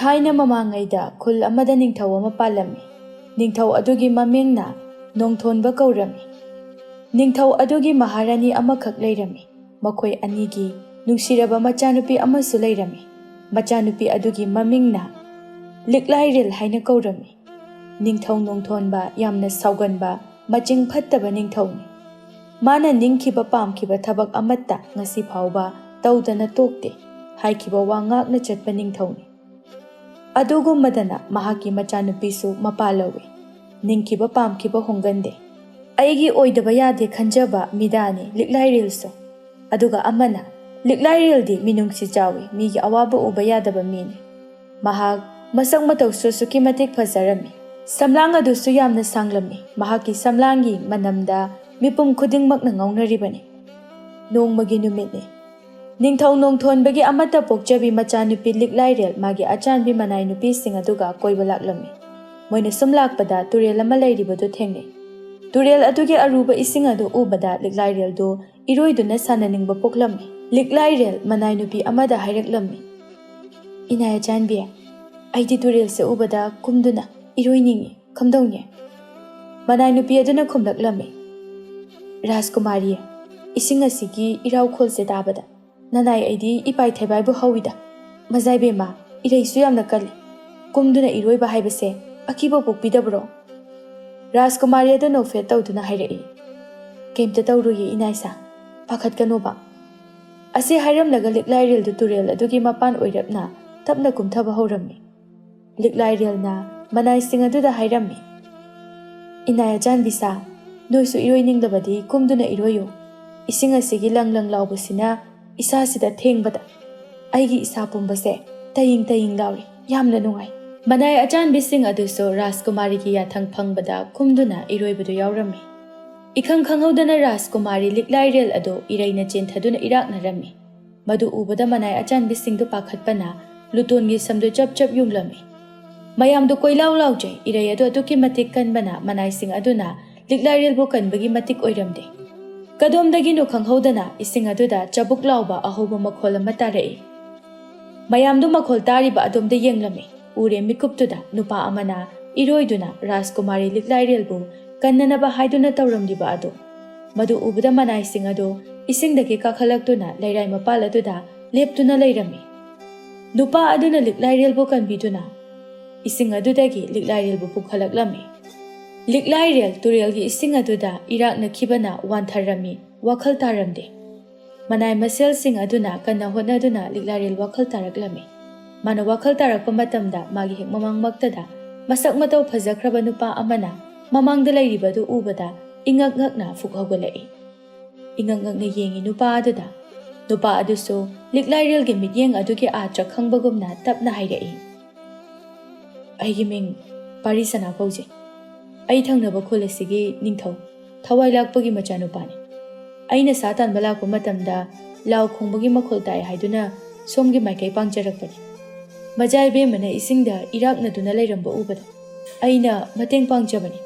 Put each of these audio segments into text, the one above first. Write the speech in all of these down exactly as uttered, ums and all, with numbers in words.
ꯊꯥꯏꯅ ꯃꯃꯥꯡꯉꯩꯗ ꯈꯨꯜ ꯑꯃꯗ ꯅꯤꯡꯊꯧ ꯑꯃ ꯄꯥꯜꯂꯝꯃꯤ꯫ ꯅꯤꯡꯊꯧ ꯑꯗꯨꯒꯤ ꯃꯃꯤꯡꯅ ꯅꯣꯡꯊꯣꯟꯕ ꯀꯧꯔꯝꯃꯤ꯫ ꯅꯤꯡꯊꯧ ꯑꯗꯨꯒꯤ ꯃꯍꯥꯔꯥꯅꯤ ꯑꯃꯈꯛ ꯂꯩꯔꯝꯃꯤ꯫ ꯃꯈꯣꯏ ꯑꯅꯤꯒꯤ ꯅꯨꯡꯁꯤꯔꯕ ꯃꯆꯥꯅꯨꯄꯤ ꯑꯃꯁꯨ ꯂꯩꯔꯝꯃꯤ꯫ ꯃꯆꯥꯅꯨꯄꯤ ꯑꯗꯨꯒꯤ ꯃꯃꯤꯡꯅ ꯂꯤꯛꯂꯥꯏꯔꯦꯜ ꯍꯥꯏꯅ ꯀꯧꯔꯝꯃꯤ꯫ ꯅꯤꯡꯊꯧ ꯅꯣꯡꯊꯣꯟꯕ ꯌꯥꯝꯅ ꯁꯥꯎꯒꯟꯕ, ꯃꯆꯤꯡ ꯐꯠꯇꯕ ꯅꯤꯡꯊꯧꯅꯤ꯫ ꯃꯥꯅ ꯅꯤꯡꯈꯤꯕ ꯄꯥꯝꯈꯤꯕ ꯊꯕꯛ ꯑꯃꯠꯇ ꯉꯁꯤ ꯐꯥꯎꯕ ꯇꯧꯗꯅ ꯇꯣꯛꯇꯦ ꯍꯥꯏꯈꯤꯕ ꯋꯥ ꯉꯥꯛꯅ ꯆꯠꯄ ꯅꯤꯡꯊꯧꯅꯤ꯫ ꯑꯗꯨꯒꯨꯝꯕꯗꯅ ꯃꯍꯥꯛꯀꯤ ꯃꯆꯥꯅꯨꯄꯤꯁꯨ ꯃꯄꯥ ꯂꯧꯏ꯫ ꯅꯤꯡꯈꯤꯕ ꯄꯥꯝꯈꯤꯕ ꯍꯣꯡꯒꯟꯗꯦ꯫ ꯑꯩꯒꯤ ꯑꯣꯏꯗꯕ ꯌꯥꯗꯦ ꯈꯟꯖꯕ ꯃꯤꯗꯥꯅꯤ ꯂꯤꯛꯂꯥꯏꯔꯦꯜꯁꯨ꯫ ꯑꯗꯨꯒ ꯑꯃꯅ, ꯂꯤꯛꯂꯥꯏꯔꯦꯜꯗꯤ ꯃꯤꯅꯨꯡꯁꯤ ꯆꯥꯎꯏ, ꯃꯤꯒꯤ ꯑꯋꯥꯕ ꯎꯕ ꯌꯥꯗꯕ ꯃꯤꯅꯤ꯫ ꯃꯍꯥꯛ ꯃꯁꯛ ꯃꯇꯧꯁꯨ ꯑꯁꯨꯛꯀꯤ ꯃꯇꯤꯛ ꯐꯖꯔꯝꯃꯤ꯫ ꯁꯝꯂꯥꯡ ꯑꯗꯨꯁꯨ ꯌꯥꯝꯅ ꯁꯥꯡꯂꯝꯃꯤ꯫ ꯃꯍꯥꯛꯀꯤ ꯁꯝꯂꯥꯡꯒꯤ ꯃꯅꯝꯗ ꯃꯤꯄꯨꯝ ꯈꯨꯗꯤꯡꯃꯛꯅ ꯉꯥꯎꯅꯔꯤꯕꯅꯤ꯫ ꯅꯣꯡꯃꯒꯤ ꯅꯨꯃꯤꯠꯅꯤ꯫ ꯅꯤꯡꯊꯧ ꯅꯣꯡꯊꯣꯟꯕꯒꯤ ꯑꯃꯠꯇ ꯄꯣꯛꯆꯕꯤ ꯃꯆꯥꯅꯨꯄꯤ ꯂꯤꯛꯂꯥꯏꯔꯦꯜ ꯃꯥꯒꯤ ꯑꯆꯥꯟꯕꯤ ꯃꯅꯥꯏ ꯅꯨꯄꯤꯁꯤꯡ ꯑꯗꯨꯒ ꯀꯣꯏꯕ ꯂꯥꯛꯂꯝꯃꯤ꯫ ꯃꯣꯏꯅ ꯁꯨꯝ ꯂꯥꯛꯄꯗ ꯇꯨꯔꯦꯜ ꯑꯃ ꯂꯩꯔꯤꯕꯗꯨ ꯊꯦꯡꯅꯩ꯫ ꯇꯨꯔꯦꯜ ꯑꯗꯨꯒꯤ ꯑꯔꯨꯕ ꯏꯁꯤꯡ ꯑꯗꯨ ꯎꯕꯗ ꯂꯤꯛꯂꯥꯏꯔꯦꯜꯗꯨ ꯏꯔꯣꯏꯗꯨꯅ ꯁꯥꯟꯅꯅꯤꯡꯕ ꯄꯣꯛꯂꯝꯃꯤ꯫ ꯂꯤꯛꯂꯥꯏꯔꯦꯜ ꯃꯅꯥꯏ ꯅꯨꯄꯤ ꯑꯃꯗ ꯍꯥꯏꯔꯛꯂꯝꯃꯤ, "ꯏꯅꯥꯏ ꯑꯆꯥꯟꯕꯤ, ꯑꯩꯗꯤ ꯇꯨꯔꯦꯜꯁꯦ ꯎꯕꯗ ꯀꯨꯝꯗꯨꯅ ꯏꯔꯣꯏꯅꯤꯡꯏ, ꯀꯝꯗꯧꯅꯤ?" ꯃꯅꯥꯏ ꯅꯨꯄꯤ ꯑꯗꯨꯅ ꯈꯨꯝꯂꯛꯂꯝꯃꯤ, "ꯔꯥꯖꯀꯨꯃꯥꯔꯤ, ꯏꯁꯤꯡ ꯑꯁꯤꯒꯤ ꯏꯔꯥꯎꯈꯣꯜꯁꯦ ꯇꯥꯕꯗ ꯅꯅꯥꯏ ꯑꯩꯗꯤ ꯏꯄꯥꯏ ꯊꯩꯕꯥꯏꯕꯨ ꯍꯧꯏꯗ꯫ ꯃꯖꯥꯏꯕꯦꯝꯃ, ꯏꯔꯩꯁꯨ ꯌꯥꯝꯅ ꯀꯜꯂꯤ꯫ ꯀꯨꯝꯗꯨꯅ ꯏꯔꯣꯏꯕ ꯍꯥꯏꯕꯁꯦ ꯑꯀꯤꯕ ꯄꯣꯛꯄꯤꯗꯕ꯭ꯔꯣ?" ꯔꯥꯖꯀꯨꯃꯥꯔꯤ ꯑꯗꯨ ꯅꯣꯛꯐꯦꯠ ꯇꯧꯗꯨꯅ ꯍꯥꯏꯔꯛꯏ, "ꯀꯩꯝꯇ ꯇꯧꯔꯣꯏꯌꯦ ꯏꯅꯥꯏꯁꯥ, ꯄꯥꯈꯠꯀꯅꯣꯕ꯫ ꯑꯁꯤ ꯍꯥꯏꯔꯝꯂꯒ ꯂꯤꯛꯂꯥꯏꯔꯦꯜꯗꯨ ꯇꯨꯔꯦꯜ ꯑꯗꯨꯒꯤ ꯃꯄꯥꯟ ꯑꯣꯏꯔꯞꯅ ꯇꯞꯅ ꯀꯨꯝꯊꯕ ꯍꯧꯔꯝꯃꯤ꯫ ꯂꯤꯛꯂꯥꯏꯔꯦꯜꯅ ꯃꯅꯥꯏꯁꯤꯡ ꯑꯗꯨꯗ ꯍꯥꯏꯔꯝꯃꯤ, "ꯏꯅꯥꯏ ꯑꯆꯥꯟꯕꯤ ꯁꯥ, ꯅꯣꯏꯁꯨ ꯏꯔꯣꯏꯅꯤꯡꯂꯕꯗꯤ ꯀꯨꯝꯗꯨꯅ ꯏꯔꯣꯏꯌꯨ꯫ ꯏꯁꯤꯡ ꯑꯁꯤꯒꯤ ꯂꯪ ꯂꯪ ꯂꯥꯎꯕꯁꯤꯅ ꯏꯁꯥꯁꯤꯗ ꯊꯦꯡꯕꯗ ꯑꯩꯒꯤ ꯏꯁꯥ ꯄꯨꯝꯕꯁꯦ ꯇꯌꯤꯡ ꯇꯌꯤꯡ ꯂꯥꯎꯔꯤ꯫ ꯌꯥꯝꯅ ꯅꯨꯡꯉꯥꯏ꯫" ꯃꯅꯥꯏ ꯑꯆꯥꯟꯕꯤꯁꯤꯡ ꯑꯗꯨꯁꯨ ꯔꯥꯖꯀꯨꯃꯥꯔꯤꯒꯤ ꯌꯥꯊꯪ ꯐꯪꯕꯗ ꯀꯨꯝꯗꯨꯅ ꯏꯔꯣꯏꯕꯗꯨ ꯌꯥꯎꯔꯝꯃꯤ꯫ ꯏꯈꯪ ꯈꯪꯍꯧꯗꯅ ꯔꯥꯖꯀꯨꯃꯥꯔꯤ ꯂꯤꯛꯂꯥꯏꯔꯦꯜ ꯑꯗꯨ ꯏꯔꯩꯅ ꯆꯦꯟꯊꯗꯨꯅ ꯏꯔꯥꯛꯅꯔꯝꯃꯤ꯫ ꯃꯗꯨ ꯎꯕꯗ ꯃꯅꯥꯏ ꯑꯆꯥꯟꯕꯤꯁꯤꯡꯗꯨ ꯄꯥꯈꯠꯄꯅ ꯂꯨꯇꯣꯟꯒꯤ ꯁꯝꯗꯨ ꯆꯞ ꯆꯞ ꯌꯨꯡꯂꯝꯃꯤ꯫ ꯃꯌꯥꯝꯗꯨ ꯀꯣꯏꯂꯥꯎ ꯂꯥꯎꯖꯩ꯫ ꯏꯔꯩ ꯑꯗꯨ ꯑꯗꯨꯛꯀꯤ ꯃꯇꯤꯛ ꯀꯟꯕꯅ ꯃꯅꯥꯏꯁꯤꯡ ꯑꯗꯨꯅ ꯂꯤꯛꯂꯥꯏꯔꯦꯜꯕꯨ ꯀꯟꯕꯒꯤ ꯃꯇꯤꯛ ꯑꯣꯏꯔꯝꯗꯦ꯫ ꯀꯗꯣꯝꯗꯒꯤꯅꯣ ꯈꯪꯍꯧꯗꯅ ꯏꯁꯤꯡ ꯑꯗꯨꯗ ꯆꯕꯨꯛ ꯂꯥꯎꯕ ꯑꯍꯧꯕ ꯃꯈꯣꯜ ꯑꯃ ꯇꯥꯔꯛꯏ꯫ ꯃꯌꯥꯝꯗꯨ ꯃꯈꯣꯜ ꯇꯥꯔꯤꯕ ꯑꯗꯣꯝꯗ ꯌꯦꯡꯂꯝꯃꯤ꯫ ꯎꯔꯦ ꯃꯤꯀꯨꯞꯇꯨꯗ ꯅꯨꯄꯥ ꯑꯃꯅ ꯏꯔꯣꯏꯗꯨꯅ ꯔꯥꯖꯀꯨꯃꯥꯔꯤ ꯂꯤꯛꯂꯥꯏꯔꯦꯜꯕꯨ ꯀꯟꯅꯅꯕ ꯍꯥꯏꯗꯨꯅ ꯇꯧꯔꯝꯂꯤꯕ ꯑꯗꯨ꯫ ꯃꯗꯨ ꯎꯕꯗ ꯃꯅꯥꯏꯁꯤꯡ ꯑꯗꯨ ꯏꯁꯤꯡꯗꯒꯤ ꯀꯥꯈꯠꯂꯛꯇꯨꯅ ꯂꯩꯔꯥꯏ ꯃꯄꯥꯜ ꯑꯗꯨꯗ ꯂꯦꯞꯇꯨꯅ ꯂꯩꯔꯝꯃꯤ꯫ ꯅꯨꯄꯥ ꯑꯗꯨꯅ ꯂꯤꯛꯂꯥꯏꯔꯦꯜꯕꯨ ꯀꯟꯕꯤꯗꯨꯅ ꯏꯁꯤꯡ ꯑꯗꯨꯗꯒꯤ ꯂꯤꯛꯂꯥꯏꯔꯦꯜꯕꯨ ꯄꯨꯈꯠꯂꯛꯂꯝꯃꯤ꯫ ꯂꯤꯛꯂꯥꯏꯔꯦꯜ ꯇꯨꯔꯦꯜꯒꯤ ꯏꯁꯤꯡ ꯑꯗꯨꯗ ꯏꯔꯥꯛꯅꯈꯤꯕꯅ ꯋꯥꯟꯊꯔꯝꯃꯤ, ꯋꯥꯈꯜ ꯇꯥꯔꯝꯗꯦ꯫ ꯃꯅꯥꯏ ꯃꯁꯦꯜꯁꯤꯡ ꯑꯗꯨꯅ ꯀꯟꯅ ꯍꯣꯠꯅꯗꯨꯅ ꯂꯤꯛꯂꯥꯏꯔꯦꯜ ꯋꯥꯈꯜ ꯇꯥꯔꯛꯂꯝꯃꯤ꯫ ꯃꯥꯅ ꯋꯥꯈꯜ ꯇꯥꯔꯛꯄ ꯃꯇꯝꯗ ꯃꯥꯒꯤ ꯍꯦꯛ ꯃꯃꯥꯡꯃꯛꯇꯗ ꯃꯁꯛ ꯃꯇꯧ ꯐꯖꯈ꯭ꯔꯕ ꯅꯨꯄꯥ ꯑꯃꯅ ꯃꯃꯥꯡꯗ ꯂꯩꯔꯤꯕꯗꯨ ꯎꯕꯗ ꯏꯉꯛ ꯉꯛꯅ ꯐꯨꯛ ꯍꯧꯒꯠꯂꯛꯏ꯫ ꯏꯉꯛ ꯉꯛꯅ ꯌꯦꯡꯉꯤ ꯅꯨꯄꯥ ꯑꯗꯨꯗ꯫ ꯅꯨꯄꯥ ꯑꯗꯨꯁꯨ ꯂꯤꯛꯂꯥꯏꯔꯦꯜꯒꯤ ꯃꯤꯠꯌꯦꯡ ꯑꯗꯨꯒꯤ ꯑꯥꯔꯊ ꯈꯪꯕꯒꯨꯝꯅ ꯇꯞꯅ ꯍꯥꯏꯔꯛꯏ, "ꯑꯩꯒꯤ ꯃꯤꯡ ꯄꯥꯔꯤ ꯁꯅꯥ ꯀꯧꯖꯩ꯫ ꯑꯩ ꯊꯪꯅꯕ ꯈꯨꯜ ꯑꯁꯤꯒꯤ ꯅꯤꯡꯊꯧ ꯊꯋꯥꯏ ꯂꯥꯛꯄꯒꯤ ꯃꯆꯥꯅꯨꯄꯥꯅꯤ꯫ ꯑꯩꯅ ꯁꯥ ꯇꯥꯟꯕ ꯂꯥꯛꯄ ꯃꯇꯝꯗ ꯂꯥꯎ ꯈꯣꯡꯕꯒꯤ ꯃꯈꯣꯜ ꯇꯥꯏ ꯍꯥꯏꯗꯨꯅ ꯁꯣꯝꯒꯤ ꯃꯥꯏꯀꯩ ꯄꯥꯡꯖꯔꯛꯄꯅꯤ꯫ ꯃꯖꯥ ꯏꯕꯦꯝꯃꯅ ꯏꯁꯤꯡꯗ ꯏꯔꯥꯛꯅꯗꯨꯅ ꯂꯩꯔꯝꯕ ꯎꯕꯗ ꯑꯩꯅ ꯃꯇꯦꯡ ꯄꯥꯡꯖꯕꯅꯤ꯫"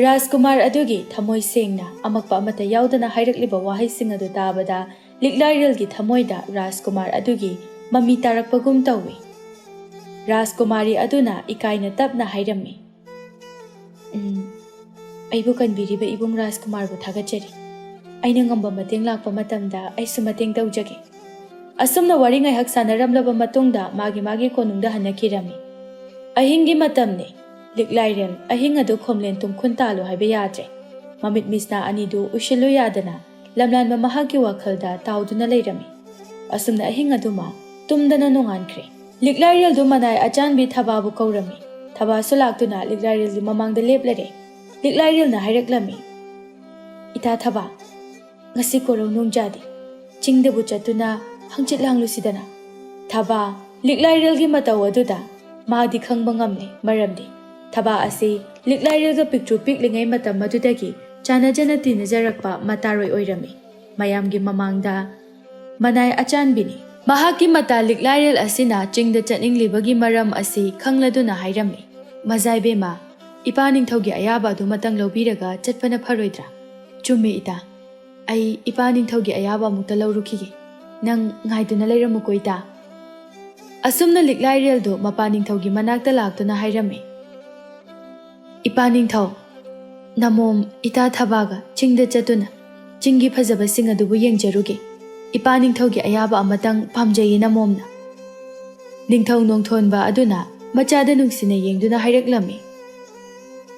ꯔꯥꯖꯀꯨꯃꯥꯔ ꯑꯗꯨꯒꯤ ꯊꯃꯣꯏ ꯁꯦꯡꯅ, ꯑꯃꯛꯄ ꯑꯃꯠꯇ ꯌꯥꯎꯗꯅ ꯍꯥꯏꯔꯛꯂꯤꯕ ꯋꯥꯍꯩꯁꯤꯡ ꯑꯗꯨ ꯇꯥꯕꯗ ꯂꯤꯛꯂꯥꯏꯔꯦꯜꯒꯤ ꯊꯃꯣꯏꯗ ꯔꯥꯖꯀꯨꯃꯥꯔ ꯑꯗꯨꯒꯤ ꯃꯃꯤ ꯇꯥꯔꯛꯄꯒꯨꯝ ꯇꯧꯏ꯫ ꯔꯥꯖꯀꯨꯃꯥꯔꯤ ꯑꯗꯨꯅ ꯏꯀꯥꯏꯅ ꯇꯞꯅ ꯍꯥꯏꯔꯝꯃꯤ, "ꯎꯝ, ꯑꯩꯕꯨ ꯀꯟꯕꯤꯔꯤꯕ ꯏꯕꯨꯡ ꯔꯥꯖꯀꯨꯃꯥꯔꯕꯨ ꯊꯥꯒꯠꯆꯔꯤ꯫ ꯑꯩꯅ ꯉꯝꯕ ꯃꯇꯦꯡ ꯂꯥꯛꯄ ꯃꯇꯝꯗ ꯑꯩꯁꯨ ꯃꯇꯦꯡ ꯇꯧꯖꯒꯦ꯫" ꯑꯁꯨꯝꯅ ꯋꯥꯔꯤ ꯉꯥꯏꯍꯥꯛ ꯁꯥꯟꯅꯔꯝꯂꯕ ꯃꯇꯨꯡꯗ ꯃꯥꯒꯤ ꯃꯥꯒꯤ ꯀꯣꯅꯨꯡꯗ ꯍꯟꯅꯈꯤꯔꯝꯃꯤ꯫ ꯑꯍꯤꯡꯒꯤ ꯃꯇꯝꯅꯤ꯫ ꯂꯤꯛꯂꯥꯏꯔꯦꯜ ꯑꯍꯤꯡ ꯑꯗꯨ ꯈꯣꯝꯂꯦꯟ ꯇꯨꯝꯈꯨꯟ ꯇꯥꯜꯂꯨ ꯍꯥꯏꯕ ꯌꯥꯗ꯭ꯔꯦ꯫ ꯃꯃꯤꯠ ꯃꯤꯁꯅꯥ ꯑꯅꯤꯗꯨ ꯎꯏꯁꯤꯜꯂꯨ ꯌꯥꯗꯅ ꯂꯝꯂꯥꯟꯕ ꯃꯍꯥꯛꯀꯤ ꯋꯥꯈꯜꯗ ꯇꯥꯎꯗꯨꯅ ꯂꯩꯔꯝꯃꯤ꯫ ꯑꯁꯨꯝꯅ ꯑꯍꯤꯡ ꯑꯗꯨꯃ ꯇꯨꯝꯗꯅ ꯅꯣꯡꯉꯥꯟꯈ꯭ꯔꯦ꯫ ꯂꯤꯛꯂꯥꯏꯔꯦꯜꯗꯨ ꯃꯅꯥꯏ ꯑꯆꯥꯟꯕꯤ ꯊꯕꯥꯕꯨ ꯀꯧꯔꯝꯃꯤ꯫ ꯊꯕꯥꯁꯨ ꯂꯥꯛꯇꯨꯅ ꯂꯤꯛꯂꯥꯏꯔꯦꯜꯒꯤ ꯃꯃꯥꯡꯗ ꯂꯦꯞꯂꯔꯦ꯫ ꯂꯤꯛꯂꯥꯏꯔꯦꯜꯅ ꯍꯥꯏꯔꯛꯂꯝꯃꯤ, "ꯏꯇꯥ ꯊꯕꯥ, ꯉꯁꯤ ꯀꯣꯔꯧ ꯅꯣꯡꯖꯥꯗꯦ꯫ ꯆꯤꯡꯗꯕꯨ ꯆꯠꯇꯨꯅ ꯍꯪꯆꯤꯠ ꯂꯥꯡꯂꯨꯁꯤꯗꯅ꯫" ꯊꯕꯥ ꯂꯤꯛꯂꯥꯏꯔꯦꯜꯒꯤ ꯃꯇꯧ ꯑꯗꯨꯗ ꯃꯥꯗꯤ ꯈꯪꯕ ꯉꯝꯂꯦ, ꯃꯔꯝꯗꯤ ꯊꯕꯥ ꯑꯁꯤ ꯂꯤꯛꯂꯥꯏꯔꯦꯜꯒ ꯄꯤꯛꯇ꯭ꯔꯨ ꯄꯤꯛꯂꯤꯉꯩ ꯃꯇꯝ ꯑꯗꯨꯗꯒꯤ ꯆꯥꯟꯅꯖꯅ ꯇꯤꯟꯅꯖꯔꯛꯄ ꯃꯇꯥꯔꯣꯏ ꯑꯣꯏꯔꯝꯃꯤ꯫ ꯃꯌꯥꯝꯒꯤ ꯃꯃꯥꯡꯗ ꯃꯅꯥꯏ ꯑꯆꯥꯟꯕꯤꯅꯤ꯫ ꯃꯍꯥꯛꯀꯤ ꯃꯇꯥ ꯂꯤꯛꯂꯥꯏꯔꯦꯜ ꯑꯁꯤꯅ ꯆꯤꯡꯗ ꯆꯠꯅꯤꯡꯂꯤꯕꯒꯤ ꯃꯔꯝ ꯑꯁꯤ ꯈꯪꯂꯗꯨꯅ ꯍꯥꯏꯔꯝꯃꯤ, "ꯃꯖꯥ ꯏꯕꯦꯝꯃ, ꯏꯄꯥ ꯅꯤꯡꯊꯧꯒꯤ ꯑꯌꯥꯕ ꯑꯗꯨꯃꯇꯪ ꯂꯧꯕꯤꯔꯒ ꯆꯠꯄꯅ ꯐꯔꯣꯏꯗ꯭ꯔꯥ?" "ꯆꯨꯝꯃꯤ ꯏꯇꯥ꯫ ꯑꯩ ꯏꯄꯥ ꯅꯤꯡꯊꯧꯒꯤ ꯑꯌꯥꯕ ꯑꯃꯨꯛꯇ ꯂꯧꯔꯨꯈꯤꯒꯦ꯫ ꯅꯪ ꯉꯥꯏꯗꯨꯅ ꯂꯩꯔꯝꯃꯨꯀꯣ ꯏꯇꯥ꯫" ꯑꯁꯨꯝꯅ ꯂꯤꯛꯂꯥꯏꯔꯦꯜꯗꯨ ꯃꯄꯥ ꯅꯤꯡꯊꯧꯒꯤ ꯃꯅꯥꯛꯇ ꯂꯥꯛꯇꯨꯅ ꯍꯥꯏꯔꯝꯃꯤ, "ꯏꯄꯥ ꯅꯤꯡꯊꯧ, ꯅꯃꯣꯝ ꯏꯇꯥ ꯊꯕꯥꯒ ꯆꯤꯡꯗ ꯆꯠꯇꯨꯅ ꯆꯤꯡꯒꯤ ꯐꯖꯕꯁꯤꯡ ꯑꯗꯨꯕꯨ ꯌꯦꯡꯖꯔꯨꯒꯦ꯫ ꯏꯄꯥ ꯅꯤꯡꯊꯧꯒꯤ ꯑꯌꯥꯕ ꯑꯃꯇꯪ ꯄꯥꯝꯖꯩꯌꯦ ꯅꯃꯣꯝꯅ꯫" ꯅꯤꯡꯊꯧ ꯅꯣꯡꯊꯣꯟꯕ ꯑꯗꯨꯅ ꯃꯆꯥꯗ ꯅꯨꯡꯁꯤꯅ ꯌꯦꯡꯗꯨꯅ ꯍꯥꯏꯔꯛꯂꯝꯃꯤ,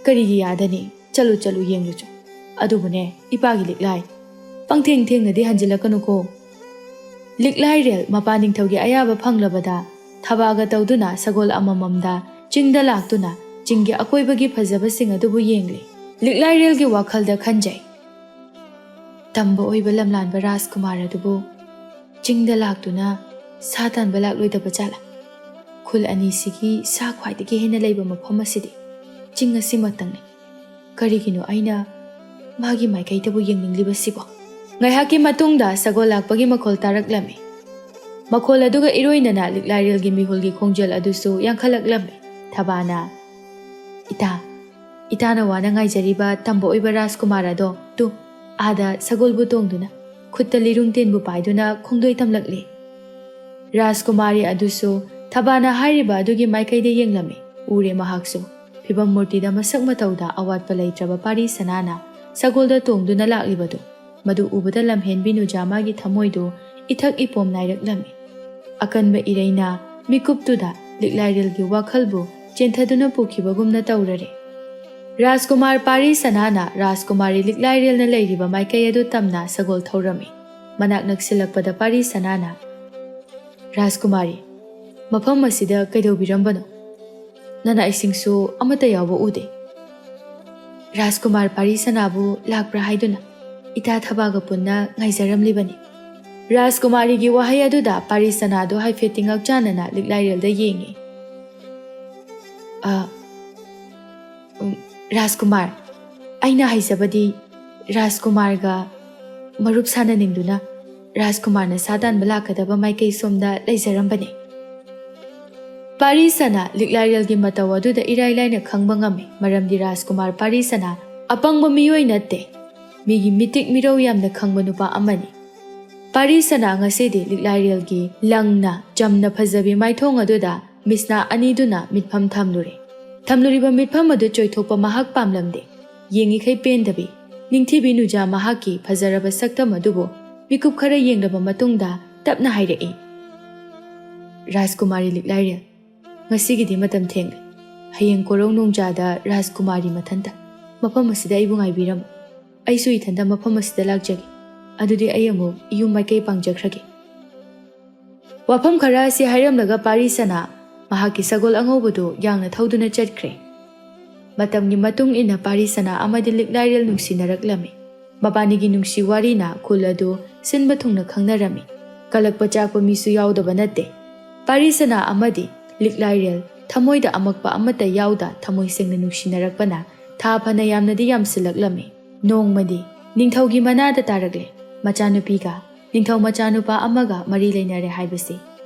"ꯀꯔꯤꯒꯤ ꯌꯥꯗꯅꯤ? ꯆꯠꯂꯨ, ꯆꯠꯂꯨ, ꯌꯦꯡꯂꯨꯆꯣ꯫ ꯑꯗꯨꯕꯨꯅꯦ, ꯏꯄꯥꯒꯤ ꯂꯤꯛꯂꯥꯏ, ꯄꯪꯊꯦꯡ ꯊꯦꯡꯅꯗꯤ ꯍꯟꯖꯤꯜꯂꯛꯀꯅꯨꯀꯣ꯫" ꯂꯤꯛꯂꯥꯏꯔꯦꯜ ꯃꯄꯥ ꯅꯤꯡꯊꯧꯒꯤ ꯑꯌꯥꯕ ꯐꯪꯂꯕꯗ ꯊꯕꯥꯒ ꯇꯧꯗꯨꯅ ꯁꯒꯣꯜ ꯑꯃꯃꯝꯗ ꯆꯤꯡꯗ ꯂꯥꯛꯇꯨꯅ ꯆꯤꯡꯒꯤ ꯑꯀꯣꯏꯕꯒꯤ ꯐꯖꯕꯁꯤꯡ ꯑꯗꯨꯕꯨ ꯌꯦꯡꯂꯤ꯫ ꯂꯤꯛꯂꯥꯏꯔꯦꯜꯒꯤ ꯋꯥꯈꯜꯗ ꯈꯟꯖꯩ, "ꯇꯝꯕ ꯑꯣꯏꯕ ꯂꯝꯂꯥꯟꯕ ꯔꯥꯖꯀꯨꯃꯥꯔ ꯑꯗꯨꯕꯨ ꯆꯤꯡꯗ ꯂꯥꯛꯇꯨꯅ ꯁꯥ ꯇꯥꯟꯕ ꯂꯥꯛꯂꯣꯏꯗꯕ ꯖꯥꯠꯂꯥ? ꯈꯨꯜ ꯑꯅꯤꯁꯤꯒꯤ ꯁꯥ ꯈ꯭ꯋꯥꯏꯗꯒꯤ ꯍꯦꯟꯅ ꯂꯩꯕ ꯃꯐꯝ ꯑꯁꯤꯗꯤ ꯆꯤꯡ ꯑꯁꯤꯃꯛꯇꯪꯅꯤ꯫ ꯀꯔꯤꯒꯤꯅꯣ ꯑꯩꯅ ꯃꯥꯒꯤ ꯃꯥꯏꯀꯩꯗꯕꯨ ꯌꯦꯡꯅꯤꯡꯂꯤꯕꯁꯤꯕꯣ?" ꯉꯥꯏꯍꯥꯛꯀꯤ ꯃꯇꯨꯡꯗ ꯁꯒꯣꯜ ꯂꯥꯛꯄꯒꯤ ꯃꯈꯣꯜ ꯇꯥꯔꯛꯂꯝꯃꯤ꯫ ꯃꯈꯣꯜ ꯑꯗꯨꯒ ꯏꯔꯣꯏꯅꯅ ꯂꯤꯛꯂꯥꯏꯔꯦꯜꯒꯤ ꯃꯤꯍꯨꯜꯒꯤ ꯈꯣꯡꯖꯦꯜ ꯑꯗꯨꯁꯨ ꯌꯥꯡꯈꯠꯂꯛꯂꯝꯃꯤ꯫ ꯊꯕꯥꯅ, "ꯏꯇꯥ, ꯏꯇꯥꯅ ꯋꯥꯅ ꯉꯥꯏꯖꯔꯤꯕ ꯇꯝꯕ ꯑꯣꯏꯕ ꯔꯥꯖꯀꯨꯃꯥꯔ ꯑꯗꯣ ꯇꯨ ꯑꯥꯗ ꯁꯒꯣꯜꯕꯨ ꯇꯣꯡꯗꯨꯅ, ꯈꯨꯠꯇ ꯂꯤꯔꯨꯡ ꯇꯦꯟꯕꯨ ꯄꯥꯏꯗꯨꯅ ꯈꯣꯡꯗꯣꯏ ꯇꯝꯂꯛꯂꯤ꯫" ꯔꯥꯖꯀꯨꯃꯥꯔꯤ ꯑꯗꯨꯁꯨ ꯊꯕꯥꯅ ꯍꯥꯏꯔꯤꯕ ꯑꯗꯨꯒꯤ ꯃꯥꯏꯀꯩꯗ ꯌꯦꯡꯂꯝꯃꯤ꯫ ꯎꯔꯦ ꯃꯍꯥꯛꯁꯨ꯫ ꯐꯤꯕꯝ ꯃꯨꯔꯇꯤꯗ ꯃꯁꯛ ꯃꯇꯧꯗ ꯑꯋꯥꯠꯄ ꯂꯩꯇ꯭ꯔꯕ ꯄꯥꯔꯤ ꯁꯅꯥꯅ ꯁꯒꯣꯜꯗ ꯇꯣꯡꯗꯨꯅ ꯂꯥꯛꯂꯤꯕꯗꯨ, ꯃꯗꯨ ꯎꯕꯗ ꯂꯝꯍꯦꯟꯕꯤ ꯅꯨꯖꯥꯃꯥꯒꯤ ꯊꯃꯣꯏꯗꯨ ꯏꯊꯛ ꯏꯄꯣꯝ ꯅꯥꯏꯔꯛꯂꯝꯃꯤ꯫ ꯑꯀꯟꯕ ꯏꯔꯩꯅ ꯃꯤꯀꯨꯞꯇꯨꯗ ꯂꯤꯛꯂꯥꯏꯔꯦꯜꯒꯤ ꯋꯥꯈꯜꯕꯨ ꯆꯦꯟꯊꯗꯨꯅ ꯄꯨꯈꯤꯕꯒꯨꯝꯅ ꯇꯧꯔꯔꯦ꯫ ꯔꯥꯖꯀꯨꯃꯥꯔ ꯄꯥꯔꯤ ꯁꯅꯥꯅ ꯔꯥꯖꯀꯨꯃꯥꯔꯤ ꯂꯤꯛꯂꯥꯏꯔꯦꯜꯅ ꯂꯩꯔꯤꯕ ꯃꯥꯏꯀꯩ ꯑꯗꯨ ꯇꯝꯅ ꯁꯒꯣꯜ ꯊꯧꯔꯝꯃꯤ꯫ ꯃꯅꯥꯛ ꯅꯛꯁꯤꯜꯂꯛꯄꯗ ꯄꯥꯔꯤ ꯁꯅꯥꯅ, "ꯔꯥꯖꯀꯨꯃꯥꯔꯤ, ꯃꯐꯝ ꯑꯁꯤꯗ ꯀꯩꯗꯧꯕꯤꯔꯝꯕꯅꯣ? ꯅꯅꯥꯏꯁꯤꯡꯁꯨ ꯑꯃꯠꯇ ꯌꯥꯎꯕ ꯎꯗꯦ꯫" ꯔꯥꯖꯀꯨꯃꯥꯔ ꯄꯥꯔꯤ ꯁꯅꯥꯕꯨ ꯂꯥꯛꯄ꯭ꯔꯥ ꯍꯥꯏꯗꯨꯅ ꯏꯇꯥ ꯊꯕꯥꯒ ꯄꯨꯟꯅ ꯉꯥꯏꯖꯔꯝꯂꯤꯕꯅꯤ꯫ ꯔꯥꯖꯀꯨꯃꯥꯔꯤꯒꯤ ꯋꯥꯍꯩ ꯑꯗꯨꯗ ꯄꯥꯔꯤ ꯁꯅꯥꯗꯨ ꯍꯥꯏꯐꯦꯠꯇꯤ ꯉꯛꯆꯥꯅꯅ ꯂꯤꯛꯂꯥꯏꯔꯦꯜꯗ ꯌꯦꯡꯉꯤ꯫ "ꯑ, ꯎꯝ, ꯔꯥꯖꯀꯨꯃꯥꯔ, ꯑꯩꯅ ꯍꯥꯏꯖꯕꯗꯤ ꯔꯥꯖꯀꯨꯃꯥꯔꯒ ꯃꯔꯨꯞ ꯁꯥꯟꯅꯅꯤꯡꯗꯨꯅ ꯔꯥꯖꯀꯨꯃꯥꯔꯅ ꯁꯥ ꯇꯥꯟꯕ ꯂꯥꯛꯀꯗꯕ ꯃꯥꯏꯀꯩ ꯁꯣꯝꯗ ꯂꯩꯖꯔꯝꯕꯅꯤ꯫" ꯄꯥꯔꯤ ꯁꯅꯥ ꯂꯤꯛꯂꯥꯏꯔꯦꯜꯒꯤ ꯃꯇꯧ ꯑꯗꯨꯗ ꯏꯔꯥꯏ ꯂꯥꯏꯅ ꯈꯪꯕ ꯉꯝꯃꯤ, ꯃꯔꯝꯗꯤ ꯔꯥꯖꯀꯨꯃꯥꯔ ꯄꯥꯔꯤ ꯁꯅꯥ ꯑꯄꯪꯕ ꯃꯤꯑꯣꯏ ꯅꯠꯇꯦ, ꯃꯤꯒꯤ ꯃꯤꯇꯤꯛ ꯃꯤꯔꯧ ꯌꯥꯝꯅ ꯈꯪꯕ ꯅꯨꯄꯥ ꯑꯃꯅꯤ꯫ ꯄꯥꯔꯤ ꯁꯅꯥ ꯉꯁꯤꯗꯤ ꯂꯤꯛꯂꯥꯏꯔꯦꯜꯒꯤ ꯂꯪꯅ ꯆꯝꯅ ꯐꯖꯕꯤ ꯃꯥꯏꯊꯣꯡ ꯑꯗꯨꯗ ꯃꯤꯠꯁꯅꯥ ꯑꯅꯤꯗꯨꯅ ꯃꯤꯠꯐꯝ ꯊꯝꯂꯨꯔꯦ꯫ ꯊꯝꯂꯨꯔꯤꯕ ꯃꯤꯠꯐꯝ ꯑꯗꯨ ꯆꯣꯏꯊꯣꯛꯄ ꯃꯍꯥꯛ ꯄꯥꯝꯂꯝꯗꯦ꯫ ꯌꯦꯡꯉꯤꯈꯩ ꯄꯦꯟꯗꯕꯤ ꯅꯤꯡꯊꯤꯕꯤ ꯅꯨꯖꯥ ꯃꯍꯥꯛꯀꯤ ꯐꯖꯔꯕ ꯁꯛꯇꯝ ꯑꯗꯨꯕꯨ ꯃꯤꯀꯨꯞ ꯈꯔ ꯌꯦꯡꯂꯕ ꯃꯇꯨꯡꯗ ꯇꯞꯅ ꯍꯥꯏꯔꯛꯏ, "ꯔꯥꯖꯀꯨꯃꯥꯔꯤ ꯂꯤꯛꯂꯥꯏꯔꯦꯜ, ꯉꯁꯤꯒꯤꯗꯤ ꯃꯇꯝ ꯊꯦꯡꯂꯦ꯫ ꯍꯌꯦꯡ ꯀꯣꯔꯧ ꯅꯣꯡꯖꯥꯗ ꯔꯥꯖꯀꯨꯃꯥꯔꯤ ꯃꯊꯟꯇ ꯃꯐꯝ ꯑꯁꯤꯗ ꯑꯩꯕꯨ ꯉꯥꯏꯕꯤꯔꯝꯃꯨ꯫ ꯑꯩꯁꯨ ꯏꯊꯟꯇ ꯃꯐꯝ ꯑꯁꯤꯗ ꯂꯥꯛꯆꯒꯦ꯫ ꯑꯗꯨꯗꯤ ꯑꯩ ꯑꯃꯨꯛ ꯌꯨꯝ ꯃꯥꯏꯀꯩ ꯄꯥꯡꯖꯈ꯭ꯔꯒꯦ"꯫ ꯋꯥꯐꯝ ꯈꯔ ꯑꯁꯤ ꯍꯥꯏꯔꯝꯂꯒ ꯄꯥꯔꯤ ꯁꯅꯥ ꯃꯍꯥꯛꯀꯤ ꯁꯒꯣꯜ ꯑꯉꯧꯕꯗꯨ ꯌꯥꯡꯅ ꯊꯧꯗꯨꯅ ꯆꯠꯈ꯭ꯔꯦ꯫ ꯃꯇꯝꯒꯤ ꯃꯇꯨꯡ ꯏꯟꯅ ꯄꯥꯔꯤ ꯁꯅꯥ ꯑꯃꯗꯤ ꯂꯤꯛꯂꯥꯏꯔꯦꯜ ꯅꯨꯡꯁꯤꯅꯔꯛꯂꯝꯃꯤ꯫ ꯃꯕꯥꯅꯤꯒꯤ ꯅꯨꯡꯁꯤ ꯋꯥꯔꯤꯅ ꯈꯨꯜ ꯑꯗꯨ ꯁꯤꯟꯕ ꯊꯨꯡꯅ ꯈꯪꯅꯔꯝꯃꯤ꯫ ꯀꯂꯛꯄ ꯆꯥꯛꯄ ꯃꯤꯁꯨ ꯌꯥꯎꯗꯕ ꯅꯠꯇꯦ꯫ ꯄꯥꯔꯤ ꯁꯅꯥ ꯑꯃꯗꯤ ꯂꯤꯛꯂꯥꯏꯔꯦꯜ ꯊꯃꯣꯏꯗ ꯑꯃꯛꯄ ꯑꯃꯠꯇ ꯌꯥꯎꯗ ꯊꯃꯣꯏ ꯁꯦꯡꯅ ꯅꯨꯡꯁꯤꯅꯔꯛꯄꯅ ꯊꯥ ꯐꯅ ꯌꯥꯝꯅꯗꯤ ꯌꯥꯝꯁꯤꯜꯂꯛꯂꯝꯃꯤ꯫ ꯅꯣꯡꯃꯗꯤ ꯅꯤꯡꯊꯧꯒꯤ ꯃꯅꯥꯗ ꯇꯥꯔꯛꯂꯦ꯫ ꯃꯆꯥꯅꯨꯄꯤꯒ ꯅꯤꯡꯊꯧ ꯃꯆꯥꯅꯨꯄꯥ ꯑꯃꯒ ꯃꯔꯤ ꯂꯩꯅꯔꯦ ꯍꯥꯏꯕꯁꯤ꯫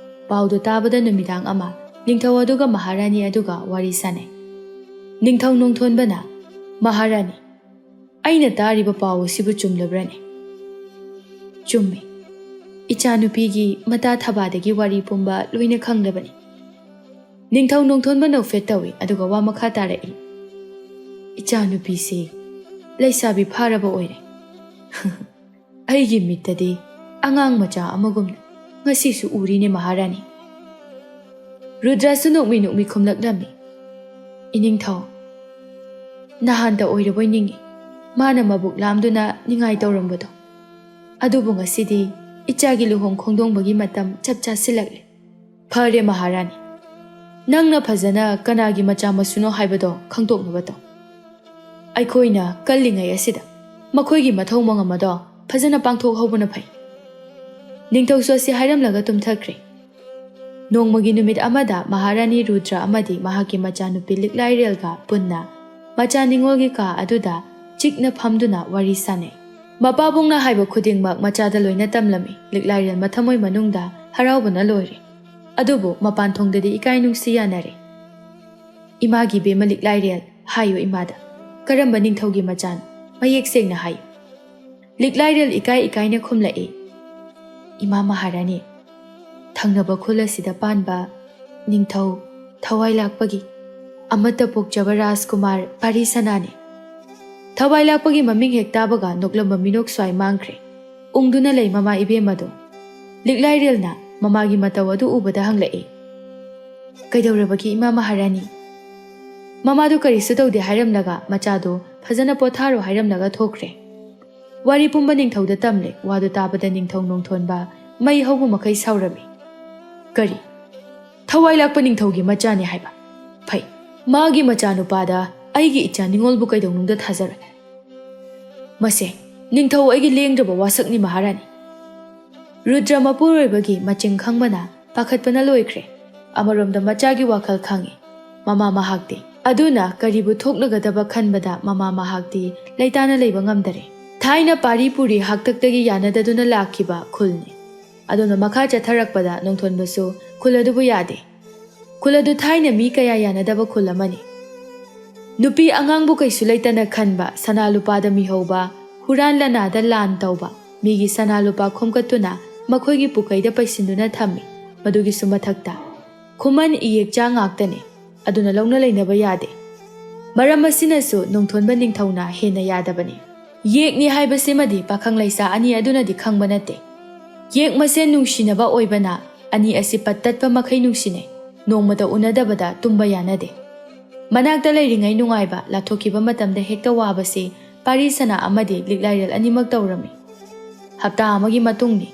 ꯄꯥꯎꯗꯨ ꯇꯥꯕꯗ ꯅꯨꯃꯤꯗꯥꯡ ꯑꯃ ꯅꯤꯡꯊꯧ ꯑꯗꯨꯒ ꯃꯍꯥꯔꯥꯅꯤ ꯑꯗꯨꯒ ꯋꯥꯔꯤ ꯁꯥꯅꯩ꯫ ꯅꯤꯡꯊꯧ ꯅꯣꯡꯊꯣꯟꯕꯅ, "ꯃꯍꯥꯔꯥꯅꯤ, ꯑꯩꯅ ꯇꯥꯔꯤꯕ ꯄꯥꯎ ꯑꯁꯤꯕꯨ ꯆꯨꯝꯂꯕ꯭ꯔꯅꯦ?" "ꯆꯨꯝꯃꯤ꯫ ꯏꯆꯥꯅꯨꯄꯤꯒꯤ ꯃꯇꯥ ꯊꯕꯥꯗꯒꯤ ꯋꯥꯔꯤ ꯄꯨꯝꯕ ꯂꯣꯏꯅ ꯈꯪꯂꯕꯅꯤ"꯫ ꯅꯤꯡꯊꯧ ꯅꯣꯡꯊꯣꯟꯕ ꯅꯣꯛꯐꯦꯠ ꯇꯧꯏ, ꯑꯗꯨꯒ ꯋꯥ ꯃꯈꯥ ꯇꯥꯔꯛꯏ, "ꯏꯆꯥꯅꯨꯄꯤꯁꯤ ꯂꯩꯁꯥꯕꯤ ꯐꯥꯔꯕ ꯑꯣꯏꯔꯦ꯫ ꯑꯩꯒꯤ ꯃꯤꯠꯇꯗꯤ ꯑꯉꯥꯡ ꯃꯆꯥ ꯑꯃꯒꯨꯝꯅ ꯉꯁꯤꯁꯨ ꯎꯔꯤꯅꯦ ꯃꯍꯥꯔꯥꯅꯤ"꯫ ꯔꯨꯗ꯭ꯔꯁꯨ ꯅꯣꯛꯃꯤ ꯅꯣꯛꯃꯤ ꯈꯨꯝꯂꯛꯂꯝꯃꯤ, "ꯏꯅꯤꯡꯊꯧ, ꯅꯍꯥꯟꯇ ꯑꯣꯏꯔꯕꯣꯏ ꯅꯤꯡꯏ ꯃꯥꯅ ꯃꯕꯨꯛ ꯂꯥꯝꯗꯨꯅ ꯅꯤꯡꯉꯥꯏ ꯇꯧꯔꯝꯕꯗꯣ꯫ ꯑꯗꯨꯕꯨ ꯉꯁꯤꯗꯤ ꯏꯆꯥꯒꯤ ꯂꯨꯍꯣꯡ ꯈꯣꯡꯗꯣꯡꯕꯒꯤ ꯃꯇꯝ ꯆꯞ ꯆꯥꯁꯤꯜꯂꯛꯂꯦ꯫ ꯐꯔꯦ ꯃꯍꯥꯔꯥꯅꯤ, ꯅꯪꯅ ꯐꯖꯅ ꯀꯅꯥꯒꯤ ꯃꯆꯥ ꯃꯁꯨꯅꯣ ꯍꯥꯏꯕꯗꯣ ꯈꯪꯗꯣꯛꯅꯕ ꯇꯧ꯫ ꯑꯩꯈꯣꯏꯅ ꯀꯜꯂꯤꯉꯩ ꯑꯁꯤꯗ ꯃꯈꯣꯏꯒꯤ ꯃꯊꯧ ꯃꯉꯝ ꯑꯗꯣ ꯐꯖꯅ ꯄꯥꯡꯊꯣꯛꯍꯧꯕꯅ ꯐꯩ"꯫ ꯅꯤꯡꯊꯧꯁꯨ ꯑꯁꯤ ꯍꯥꯏꯔꯝꯂꯒ ꯇꯨꯝꯊꯈ꯭ꯔꯦ꯫ ꯅꯣꯡꯃꯒꯤ ꯅꯨꯃꯤꯠ ꯑꯃꯗ ꯃꯍꯥꯔꯥꯅꯤ ꯔꯨꯗ꯭ꯔ ꯑꯃꯗꯤ ꯃꯍꯥꯛꯀꯤ ꯃꯆꯥꯅꯨꯄꯤ ꯂꯤꯛꯂꯥꯏꯔꯦꯜꯒ ꯄꯨꯟꯅ ꯃꯆꯥ ꯅꯤꯉꯣꯜꯒꯤ ꯀꯥ ꯑꯗꯨꯗ ꯆꯤꯛꯅ ꯐꯝꯗꯨꯅ ꯋꯥꯔꯤ ꯁꯥꯅꯩ꯫ ꯃꯄꯥꯕꯨꯡꯅ ꯍꯥꯏꯕ ꯈꯨꯗꯤꯡꯃꯛ ꯃꯆꯥꯗ ꯂꯣꯏꯅ ꯇꯝꯂꯝꯃꯤ꯫ ꯂꯤꯛꯂꯥꯏꯔꯦꯜ ꯃꯊꯃꯣꯏ ꯃꯅꯨꯡꯗ ꯍꯔꯥꯎꯕꯅ ꯂꯣꯏꯔꯦ꯫ ꯑꯗꯨꯕꯨ ꯃꯄꯥꯟ ꯊꯣꯡꯗꯗꯤ ꯏꯀꯥꯏ ꯅꯨꯡꯁꯤ ꯌꯥꯅꯔꯦ꯫ "ꯏꯃꯥꯒꯤ ꯕꯦꯝꯃ ꯂꯤꯛꯂꯥꯏꯔꯦꯜ, ꯍꯥꯏꯌꯨ ꯏꯃꯥꯗ, ꯀꯔꯝꯕ ꯅꯤꯡꯊꯧꯒꯤ ꯃꯆꯥꯅꯣ? ꯃꯌꯦꯛ ꯁꯦꯡꯅ ꯍꯥꯏꯌꯨ"꯫ ꯂꯤꯛꯂꯥꯏꯔꯦꯜ ꯏꯀꯥꯏ ꯏꯀꯥꯏꯅ ꯈꯨꯝꯂꯛꯏ, "ꯏꯃꯥ ꯃꯍꯥꯔꯥꯅꯤ, ꯊꯪꯅꯕ ꯈꯨꯜ ꯑꯁꯤꯗ ꯄꯥꯟꯕ ꯅꯤꯡꯊꯧ ꯊꯋꯥꯏ ꯂꯥꯛꯄꯒꯤ ꯑꯃꯠꯇ ꯄꯣꯛꯆꯕ ꯔꯥꯖꯀꯨꯃꯥꯔ ꯄꯥꯔꯤ ꯁꯅꯥꯅꯤ꯫ ꯊꯋꯥꯏ ꯂꯥꯛꯄꯒꯤ ꯃꯃꯤꯡ ꯍꯦꯛ ꯇꯥꯕꯒ ꯅꯣꯛꯂꯝꯕ ꯃꯤꯅꯣꯛ ꯁ꯭ꯋꯥꯏ ꯃꯥꯡꯈ꯭ꯔꯦ꯫ ꯎꯪꯗꯨꯅ ꯂꯩ ꯃꯃꯥ ꯏꯕꯦꯝ ꯑꯗꯣ꯫" ꯂꯤꯛꯂꯥꯏꯔꯦꯜꯅ ꯃꯃꯥꯒꯤ ꯃꯇꯧ ꯑꯗꯨ ꯎꯕꯗ ꯍꯪꯂꯛꯏ, "ꯀꯩꯗꯧꯔꯕꯒꯦ ꯏꯃꯥ ꯃꯍꯥꯔꯥꯅꯤ?" ꯃꯃꯥꯗꯨ ꯀꯔꯤꯁꯨ ꯇꯧꯗꯦ ꯍꯥꯏꯔꯝꯂꯒ ꯃꯆꯥꯗꯨ ꯐꯖꯅ ꯄꯣꯊꯥꯔꯣ ꯍꯥꯏꯔꯝꯂꯒ ꯊꯣꯛꯈ꯭ꯔꯦ꯫ ꯋꯥꯔꯤ ꯄꯨꯝꯕ ꯅꯤꯡꯊꯧꯗ ꯇꯝꯂꯦ꯫ ꯋꯥꯗꯨ ꯇꯥꯕꯗ ꯅꯤꯡꯊꯧ ꯅꯣꯡꯊꯣꯟꯕ ꯃꯩ ꯍꯧꯕ ꯃꯈꯩ ꯁꯥꯎꯔꯝꯃꯤ꯫ "ꯀꯔꯤ? ꯊꯋꯥꯏ ꯂꯥꯛꯄ ꯅꯤꯡꯊꯧꯒꯤ ꯃꯆꯥꯅꯤ ꯍꯥꯏꯕ? ꯐꯩ, ꯃꯥꯒꯤ ꯃꯆꯥꯅꯨꯄꯥꯗ ꯑꯩꯒꯤ ꯏꯆꯥ ꯅꯤꯉꯣꯜꯕꯨ ꯀꯩꯗꯧꯅꯨꯡꯗ ꯊꯥꯖꯔꯣꯏ꯫ ꯃꯁꯦ ꯅꯤꯡꯊꯧ ꯑꯩꯒꯤ ꯂꯦꯡꯗ꯭ꯔꯕ ꯋꯥꯁꯛꯅꯤ ꯃꯍꯥꯔꯥꯅꯤ꯫" ꯔꯨꯗ꯭ꯔ ꯃꯄꯨꯔꯣꯏꯕꯒꯤ ꯃꯆꯤꯡ ꯈꯪꯕꯅ ꯄꯥꯈꯠꯄꯅ ꯂꯣꯏꯈ꯭ꯔꯦ꯫ ꯑꯃꯔꯣꯝꯗ ꯃꯆꯥꯒꯤ ꯋꯥꯈꯜ ꯈꯪꯏ ꯃꯃꯥ ꯃꯍꯥꯛꯇꯤ꯫ ꯑꯗꯨꯅ ꯀꯔꯤꯕꯨ ꯊꯣꯛꯂꯒꯗꯕ ꯈꯟꯕꯗ ꯃꯃꯥ ꯃꯍꯥꯛꯇꯤ ꯂꯩꯇꯥꯅ ꯂꯩꯕ ꯉꯝꯗꯔꯦ꯫ ꯊꯥꯏꯅ ꯄꯥꯔꯤ ꯄꯨꯔꯤ ꯍꯥꯛꯇꯛꯇꯒꯤ ꯌꯥꯅꯗꯗꯨꯅ ꯂꯥꯛꯈꯤꯕ ꯈꯨꯜꯅꯤ꯫ ꯑꯗꯨꯅ ꯃꯈꯥ ꯆꯠꯊꯔꯛꯄꯗ ꯅꯣꯡꯊꯣꯟꯕꯁꯨ ꯈꯨꯜ ꯑꯗꯨꯕꯨ ꯌꯥꯗꯦ꯫ ꯈꯨꯜ ꯑꯗꯨ ꯊꯥꯏꯅ ꯃꯤ ꯀꯌꯥ ꯌꯥꯅꯗꯕ ꯈꯨꯜ ꯑꯃꯅꯤ꯫ ꯅꯨꯄꯤ ꯑꯉꯥꯡꯕꯨ ꯀꯩꯁꯨ ꯂꯩꯇꯅ ꯈꯟꯕ, ꯁꯅꯥ ꯂꯨꯄꯥꯗ ꯃꯤꯍꯧꯕ, ꯍꯨꯔꯥꯟ ꯂꯅꯥꯗ ꯂꯥꯟ ꯇꯧꯕ, ꯃꯤꯒꯤ ꯁꯅꯥ ꯂꯨꯄꯥ ꯈꯣꯝꯀꯠꯇꯨꯅ ꯃꯈꯣꯏꯒꯤ ꯄꯨꯀꯩꯗ ꯄꯩꯁꯤꯟꯗꯨꯅ ꯊꯝꯃꯤ꯫ ꯃꯗꯨꯒꯤꯁꯨ ꯃꯊꯛꯇ ꯈꯨꯃꯟ ꯏꯌꯦꯛꯆꯥ ꯉꯥꯛꯇꯅꯤ꯫ ꯑꯗꯨꯅ ꯂꯧꯅ ꯂꯩꯅꯕ ꯌꯥꯗꯦ꯫ ꯃꯔꯝ ꯑꯁꯤꯅꯁꯨ ꯅꯣꯡꯊꯣꯟꯕ ꯅꯤꯡꯊꯧꯅ ꯍꯦꯟꯅ ꯌꯥꯗꯕꯅꯤ꯫ ꯌꯦꯛꯅꯤ ꯍꯥꯏꯕꯁꯤꯃꯗꯤ ꯄꯥꯈꯪ ꯂꯩꯁꯥ ꯑꯅꯤ ꯑꯗꯨꯅꯗꯤ ꯈꯪꯕ ꯅꯠꯇꯦ꯫ ꯌꯦꯛ ꯃꯁꯦꯟ ꯅꯨꯡꯁꯤꯅꯕ ꯑꯣꯏꯕꯅ ꯑꯅꯤ ꯑꯁꯤ ꯄꯠ ꯇꯠꯄ ꯃꯈꯩ ꯅꯨꯡꯁꯤꯅꯩ꯫ ꯅꯣꯡꯃꯇ ꯎꯅꯗꯕꯗ ꯇꯨꯝꯕ ꯌꯥꯅꯗꯦ꯫ ꯃꯅꯥꯛꯇ ꯂꯩꯔꯤꯉꯩ ꯅꯨꯡꯉꯥꯏꯕ, ꯂꯥꯊꯣꯛꯈꯤꯕ ꯃꯇꯝꯗ ꯍꯦꯛꯇ ꯋꯥꯕꯁꯤ ꯄꯥꯔꯤ ꯁꯅꯥ ꯑꯃꯗꯤ ꯂꯤꯛꯂꯥꯏꯔꯦꯜ ꯑꯅꯤꯃꯛ ꯇꯧꯔꯝꯃꯤ꯫ ꯍꯞꯇꯥ ꯑꯃꯒꯤ ꯃꯇꯨꯡꯅꯤ꯫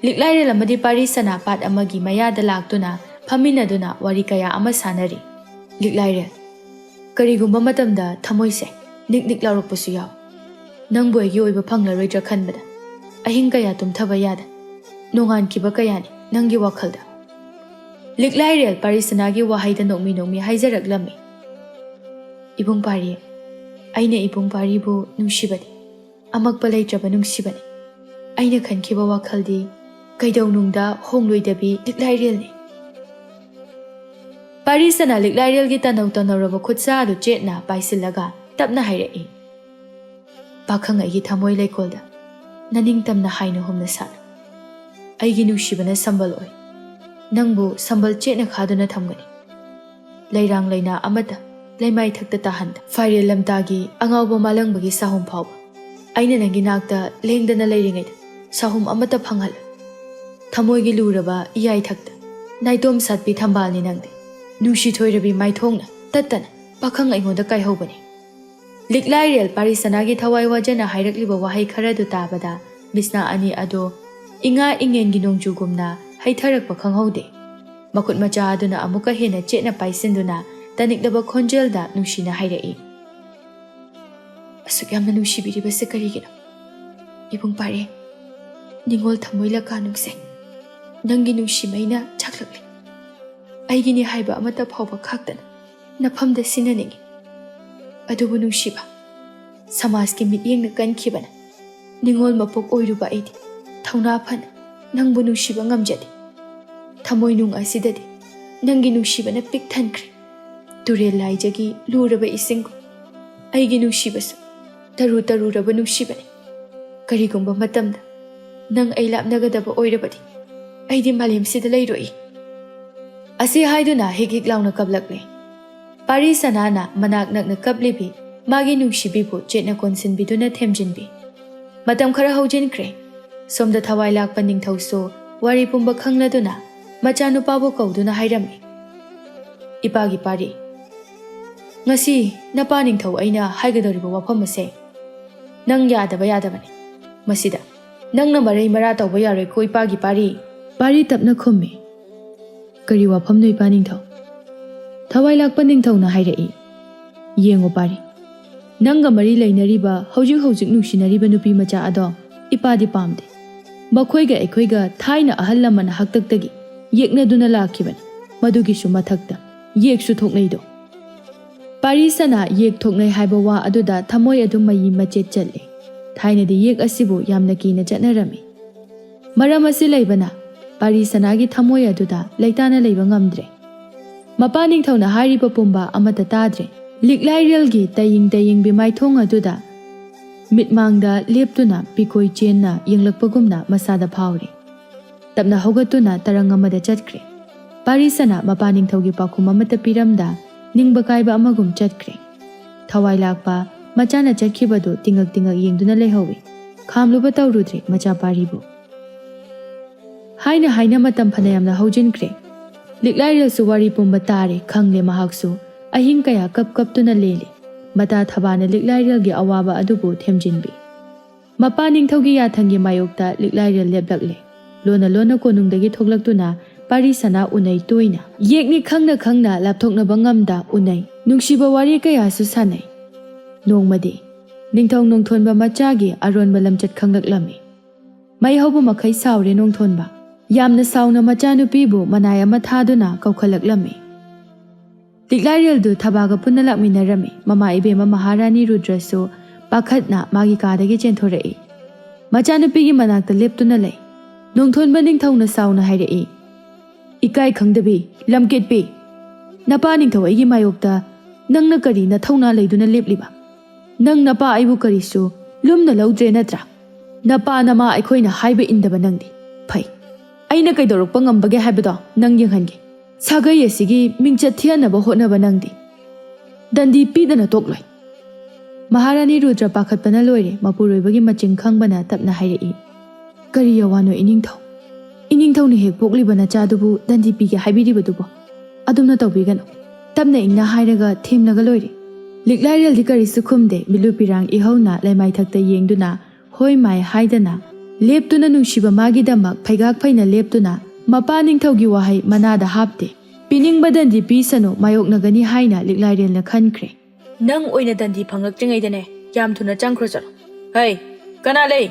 ꯂꯤꯛꯂꯥꯏꯔꯦꯜ ꯑꯃꯗꯤ ꯄꯥꯔꯤ ꯁꯅꯥ ꯄꯥꯠ ꯑꯃꯒꯤ ꯃꯌꯥꯗ ꯂꯥꯛꯇꯨꯅ ꯐꯝꯃꯤꯟꯅꯗꯨꯅ ꯋꯥꯔꯤ ꯀꯌꯥ ꯑꯃ ꯁꯥꯟꯅꯔꯤ꯫ ꯂꯤꯛꯂꯥꯏꯔꯦꯜ, ꯀꯔꯤꯒꯨꯝꯕ ꯃꯇꯝꯗ ꯊꯃꯣꯏꯁꯦ ꯅꯤꯛ ꯅꯤꯛ ꯂꯥꯎꯔꯛꯄꯁꯨ ꯌꯥꯎ꯫ ꯅꯪꯕꯨ ꯑꯩꯒꯤ ꯑꯣꯏꯕ ꯐꯪꯂꯔꯣꯏꯗ꯭ꯔꯥ ꯈꯟꯕꯗ ꯑꯍꯤꯡ ꯀꯌꯥ ꯇꯨꯝꯊꯕ ꯌꯥꯗ꯫ ꯅꯣꯡꯉꯥꯟꯈꯤꯕ ꯀꯌꯥꯅꯤ ꯅꯪꯒꯤ ꯋꯥꯈꯜꯗ꯫ ꯂꯤꯛꯂꯥꯏꯔꯦꯜ ꯄꯥꯔꯤ ꯁꯅꯥꯒꯤ ꯋꯥꯍꯩꯗ ꯅꯣꯛꯃꯤ ꯅꯣꯛꯃꯤ ꯍꯥꯏꯖꯔꯛꯂꯝꯃꯤ꯫ ꯏꯕꯨꯡ ꯄꯥꯔꯤ, ꯑꯩꯅ ꯏꯕꯨꯡ ꯄꯥꯔꯤꯕꯨ ꯅꯨꯡꯁꯤꯕꯅꯤ꯫ ꯑꯃꯛꯄ ꯂꯩꯇ꯭ꯔꯕ ꯅꯨꯡꯁꯤꯕꯅꯤ꯫ ꯑꯩꯅ ꯈꯟꯈꯤꯕ ꯋꯥꯈꯜꯗꯤ ꯀꯩꯗꯧꯅꯨꯡꯗ ꯍꯣꯡꯂꯣꯏꯗꯕꯤ ꯂꯤꯛꯂꯥꯏꯔꯦꯜꯅꯤ꯫ ꯄꯥꯔꯤ ꯁꯅꯥ ꯂꯤꯛꯂꯥꯏꯔꯦꯜꯒꯤ ꯇꯅꯧ ꯇꯅꯧꯔꯕ ꯈꯨꯠꯁꯥ ꯑꯗꯨ ꯆꯦꯠꯅ ꯄꯥꯏꯁꯤꯜꯂꯒ ꯇꯞꯅ ꯍꯥꯏꯔꯛꯏ, "ꯄꯥꯈꯪ ꯑꯩꯒꯤ ꯊꯃꯣꯏ ꯂꯩꯀꯣꯜꯗ ꯅꯅꯤꯡꯇꯝꯅ ꯍꯥꯏꯅ ꯍꯨꯝꯅ ꯁꯥꯠꯂꯨ꯫ ꯑꯩꯒꯤ ꯅꯨꯡꯁꯤꯕꯅ ꯁꯝꯕꯜ ꯑꯣꯏ꯫ ꯅꯪꯕꯨ ꯁꯝꯕꯜ ꯆꯦꯠꯅ ꯈꯥꯗꯨꯅ ꯊꯝꯒꯅꯤ꯫ ꯂꯩꯔꯥꯡ ꯂꯩꯅꯥ ꯑꯃꯠꯇ ꯂꯩꯃꯥꯏ ꯊꯛꯇ ꯇꯥꯍꯟꯗ꯫ ꯐꯥꯏꯔꯦꯜ ꯂꯝꯇꯥꯒꯤ ꯑꯉꯥꯎꯕ ꯃꯥꯂꯪꯕꯒꯤ ꯁꯥꯍꯨꯝ ꯐꯥꯎꯕ ꯑꯩꯅ ꯅꯪꯒꯤ ꯅꯥꯛꯇ ꯂꯦꯡꯗꯅ ꯂꯩꯔꯤꯉꯩꯗ ꯁꯥꯍꯨꯝ ꯑꯃꯠꯇ ꯐꯪꯍꯜꯂꯨ꯫ ꯊꯃꯣꯏꯒꯤ ꯂꯨꯔꯕ ꯏꯌꯥꯏ ꯊꯛꯇ ꯅꯥꯏꯇꯣꯝ ꯁꯥꯠꯄꯤ ꯊꯝꯕꯥꯜꯅꯤ ꯅꯪꯗꯤ꯫ ꯅꯨꯡꯁꯤ ꯊꯣꯏꯔꯕꯤ ꯃꯥꯏꯊꯣꯡꯅ ꯇꯠꯇꯅ ꯄꯥꯈꯪ ꯑꯩꯉꯣꯟꯗ ꯀꯥꯏꯍꯧꯕꯅꯤ꯫ ꯂꯤꯛꯂꯥꯏꯔꯦꯜ ꯄꯥꯔꯤꯁꯅꯥꯒꯤ ꯊꯋꯥꯏ ꯋꯥꯖꯅ ꯍꯥꯏꯔꯛꯂꯤꯕ ꯋꯥꯍꯩ ꯈꯔꯗꯨ ꯇꯥꯕꯗ ꯃꯤꯁꯅꯥ ꯑꯅꯤ ꯑꯗꯣ ꯏꯉꯥ ꯏꯉꯦꯟꯒꯤ ꯅꯣꯡꯖꯨꯒꯨꯝꯅ ꯍꯩꯊꯔꯛꯄ ꯈꯪꯍꯧꯗꯦ꯫ ꯃꯈꯨꯠ ꯃꯆꯥ ꯑꯗꯨꯅ ꯑꯃꯨꯛꯀ ꯍꯦꯟꯅ ꯆꯦꯠꯅ ꯄꯥꯏꯁꯤꯟꯗꯨꯅ ꯇꯅꯤꯛꯂꯕ ꯈꯣꯟꯖꯦꯜꯗ ꯅꯨꯡꯁꯤꯅ ꯍꯥꯏꯔꯛꯏ, "ꯑꯁꯨꯛ ꯌꯥꯝꯅ ꯅꯨꯡꯁꯤꯕꯤꯔꯤꯕꯁꯦ ꯀꯔꯤꯒꯤꯅꯣ? ꯏꯕꯨꯡ ꯄꯥꯔꯦ, ꯅꯤꯉꯣꯜ ꯊꯃꯣꯏ ꯂꯀꯥꯅꯨꯡꯁꯦ ꯅꯪꯒꯤ ꯅꯨꯡꯁꯤꯃꯩꯅ ꯆꯥꯛꯂꯛꯂꯦ꯫ ꯑꯩꯒꯤꯅꯤ ꯍꯥꯏꯕ ꯑꯃꯠꯇ ꯐꯥꯎꯕ ꯈꯥꯛꯇꯅ ꯅꯐꯝꯗ ꯁꯤꯟꯅꯅꯤꯡꯏ꯫ ꯑꯗꯨꯕꯨ ꯅꯨꯡꯁꯤꯕ, ꯁꯃꯥꯖꯀꯤ ꯃꯤꯠꯌꯦꯡꯅ ꯀꯟꯈꯤꯕꯅ ꯅꯤꯉꯣꯜ ꯃꯄꯣꯛ ꯑꯣꯏꯔꯨꯕ ꯑꯩꯗꯤ ꯊꯧꯅꯥ ꯐꯅ ꯅꯪꯕꯨ ꯅꯨꯡꯁꯤꯕ ꯉꯝꯖꯗꯦ꯫ ꯊꯃꯣꯏꯅꯨꯡ ꯑꯁꯤꯗꯗꯤ ꯅꯪꯒꯤ ꯅꯨꯡꯁꯤꯕꯅ ꯄꯤꯛ ꯊꯟꯈ꯭ꯔꯦ꯫ ꯇꯨꯔꯦꯜ ꯂꯥꯏꯖꯒꯤ ꯂꯨꯔꯕ ꯏꯁꯤꯡꯒꯨꯝ ꯑꯩꯒꯤ ꯅꯨꯡꯁꯤꯕꯁꯨ ꯇꯔꯨ ꯇꯔꯨꯔꯕ ꯅꯨꯡꯁꯤꯕꯅꯤ꯫ ꯀꯔꯤꯒꯨꯝꯕ ꯃꯇꯝꯗ ꯅꯪ ꯑꯩ ꯂꯥꯞꯅꯒꯗꯕ ꯑꯣꯏꯔꯕꯗꯤ ꯑꯩꯗꯤ ꯃꯥꯂꯦꯝꯁꯤꯗ ꯂꯩꯔꯣꯏ꯫" ꯑꯁꯤ ꯍꯥꯏꯗꯨꯅ ꯍꯤꯛ ꯍꯤꯛ ꯂꯥꯎꯅ ꯀꯞꯂꯛꯂꯦ꯫ ꯄꯥꯔꯤ ꯁꯅꯥꯅ ꯃꯅꯥꯛ ꯅꯛꯅ ꯀꯞꯂꯤꯕꯤ ꯃꯥꯒꯤ ꯅꯨꯡꯁꯤꯕꯤꯕꯨ ꯆꯦꯠꯅ ꯀꯣꯟꯁꯤꯟꯕꯤꯗꯨꯅ ꯊꯦꯝꯖꯤꯟꯕꯤ꯫ ꯃꯇꯝ ꯈꯔ ꯍꯧꯖꯤꯟꯈ꯭ꯔꯦ꯫ ꯁꯣꯝꯗ ꯊꯋꯥꯏ ꯂꯥꯛꯄ ꯅꯤꯡꯊꯧꯁꯨ ꯋꯥꯔꯤ ꯄꯨꯝꯕ ꯈꯪꯂꯗꯨꯅ ꯃꯆꯥꯅꯨꯄꯥꯕꯨ ꯀꯧꯗꯨꯅ ꯍꯥꯏꯔꯝꯃꯤ, "ꯏꯄꯥꯒꯤ ꯄꯥꯔꯤ, ꯉꯁꯤ ꯅꯄꯥ ꯅꯤꯡꯊꯧ ꯑꯩꯅ ꯍꯥꯏꯒꯗꯧꯔꯤꯕ ꯋꯥꯐꯝ ꯑꯁꯦ ꯅꯪ ꯌꯥꯗꯕ ꯌꯥꯗꯕꯅꯤ꯫ ꯃꯁꯤꯗ ꯅꯪꯅ ꯃꯔꯩ ꯃꯔꯥ ꯇꯧꯕ ꯌꯥꯔꯣꯏꯀꯣ ꯏꯄꯥꯒꯤ ꯄꯥꯔꯤ꯫" ꯄꯥꯔꯤ ꯇꯞꯅ ꯈꯨꯝꯃꯤ, "ꯀꯔꯤ ꯋꯥꯐꯝꯅꯣ ꯏꯄꯥ ꯅꯤꯡꯊꯧ?" ꯊꯋꯥꯏ ꯂꯥꯛꯄ ꯅꯤꯡꯊꯧꯅ ꯍꯥꯏꯔꯛꯏ, "ꯌꯦꯡꯉꯨ ꯄꯥꯔꯤ, ꯅꯪꯒ ꯃꯔꯤ ꯂꯩꯅꯔꯤꯕ, ꯍꯧꯖꯤꯛ ꯍꯧꯖꯤꯛ ꯅꯨꯡꯁꯤꯅꯔꯤꯕ ꯅꯨꯄꯤ ꯃꯆꯥ ꯑꯗꯣ ꯏꯄꯥꯗꯤ ꯄꯥꯝꯗꯦ꯫ ꯃꯈꯣꯏꯒ ꯑꯩꯈꯣꯏꯒ ꯊꯥꯏꯅ ꯑꯍꯜ ꯂꯃꯟ ꯍꯥꯛꯇꯛꯇꯒꯤ ꯌꯦꯛꯅꯗꯨꯅ ꯂꯥꯛꯈꯤꯕꯅꯤ꯫ ꯃꯗꯨꯒꯤꯁꯨ ꯃꯊꯛꯇ ꯌꯦꯛꯁꯨ ꯊꯣꯛꯅꯩꯗꯣ꯫" ꯄꯥꯔꯤ ꯁꯅꯥ ꯌꯦꯛ ꯊꯣꯛꯅꯩ ꯍꯥꯏꯕ ꯋꯥ ꯑꯗꯨꯗ ꯊꯃꯣꯏ ꯑꯗꯨ ꯃꯌꯤ ꯃꯆꯦꯠ ꯆꯠꯂꯦ꯫ ꯊꯥꯏꯅꯗꯤ ꯌꯦꯛ ꯑꯁꯤꯕꯨ ꯌꯥꯝꯅ ꯀꯤꯅ ꯆꯠꯅꯔꯝꯃꯤ꯫ ꯃꯔꯝ ꯑꯁꯤ ꯂꯩꯕꯅ ꯄꯥꯔꯤ ꯁꯅꯥꯒꯤ ꯊꯃꯣꯏ ꯑꯗꯨꯗ ꯂꯩꯇꯥꯅ ꯂꯩꯕ ꯉꯝꯗ꯭ꯔꯦ꯫ ꯃꯄꯥ ꯅꯤꯡꯊꯧꯅ ꯍꯥꯏꯔꯤꯕ ꯄꯨꯝꯕ ꯑꯃꯠꯇ ꯇꯥꯗ꯭ꯔꯦ꯫ ꯂꯤꯛꯂꯥꯏꯔꯦꯜꯒꯤ ꯇꯌꯤꯡ ꯇꯌꯤꯡꯕꯤ ꯃꯥꯏꯊꯣꯡ ꯑꯗꯨꯗ ꯃꯤꯠꯃꯥꯡꯗ ꯂꯦꯞꯇꯨꯅ ꯄꯤꯀꯣꯏ ꯆꯦꯟꯅ ꯌꯦꯡꯂꯛꯄꯒꯨꯝꯅ ꯃꯁꯥꯗ ꯐꯥꯎꯔꯦ꯫ ꯇꯞꯅ ꯍꯧꯒꯠꯇꯨꯅ ꯇꯔꯪ ꯑꯃꯗ ꯆꯠꯈ꯭ꯔꯦ꯫ ꯄꯥꯔꯤꯁꯅꯥ ꯃꯄꯥ ꯅꯤꯡꯊꯧꯒꯤ ꯄꯥꯎꯈꯨꯝ ꯑꯃꯠꯇ ꯄꯤꯔꯝꯗ ꯅꯤꯡꯕ ꯀꯥꯏꯕ ꯑꯃꯒꯨꯝ ꯆꯠꯈ꯭ꯔꯦ꯫ ꯊꯋꯥꯏ ꯂꯥꯛꯄ ꯃꯆꯥꯅ ꯆꯠꯈꯤꯕꯗꯨ ꯇꯤꯡꯉꯛ ꯇꯤꯡꯉꯛ ꯌꯦꯡꯗꯨꯅ ꯂꯩꯍꯧꯏ꯫ ꯈꯥꯝꯂꯨꯕ ꯇꯧꯔꯨꯗ꯭ꯔꯦ ꯃꯆꯥ ꯄꯥꯔꯤꯕꯨ꯫ ꯍꯥꯏꯅ ꯍꯥꯏꯅ ꯃꯇꯝ ꯐꯅꯌꯥꯝꯅ ꯍꯧꯖꯤꯟꯈ꯭ꯔꯦ꯫ ꯂꯤꯛꯂꯥꯏꯔꯦꯜꯁꯨ ꯋꯥꯔꯤ ꯄꯨꯝꯕ ꯇꯥꯔꯦ ꯈꯪꯂꯦ ꯃꯍꯥꯛꯁꯨ꯫ ꯑꯍꯤꯡ ꯀꯌꯥ ꯀꯞ ꯀꯞꯇꯨꯅ ꯂꯦꯜꯂꯤ꯫ ꯃꯇꯥ ꯊꯕꯥꯅ ꯂꯤꯛꯂꯥꯏꯔꯦꯜꯒꯤ ꯑꯋꯥꯕ ꯑꯗꯨꯕꯨ ꯊꯦꯝꯖꯤꯟꯕꯤ꯫ ꯃꯄꯥ ꯅꯤꯡꯊꯧꯒꯤ ꯌꯥꯊꯪꯒꯤ ꯃꯥꯌꯣꯛꯇ ꯂꯤꯛꯂꯥꯏꯔꯦꯜ ꯂꯦꯞꯂꯛꯂꯦ꯫ ꯂꯣꯟꯅ ꯂꯣꯟꯅ ꯀꯣꯅꯨꯡꯗꯒꯤ ꯊꯣꯛꯂꯛꯇꯨꯅ ꯄꯥꯔꯤꯁꯅꯥ ꯎꯅꯩ ꯇꯣꯏꯅ꯫ ꯌꯦꯛꯅꯤ ꯈꯪꯅ ꯈꯪꯅ ꯂꯥꯞꯊꯣꯛꯅꯕ ꯉꯝꯗ ꯎꯅꯩ꯫ ꯅꯨꯡꯁꯤꯕ ꯋꯥꯔꯤ ꯀꯌꯥꯁꯨ ꯁꯥꯟꯅꯩ꯫ ꯅꯣꯡꯃꯗꯤ ꯅꯤꯡꯊꯧ ꯅꯣꯡꯊꯣꯟꯕ ꯃꯆꯥꯒꯤ ꯑꯔꯣꯟꯕ ꯂꯝꯆꯠ ꯈꯪꯂꯛꯂꯝꯃꯤ꯫ ꯃꯩ ꯍꯧꯕ ꯃꯈꯩ ꯁꯥꯎꯔꯦ ꯅꯣꯡꯊꯣꯟꯕ꯫ ꯌꯥꯝꯅ ꯁꯥꯎꯅ ꯃꯆꯥꯅꯨꯄꯤꯕꯨ ꯃꯅꯥꯏ ꯑꯃ ꯊꯥꯗꯨꯅ ꯀꯧꯈꯠꯂꯛꯂꯝꯃꯤ꯫ ꯂꯤꯛꯂꯥꯏꯔꯦꯜꯗꯨ ꯊꯕꯥꯒ ꯄꯨꯟꯅ ꯂꯥꯛꯃꯤꯟꯅꯔꯝꯃꯤ꯫ ꯃꯃꯥ ꯏꯕꯦꯝꯃ ꯃꯍꯥꯔꯥꯅꯤ ꯔꯨꯗ꯭ꯔꯁꯨ ꯄꯥꯈꯠꯅ ꯃꯥꯒꯤ ꯀꯥꯗꯒꯤ ꯆꯦꯟꯊꯣꯔꯛꯏ꯫ ꯃꯆꯥꯅꯨꯄꯤꯒꯤ ꯃꯅꯥꯛꯇ ꯂꯦꯞꯇꯨꯅ ꯂꯩ꯫ ꯅꯣꯡꯊꯣꯟꯕ ꯅꯤꯡꯊꯧꯅ ꯁꯥꯎꯅ ꯍꯥꯏꯔꯛꯏ, "ꯏꯀꯥꯏ ꯈꯪꯗꯕꯤ, ꯂꯝꯀꯦꯠꯄꯤ! ꯅꯄꯥ ꯅꯤꯡꯊꯧ ꯑꯩꯒꯤ ꯃꯥꯌꯣꯛꯇ ꯅꯪꯅ ꯀꯔꯤ ꯅꯊꯧꯅꯥ ꯂꯩꯗꯨꯅ ꯂꯦꯞꯂꯤꯕ? ꯅꯪ ꯅꯄꯥ ꯑꯩꯕꯨ ꯀꯔꯤꯁꯨ ꯂꯨꯝꯅ ꯂꯧꯗ꯭ꯔꯦ ꯅꯠꯇ꯭ꯔꯥ? ꯅꯄꯥ ꯅꯃꯥ ꯑꯩꯈꯣꯏꯅ ꯍꯥꯏꯕ ꯏꯟꯗꯕ ꯅꯪꯗꯤ꯫ ꯐꯩ, ꯑꯩꯅ ꯀꯩꯗꯧꯔꯛꯄ ꯉꯝꯕꯒꯦ ꯍꯥꯏꯕꯗꯣ ꯅꯪ ꯌꯦꯡꯍꯟꯒꯦ꯫ ꯁꯥꯒꯩ ꯑꯁꯤꯒꯤ ꯃꯤꯡꯆꯠ ꯊꯤꯍꯟꯅꯕ ꯍꯣꯠꯅꯕ ꯅꯪꯗꯤ꯫ ꯗꯟꯗꯤ ꯄꯤꯗꯅ ꯇꯣꯛꯂꯣꯏ꯫" ꯃꯍꯥꯔꯥꯅꯤ ꯔꯨꯗ꯭ꯔ ꯄꯥꯈꯠꯄꯅ ꯂꯣꯏꯔꯦ꯫ ꯃꯄꯨꯔꯣꯏꯕꯒꯤ ꯃꯆꯤꯡ ꯈꯪꯕꯅ ꯇꯞꯅ ꯍꯥꯏꯔꯛꯏ, "ꯀꯔꯤ ꯑꯋꯥꯅꯣ ꯏꯅꯤꯡꯊꯧ? ꯏꯅꯤꯡꯊꯧꯅ ꯍꯦꯛ ꯄꯣꯛꯂꯤꯕ ꯅꯆꯥꯗꯨꯕꯨ ꯗꯟꯗꯤ ꯄꯤꯒꯦ ꯍꯥꯏꯕꯤꯔꯤꯕꯗꯨꯕꯣ? ꯑꯗꯨꯝꯅ ꯇꯧꯕꯤꯒꯅꯨ꯫" ꯇꯞꯅ ꯏꯪꯅ ꯍꯥꯏꯔꯒ ꯊꯦꯝꯂꯒ ꯂꯣꯏꯔꯦ꯫ ꯂꯤꯛꯂꯥꯏꯔꯦꯜꯗꯤ ꯀꯔꯤꯁꯨ ꯈꯨꯝꯗꯦ꯫ ꯃꯤꯠꯂꯨ ꯄꯤꯔꯥꯡ ꯏꯍꯧꯅ ꯂꯩꯃꯥꯏꯊꯛꯇ ꯌꯦꯡꯗꯨꯅ ꯍꯣꯏ ꯃꯥꯏ ꯍꯥꯏꯗꯅ ꯂꯦꯞꯇꯨꯅ ꯅꯨꯡꯁꯤꯕ ꯃꯥꯒꯤꯗꯃꯛ ꯐꯩꯒꯥꯛ ꯐꯩꯅ ꯂꯦꯞꯇꯨꯅ ꯃꯄꯥ ꯅꯤꯡꯊꯧꯒꯤ ꯋꯥꯍꯩ ꯃꯅꯥꯗ ꯍꯥꯞꯇꯦ꯫ ꯄꯤꯅꯤꯡꯕ ꯗꯟꯗꯤ ꯄꯤꯁꯅꯨ, ꯃꯥꯌꯣꯛꯅꯒꯅꯤ ꯍꯥꯏꯅ ꯂꯤꯛꯂꯥꯏꯔꯦꯜꯅ ꯈꯟꯈ꯭ꯔꯦ꯫ "ꯅꯪ ꯑꯣꯏꯅ ꯗꯟꯗꯤ ꯐꯪꯂꯛꯇ꯭ꯔꯤꯉꯩꯗꯅꯦ ꯌꯥꯝ ꯊꯨꯅ ꯆꯪꯈ꯭ꯔꯣ ꯆꯠꯂꯣ꯫ ꯍꯩ, ꯀꯅꯥ ꯂꯩ?"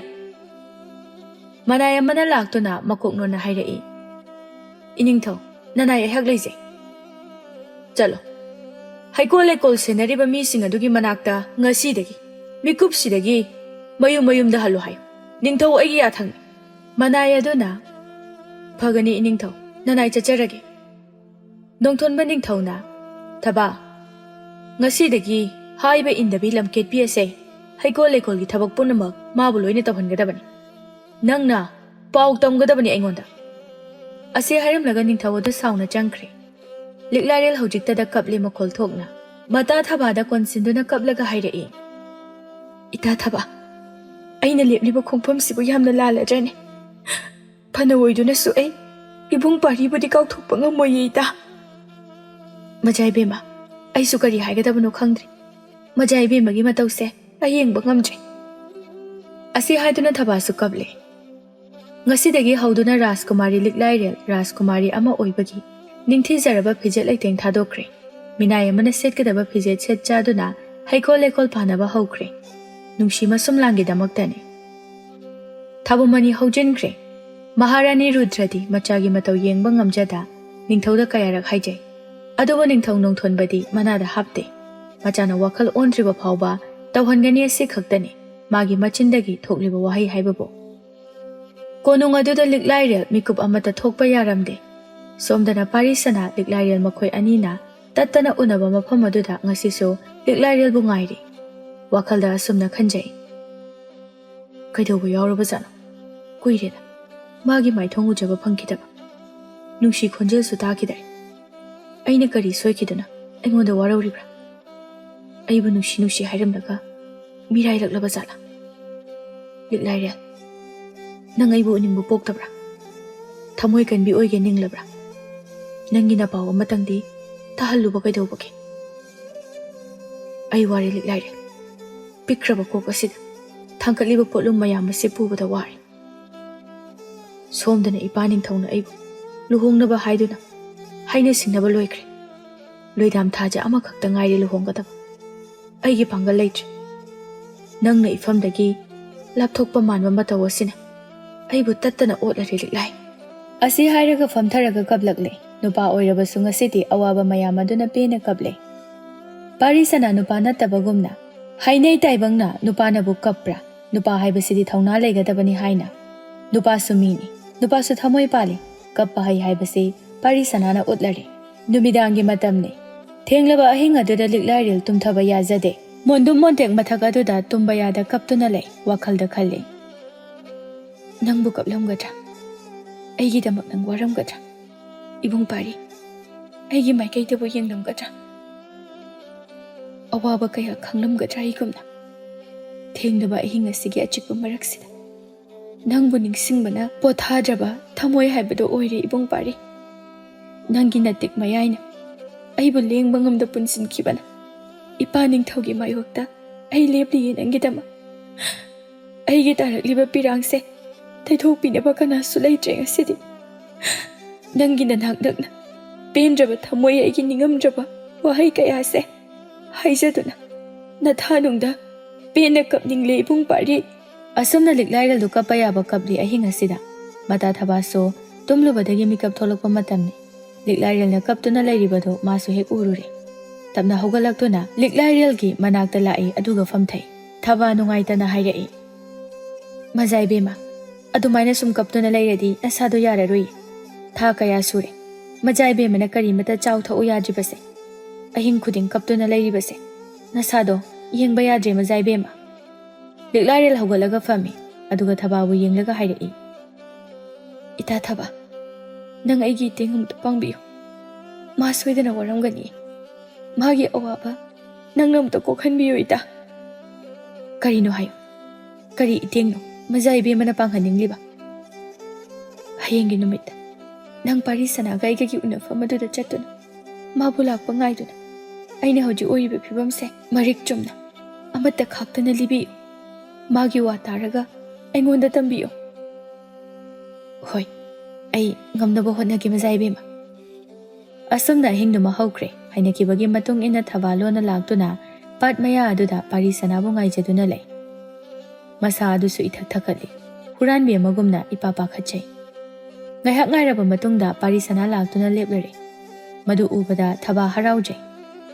ꯃꯅꯥꯏ ꯑꯃꯅ ꯂꯥꯛꯇꯨꯅ ꯃꯀꯣꯛ ꯅꯣꯟꯅ ꯍꯥꯏꯔꯛꯏ, "ꯏꯅꯤꯡꯊꯧ, ꯅꯅꯥꯏ ꯑꯩꯍꯥꯛ ꯂꯩꯖꯩ꯫ ꯆꯠꯂꯣ꯫ ꯍꯩꯀꯣꯜ ꯂꯩꯀꯣꯜ ꯁꯦꯟꯅꯔꯤꯕ ꯃꯤꯁꯤꯡ ꯑꯗꯨꯒꯤ ꯃꯅꯥꯛꯇ ꯉꯁꯤꯗꯒꯤ, ꯃꯤꯀꯨꯞꯁꯤꯗꯒꯤ ꯃꯌꯨꯝ ꯃꯌꯨꯝꯗ ꯍꯜꯂꯨ ꯍꯥꯏꯌꯨ꯫ ꯅꯤꯡꯊꯧ ꯑꯩꯒꯤ ꯌꯥꯊꯪꯅꯤ꯫" ꯃꯅꯥꯏ ꯑꯗꯨꯅ, "ꯐꯒꯅꯤ ꯏꯅꯤꯡꯊꯧ, ꯅꯅꯥꯏ ꯆꯠꯆꯔꯒꯦ꯫" ꯅꯣꯡꯊꯣꯟꯕ ꯅꯤꯡꯊꯧꯅ, "ꯊꯕꯥ, ꯉꯁꯤꯗꯒꯤ ꯍꯥꯏꯕ ꯏꯟꯗꯕꯤ ꯂꯝꯀꯦꯠꯄꯤ ꯑꯁꯦ ꯍꯩꯀꯣꯜ ꯂꯩꯀꯣꯜꯒꯤ ꯊꯕꯛ ꯄꯨꯝꯅꯃꯛ ꯃꯥꯕꯨ ꯂꯣꯏꯅ ꯇꯧꯍꯟꯒꯗꯕꯅꯤ꯫ ꯅꯪꯅ ꯄꯥꯎ ꯇꯝꯒꯗꯕꯅꯤ ꯑꯩꯉꯣꯟꯗ꯫ ꯑꯁꯤ ꯍꯥꯏꯔꯝꯂꯒ ꯅꯤꯡꯊꯧ ꯑꯗꯨ ꯁꯥꯎꯅ ꯆꯪꯈ꯭ꯔꯦ꯫ ꯂꯤꯛꯂꯥꯏꯔꯦꯜ ꯍꯧꯖꯤꯛꯇꯗ ꯀꯞꯂꯦ ꯃꯈꯣꯜ ꯊꯣꯛꯅ꯫ ꯃꯇꯥ ꯊꯕꯥꯗ ꯀꯣꯟꯁꯤꯟꯗꯨꯅ ꯀꯞꯂꯒ ꯍꯥꯏꯔꯛꯏ, "ꯏꯇꯥ ꯊꯕꯥ, ꯑꯩꯅ ꯂꯦꯞꯂꯤꯕ ꯈꯣꯡꯐꯝꯁꯤꯕꯨ ꯌꯥꯝꯅ ꯂꯥꯜꯂꯗ꯭ꯔꯅꯦ? ꯐꯅ ꯑꯣꯏꯗꯨꯅꯁꯨ ꯑꯩ ꯏꯕꯨꯡ ꯄꯥꯔꯤꯕꯨꯗꯤ ꯀꯥꯎꯊꯣꯛꯄ ꯉꯝꯃꯣꯏꯌꯦ ꯏꯇꯥ꯫" ꯃꯖꯥ ꯏꯕꯦꯝꯃ, ꯑꯩꯁꯨ ꯀꯔꯤ ꯍꯥꯏꯒꯗꯕꯅꯣ ꯈꯪꯗ꯭ꯔꯦ꯫ ꯃꯖꯥ ꯏꯕꯦꯝꯃꯒꯤ ꯃꯇꯧꯁꯦ ꯑꯩ ꯌꯦꯡꯕ ꯉꯝꯗ꯭ꯔꯦ꯫ ꯑꯁꯤ ꯍꯥꯏꯗꯨꯅ ꯊꯕꯥꯁꯨ ꯀꯞꯂꯦ꯫ ꯉꯁꯤꯗꯒꯤ ꯍꯧꯗꯨꯅ ꯔꯥꯖꯀꯨꯃꯥꯔꯤ ꯂꯤꯛꯂꯥꯏꯔꯦꯜ ꯔꯥꯖꯀꯨꯃꯥꯔꯤ ꯑꯃ ꯑꯣꯏꯕꯒꯤ ꯅꯤꯡꯊꯤꯖꯔꯕ ꯐꯤꯖꯦꯠ ꯂꯩꯇꯦꯡ ꯊꯥꯗꯣꯛꯈ꯭ꯔꯦ꯫ ꯃꯤꯅꯥꯏ ꯑꯃꯅ ꯁꯦꯠꯀꯗꯕ ꯐꯤꯖꯦꯠ ꯁꯦꯠ ꯆꯥꯗꯨꯅ ꯍꯩꯀꯣꯜ ꯂꯩꯀꯣꯜ ꯄꯥꯅꯕ ꯍꯧꯈ꯭ꯔꯦ꯫ ꯅꯨꯡꯁꯤ ꯃꯁꯨꯝꯂꯥꯡꯒꯤꯗꯃꯛꯇꯅꯤ꯫ ꯊꯥꯕꯨꯝ ꯑꯅꯤ ꯍꯧꯖꯤꯟꯈ꯭ꯔꯦ꯫ ꯃꯍꯥꯔꯥꯅꯤ ꯔꯨꯗ꯭ꯔꯗꯤ ꯃꯆꯥꯒꯤ ꯃꯇꯧ ꯌꯦꯡꯕ ꯉꯝꯖꯗ ꯅꯤꯡꯊꯧꯗ ꯀꯌꯥꯔꯛ ꯍꯥꯏꯖꯩ꯫ ꯑꯗꯨꯕꯨ ꯅꯤꯡꯊꯧ ꯅꯣꯡꯊꯣꯟꯕꯗꯤ ꯃꯅꯥꯗ ꯍꯥꯞꯇꯦ꯫ ꯃꯆꯥꯅ ꯋꯥꯈꯜ ꯑꯣꯟꯗ꯭ꯔꯤꯕ ꯐꯥꯎꯕ ꯇꯧꯍꯟꯒꯅꯤ ꯑꯁꯤ ꯈꯛꯇꯅꯤ ꯃꯥꯒꯤ ꯃꯆꯤꯟꯗꯒꯤ ꯊꯣꯛꯂꯤꯕ ꯋꯥꯍꯩ ꯍꯥꯏꯕꯕꯨ꯫ ꯀꯣꯅꯨꯡ ꯑꯗꯨꯗ ꯂꯤꯛꯂꯥꯏꯔꯦꯜ ꯃꯤꯀꯨꯞ ꯑꯃꯠꯇ ꯊꯣꯛꯄ ꯌꯥꯔꯝꯗꯦ꯫ ꯁꯣꯝꯗꯅ ꯄꯥꯔꯤ ꯁꯅꯥ ꯂꯤꯛꯂꯥꯏꯔꯦꯜ ꯃꯈꯣꯏ ꯑꯅꯤꯅ ꯇꯠꯇꯅ ꯎꯅꯕ ꯃꯐꯝ ꯑꯗꯨꯗ ꯉꯁꯤꯁꯨ ꯂꯤꯛꯂꯥꯏꯔꯦꯜꯕꯨ ꯉꯥꯏꯔꯤ꯫ ꯋꯥꯈꯜꯗ ꯑꯁꯨꯝꯅ ꯈꯟꯖꯩ, "ꯀꯩꯗꯧꯕ ꯌꯥꯎꯔꯕꯖꯥꯠꯅꯣ? ꯀꯨꯏꯔꯦꯗ ꯃꯥꯒꯤ ꯃꯥꯏꯊꯣꯡ ꯎꯖꯕ ꯐꯪꯈꯤꯗꯕ꯫ ꯅꯨꯡꯁꯤ ꯈꯣꯟꯖꯦꯜꯁꯨ ꯇꯥꯈꯤꯗ꯭ꯔꯦ꯫ ꯑꯩꯅ ꯀꯔꯤ ꯁꯣꯏꯈꯤꯗꯅ ꯑꯩꯉꯣꯟꯗ ꯋꯥꯔꯧꯔꯤꯕ꯭ꯔꯥ? ꯑꯩꯕꯨ ꯅꯨꯡꯁꯤ ꯅꯨꯡꯁꯤ ꯍꯥꯏꯔꯝꯂꯒ ꯃꯤꯔꯥꯏꯔꯛꯂꯕ ꯖꯥꯠꯂꯥ? ꯂꯤꯛꯂꯥꯏꯔꯦꯜ, ꯅꯪ ꯑꯩꯕꯨ ꯎꯅꯤꯡꯕ ꯄꯣꯛꯇꯕ꯭ꯔꯥ? ꯊꯃꯣꯏ ꯀꯟꯕꯤ ꯑꯣꯏꯒꯦ ꯅꯤꯡꯂꯕ꯭ꯔꯥ? ꯅꯪꯒꯤ ꯅꯄꯥꯎ ꯑꯃꯇꯪꯗꯤ ꯇꯥꯍꯜꯂꯨꯕ ꯀꯩꯗꯧꯕꯒꯦ? ꯑꯩ ꯋꯥꯔꯦ ꯂꯤꯛꯂꯥꯏꯔꯦꯜ꯫ ꯄꯤꯛꯈ꯭ꯔꯕ ꯀꯣꯛ ꯑꯁꯤꯗ ꯊꯥꯡꯒꯠꯂꯤꯕ ꯄꯣꯠꯂꯨꯝ ꯃꯌꯥꯝ ꯑꯁꯤ ꯄꯨꯕꯗ ꯋꯥꯔꯦ꯫ ꯁꯣꯝꯗꯅ ꯏꯄꯥ ꯅꯤꯡꯊꯧꯅ ꯑꯩꯕꯨ ꯂꯨꯍꯣꯡꯅꯕ ꯍꯥꯏꯗꯨꯅ ꯍꯥꯏꯅ ꯁꯤꯡꯅꯕ ꯂꯣꯏꯈ꯭ꯔꯦ꯫ ꯂꯣꯏꯗꯥꯝ ꯊꯥꯖ ꯑꯃꯈꯛꯇ ꯉꯥꯏꯔꯦ ꯂꯨꯍꯣꯡꯒꯗꯕ꯫ ꯑꯩꯒꯤ ꯄꯥꯡꯒꯜ ꯂꯩꯇ꯭ꯔꯦ꯫ ꯅꯪꯅ ꯏꯐꯝꯗꯒꯤ ꯂꯥꯞꯊꯣꯛꯄ ꯃꯥꯟꯕ ꯃꯇꯧ ꯑꯁꯤꯅ ꯑꯩꯕꯨ ꯇꯠꯇꯅ ꯑꯣꯠꯂꯔꯦ ꯂꯤꯛꯂꯥꯏ꯫" ꯑꯁꯤ ꯍꯥꯏꯔꯒ ꯐꯝꯊꯔꯒ ꯀꯞꯂꯛꯂꯦ꯫ ꯅꯨꯄꯥ ꯑꯣꯏꯔꯕꯁꯨ ꯉꯁꯤꯗꯤ ꯑꯋꯥꯕ ꯃꯌꯥꯝ ꯑꯗꯨꯅ ꯄꯦꯟꯅ ꯀꯞꯂꯦ꯫ ꯄꯥꯔꯤ ꯁꯅꯥ ꯅꯨꯄꯥ ꯅꯠꯇꯕꯒꯨꯝꯅ ꯍꯩꯅꯩ ꯇꯥꯏꯕꯪꯅ ꯅꯨꯄꯥꯅꯕꯨ ꯀꯞꯄ꯭ꯔꯥ? ꯅꯨꯄꯥ ꯍꯥꯏꯕꯁꯤꯗꯤ ꯊꯧꯅꯥ ꯂꯩꯒꯗꯕꯅꯤ ꯍꯥꯏꯅ꯫ ꯅꯨꯄꯥꯁꯨ ꯃꯤꯅꯤ, ꯅꯨꯄꯥꯁꯨ ꯊꯃꯣꯏ ꯄꯥꯜꯂꯤ꯫ ꯀꯞꯄ ꯍꯩ ꯍꯥꯏꯕꯁꯤ ꯄꯥꯔꯤ ꯁꯅꯥꯅ ꯎꯠꯂꯔꯦ꯫ ꯅꯨꯃꯤꯗꯥꯡꯒꯤ ꯃꯇꯝꯅꯤ꯫ ꯊꯦꯡꯂꯕ ꯑꯍꯤꯡ ꯑꯗꯨꯗ ꯂꯤꯛꯂꯥꯏꯔꯦꯜ ꯇꯨꯝꯊꯕ ꯌꯥꯖꯗꯦ꯫ ꯃꯣꯟꯗꯨꯝ ꯃꯣꯟꯇꯦꯛ ꯃꯊꯛ ꯑꯗꯨꯗ ꯇꯨꯝꯕ ꯌꯥꯗ ꯀꯞꯇꯨꯅ ꯂꯩ꯫ ꯋꯥꯈꯜꯗ ꯈꯜꯂꯤ, "ꯅꯪꯕꯨ ꯀꯞꯂꯝꯒꯗ꯭ꯔꯥ? ꯑꯩꯒꯤꯗꯃꯛ ꯅꯪ ꯋꯥꯔꯝꯒꯗ꯭ꯔꯥ? ꯏꯕꯨꯡ ꯄꯥꯔꯤ, ꯑꯩꯒꯤ ꯃꯥꯏꯀꯩꯗꯕꯨ ꯌꯦꯡꯂꯝꯒꯗ꯭ꯔꯥ? ꯑꯋꯥꯕ ꯀꯌꯥ ꯈꯪꯂꯝꯒꯗ꯭ꯔꯥ ꯑꯩꯒꯨꯝꯅ? ꯊꯦꯡꯂꯕ ꯑꯍꯤꯡ ꯑꯁꯤꯒꯤ ꯑꯆꯤꯛꯄ ꯃꯔꯛꯁꯤꯗ ꯅꯪꯕꯨ ꯅꯤꯡꯁꯤꯡꯕꯅ ꯄꯣꯊꯥꯗ꯭ꯔꯕ ꯊꯃꯣꯏ ꯍꯥꯏꯕꯗꯨ ꯑꯣꯏꯔꯦ ꯏꯕꯨꯡ ꯄꯥꯔꯤ꯫ ꯅꯪꯒꯤ ꯅꯇꯤꯛ ꯃꯌꯥꯏꯅ ꯑꯩꯕꯨ ꯂꯦꯡꯕ ꯉꯝꯗ ꯄꯨꯟꯁꯤꯟꯈꯤꯕꯅ ꯏꯄꯥ ꯅꯤꯡꯊꯧꯒꯤ ꯃꯥꯌꯣꯛꯇ ꯑꯩ ꯂꯦꯞꯂꯤꯌꯦ ꯅꯪꯒꯤꯗꯃꯛ꯫ ꯑꯩꯒꯤ ꯇꯥꯔꯛꯂꯤꯕ ꯄꯤꯔꯥꯡꯁꯦ ꯊꯩꯗꯣꯛꯄꯤꯅꯕ ꯀꯅꯥꯁꯨ ꯂꯩꯇ꯭ꯔꯦ ꯉꯁꯤꯗꯤ꯫ ꯅꯪꯒꯤ ꯅꯅꯥꯛ ꯅꯛꯅ ꯄꯦꯟꯗ꯭ꯔꯕ ꯊꯃꯣꯏ ꯑꯩꯒꯤ ꯅꯤꯡꯉꯝꯗ꯭ꯔꯕ ꯋꯥꯍꯩ ꯀꯌꯥꯁꯦ ꯍꯥꯏꯖꯗꯨꯅ ꯅꯊꯥꯅꯨꯡꯗ ꯄꯦꯟꯅ ꯀꯞꯅꯤꯡꯂꯦ ꯏꯕꯨꯡ ꯄꯥꯔꯤ꯫ ꯑꯁꯨꯝꯅ ꯂꯤꯛꯂꯥꯏꯔꯦꯜꯗꯨ ꯀꯞꯄ ꯌꯥꯕ ꯀꯞꯂꯤ ꯑꯍꯤꯡ ꯑꯁꯤꯗ꯫ ꯃꯇꯥ ꯊꯕꯥꯁꯨ ꯇꯨꯝꯂꯨꯕꯗꯒꯤ ꯃꯤꯀꯞ ꯊꯣꯛꯂꯛꯄ ꯃꯇꯝꯅꯤ꯫ ꯂꯤꯛꯂꯥꯏꯔꯦꯜꯅ ꯀꯞꯇꯨꯅ ꯂꯩꯔꯤꯕꯗꯨ ꯃꯥꯁꯨ ꯍꯦꯛ ꯎꯔꯨꯔꯦ꯫ ꯇꯞꯅ ꯍꯧꯒꯠꯂꯛꯇꯨꯅ ꯂꯤꯛꯂꯥꯏꯔꯦꯜꯒꯤ ꯃꯅꯥꯛꯇ ꯂꯥꯛꯏ, ꯑꯗꯨꯒ ꯐꯝꯊꯩ꯫ ꯊꯕꯥ ꯅꯨꯡꯉꯥꯏꯇꯅ ꯍꯥꯏꯔꯛꯏ, "ꯃꯖꯥ ꯏꯕꯦꯝꯃ, ꯑꯗꯨꯃꯥꯏꯅ ꯁꯨꯝ ꯀꯞꯇꯨꯅ ꯂꯩꯔꯗꯤ ꯅꯁꯥꯗꯣ ꯌꯥꯔꯔꯣꯏ꯫ ꯊꯥ ꯀꯌꯥ ꯁꯨꯔꯦ ꯃꯖꯥ ꯏꯕꯦꯝꯃꯅ ꯀꯔꯤꯃꯇ ꯆꯥꯎ ꯊꯛꯎ ꯌꯥꯗ꯭ꯔꯤꯕꯁꯦ? ꯑꯍꯤꯡ ꯈꯨꯗꯤꯡ ꯀꯞꯇꯨꯅ ꯂꯩꯔꯤꯕꯁꯦ? ꯅꯁꯥꯗꯣ ꯌꯦꯡꯕ ꯌꯥꯗ꯭ꯔꯦ ꯃꯖꯥ ꯏꯕꯦꯝꯃ꯫" ꯂꯤꯛꯂꯥꯏꯔꯦꯜ ꯍꯧꯒꯠꯂꯒ ꯐꯝꯃꯤ, ꯑꯗꯨꯒ ꯊꯕꯥꯕꯨ ꯌꯦꯡꯂꯒ ꯍꯥꯏꯔꯛꯏ, "ꯏꯇꯥ ꯊꯕꯥ, ꯅꯪ ꯑꯩꯒꯤ ꯏꯇꯦꯡ ꯑꯃꯨꯛꯇ ꯄꯥꯡꯕꯤꯌꯨ꯫ ꯃꯥ ꯁꯣꯏꯗꯅ ꯋꯥꯔꯝꯒꯅꯤ꯫ ꯃꯥꯒꯤ ꯑꯋꯥꯕ ꯅꯪꯅ ꯑꯃꯨꯛꯇ ꯀꯣꯛꯍꯟꯕꯤꯌꯨ ꯏꯇꯥ꯫" "ꯀꯔꯤꯅꯣ ꯍꯥꯏꯌꯨ, ꯀꯔꯤ ꯏꯇꯦꯡꯅꯣ ꯃꯖꯥ ꯏꯕꯦꯝꯃꯅ ꯄꯥꯡꯍꯟꯅꯤꯡꯂꯤꯕ?" "ꯍꯌꯦꯡꯒꯤ ꯅꯨꯃꯤꯠꯇ ꯅꯪ ꯄꯥꯔꯤ ꯁꯅꯥꯒ ꯑꯩꯒꯒꯤ ꯎꯅꯐꯝ ꯑꯗꯨꯗ ꯆꯠꯇꯨꯅ ꯃꯥꯕꯨ ꯂꯥꯛꯄ ꯉꯥꯏꯗꯨꯅ ꯑꯩꯅ ꯍꯧꯖꯤꯛ ꯑꯣꯏꯔꯤꯕ ꯐꯤꯕꯝꯁꯦ ꯃꯔꯤꯛ ꯆꯨꯝꯅ ꯑꯃꯠꯇ ꯈꯥꯛꯇꯅ ꯂꯤꯕꯤꯌꯨ꯫ ꯃꯥꯒꯤ ꯋꯥ ꯇꯥꯔꯒ ꯑꯩꯉꯣꯟꯗ ꯇꯝꯕꯤꯌꯨ꯫" "ꯍꯣꯏ, ꯑꯩ ꯉꯝꯅꯕ ꯍꯣꯠꯅꯒꯦ ꯃꯖꯥ ꯏꯕꯦꯝꯃ꯫" ꯑꯁꯨꯝꯅ ꯑꯍꯤꯡꯗꯨꯃ ꯍꯧꯈ꯭ꯔꯦ꯫ ꯍꯥꯏꯅꯈꯤꯕꯒꯤ ꯃꯇꯨꯡ ꯏꯟꯅ ꯊꯕꯥ ꯂꯣꯟꯅ ꯂꯥꯛꯇꯨꯅ ꯄꯥꯠ ꯃꯌꯥ ꯑꯗꯨꯗ ꯄꯥꯔꯤ ꯁꯅꯥꯕꯨ ꯉꯥꯏꯖꯗꯨꯅ ꯂꯩ꯫ ꯃꯁꯥ ꯑꯗꯨꯁꯨ ꯏꯊꯛ ꯊꯛꯀꯠꯂꯤ꯫ ꯍꯨꯔꯥꯟꯕꯤ ꯑꯃꯒꯨꯝꯅ ꯏꯄꯥ ꯄꯥꯈꯠꯆꯩ꯫ ꯉꯥꯏꯍꯥꯛ ꯉꯥꯏꯔꯕ ꯃꯇꯨꯡꯗ ꯄꯥꯔꯤ ꯁꯅꯥ ꯂꯥꯛꯇꯨꯅ ꯂꯦꯞꯂꯔꯦ꯫ ꯃꯗꯨ ꯎꯕꯗ ꯊꯕꯥ ꯍꯔꯥꯎꯖꯩ꯫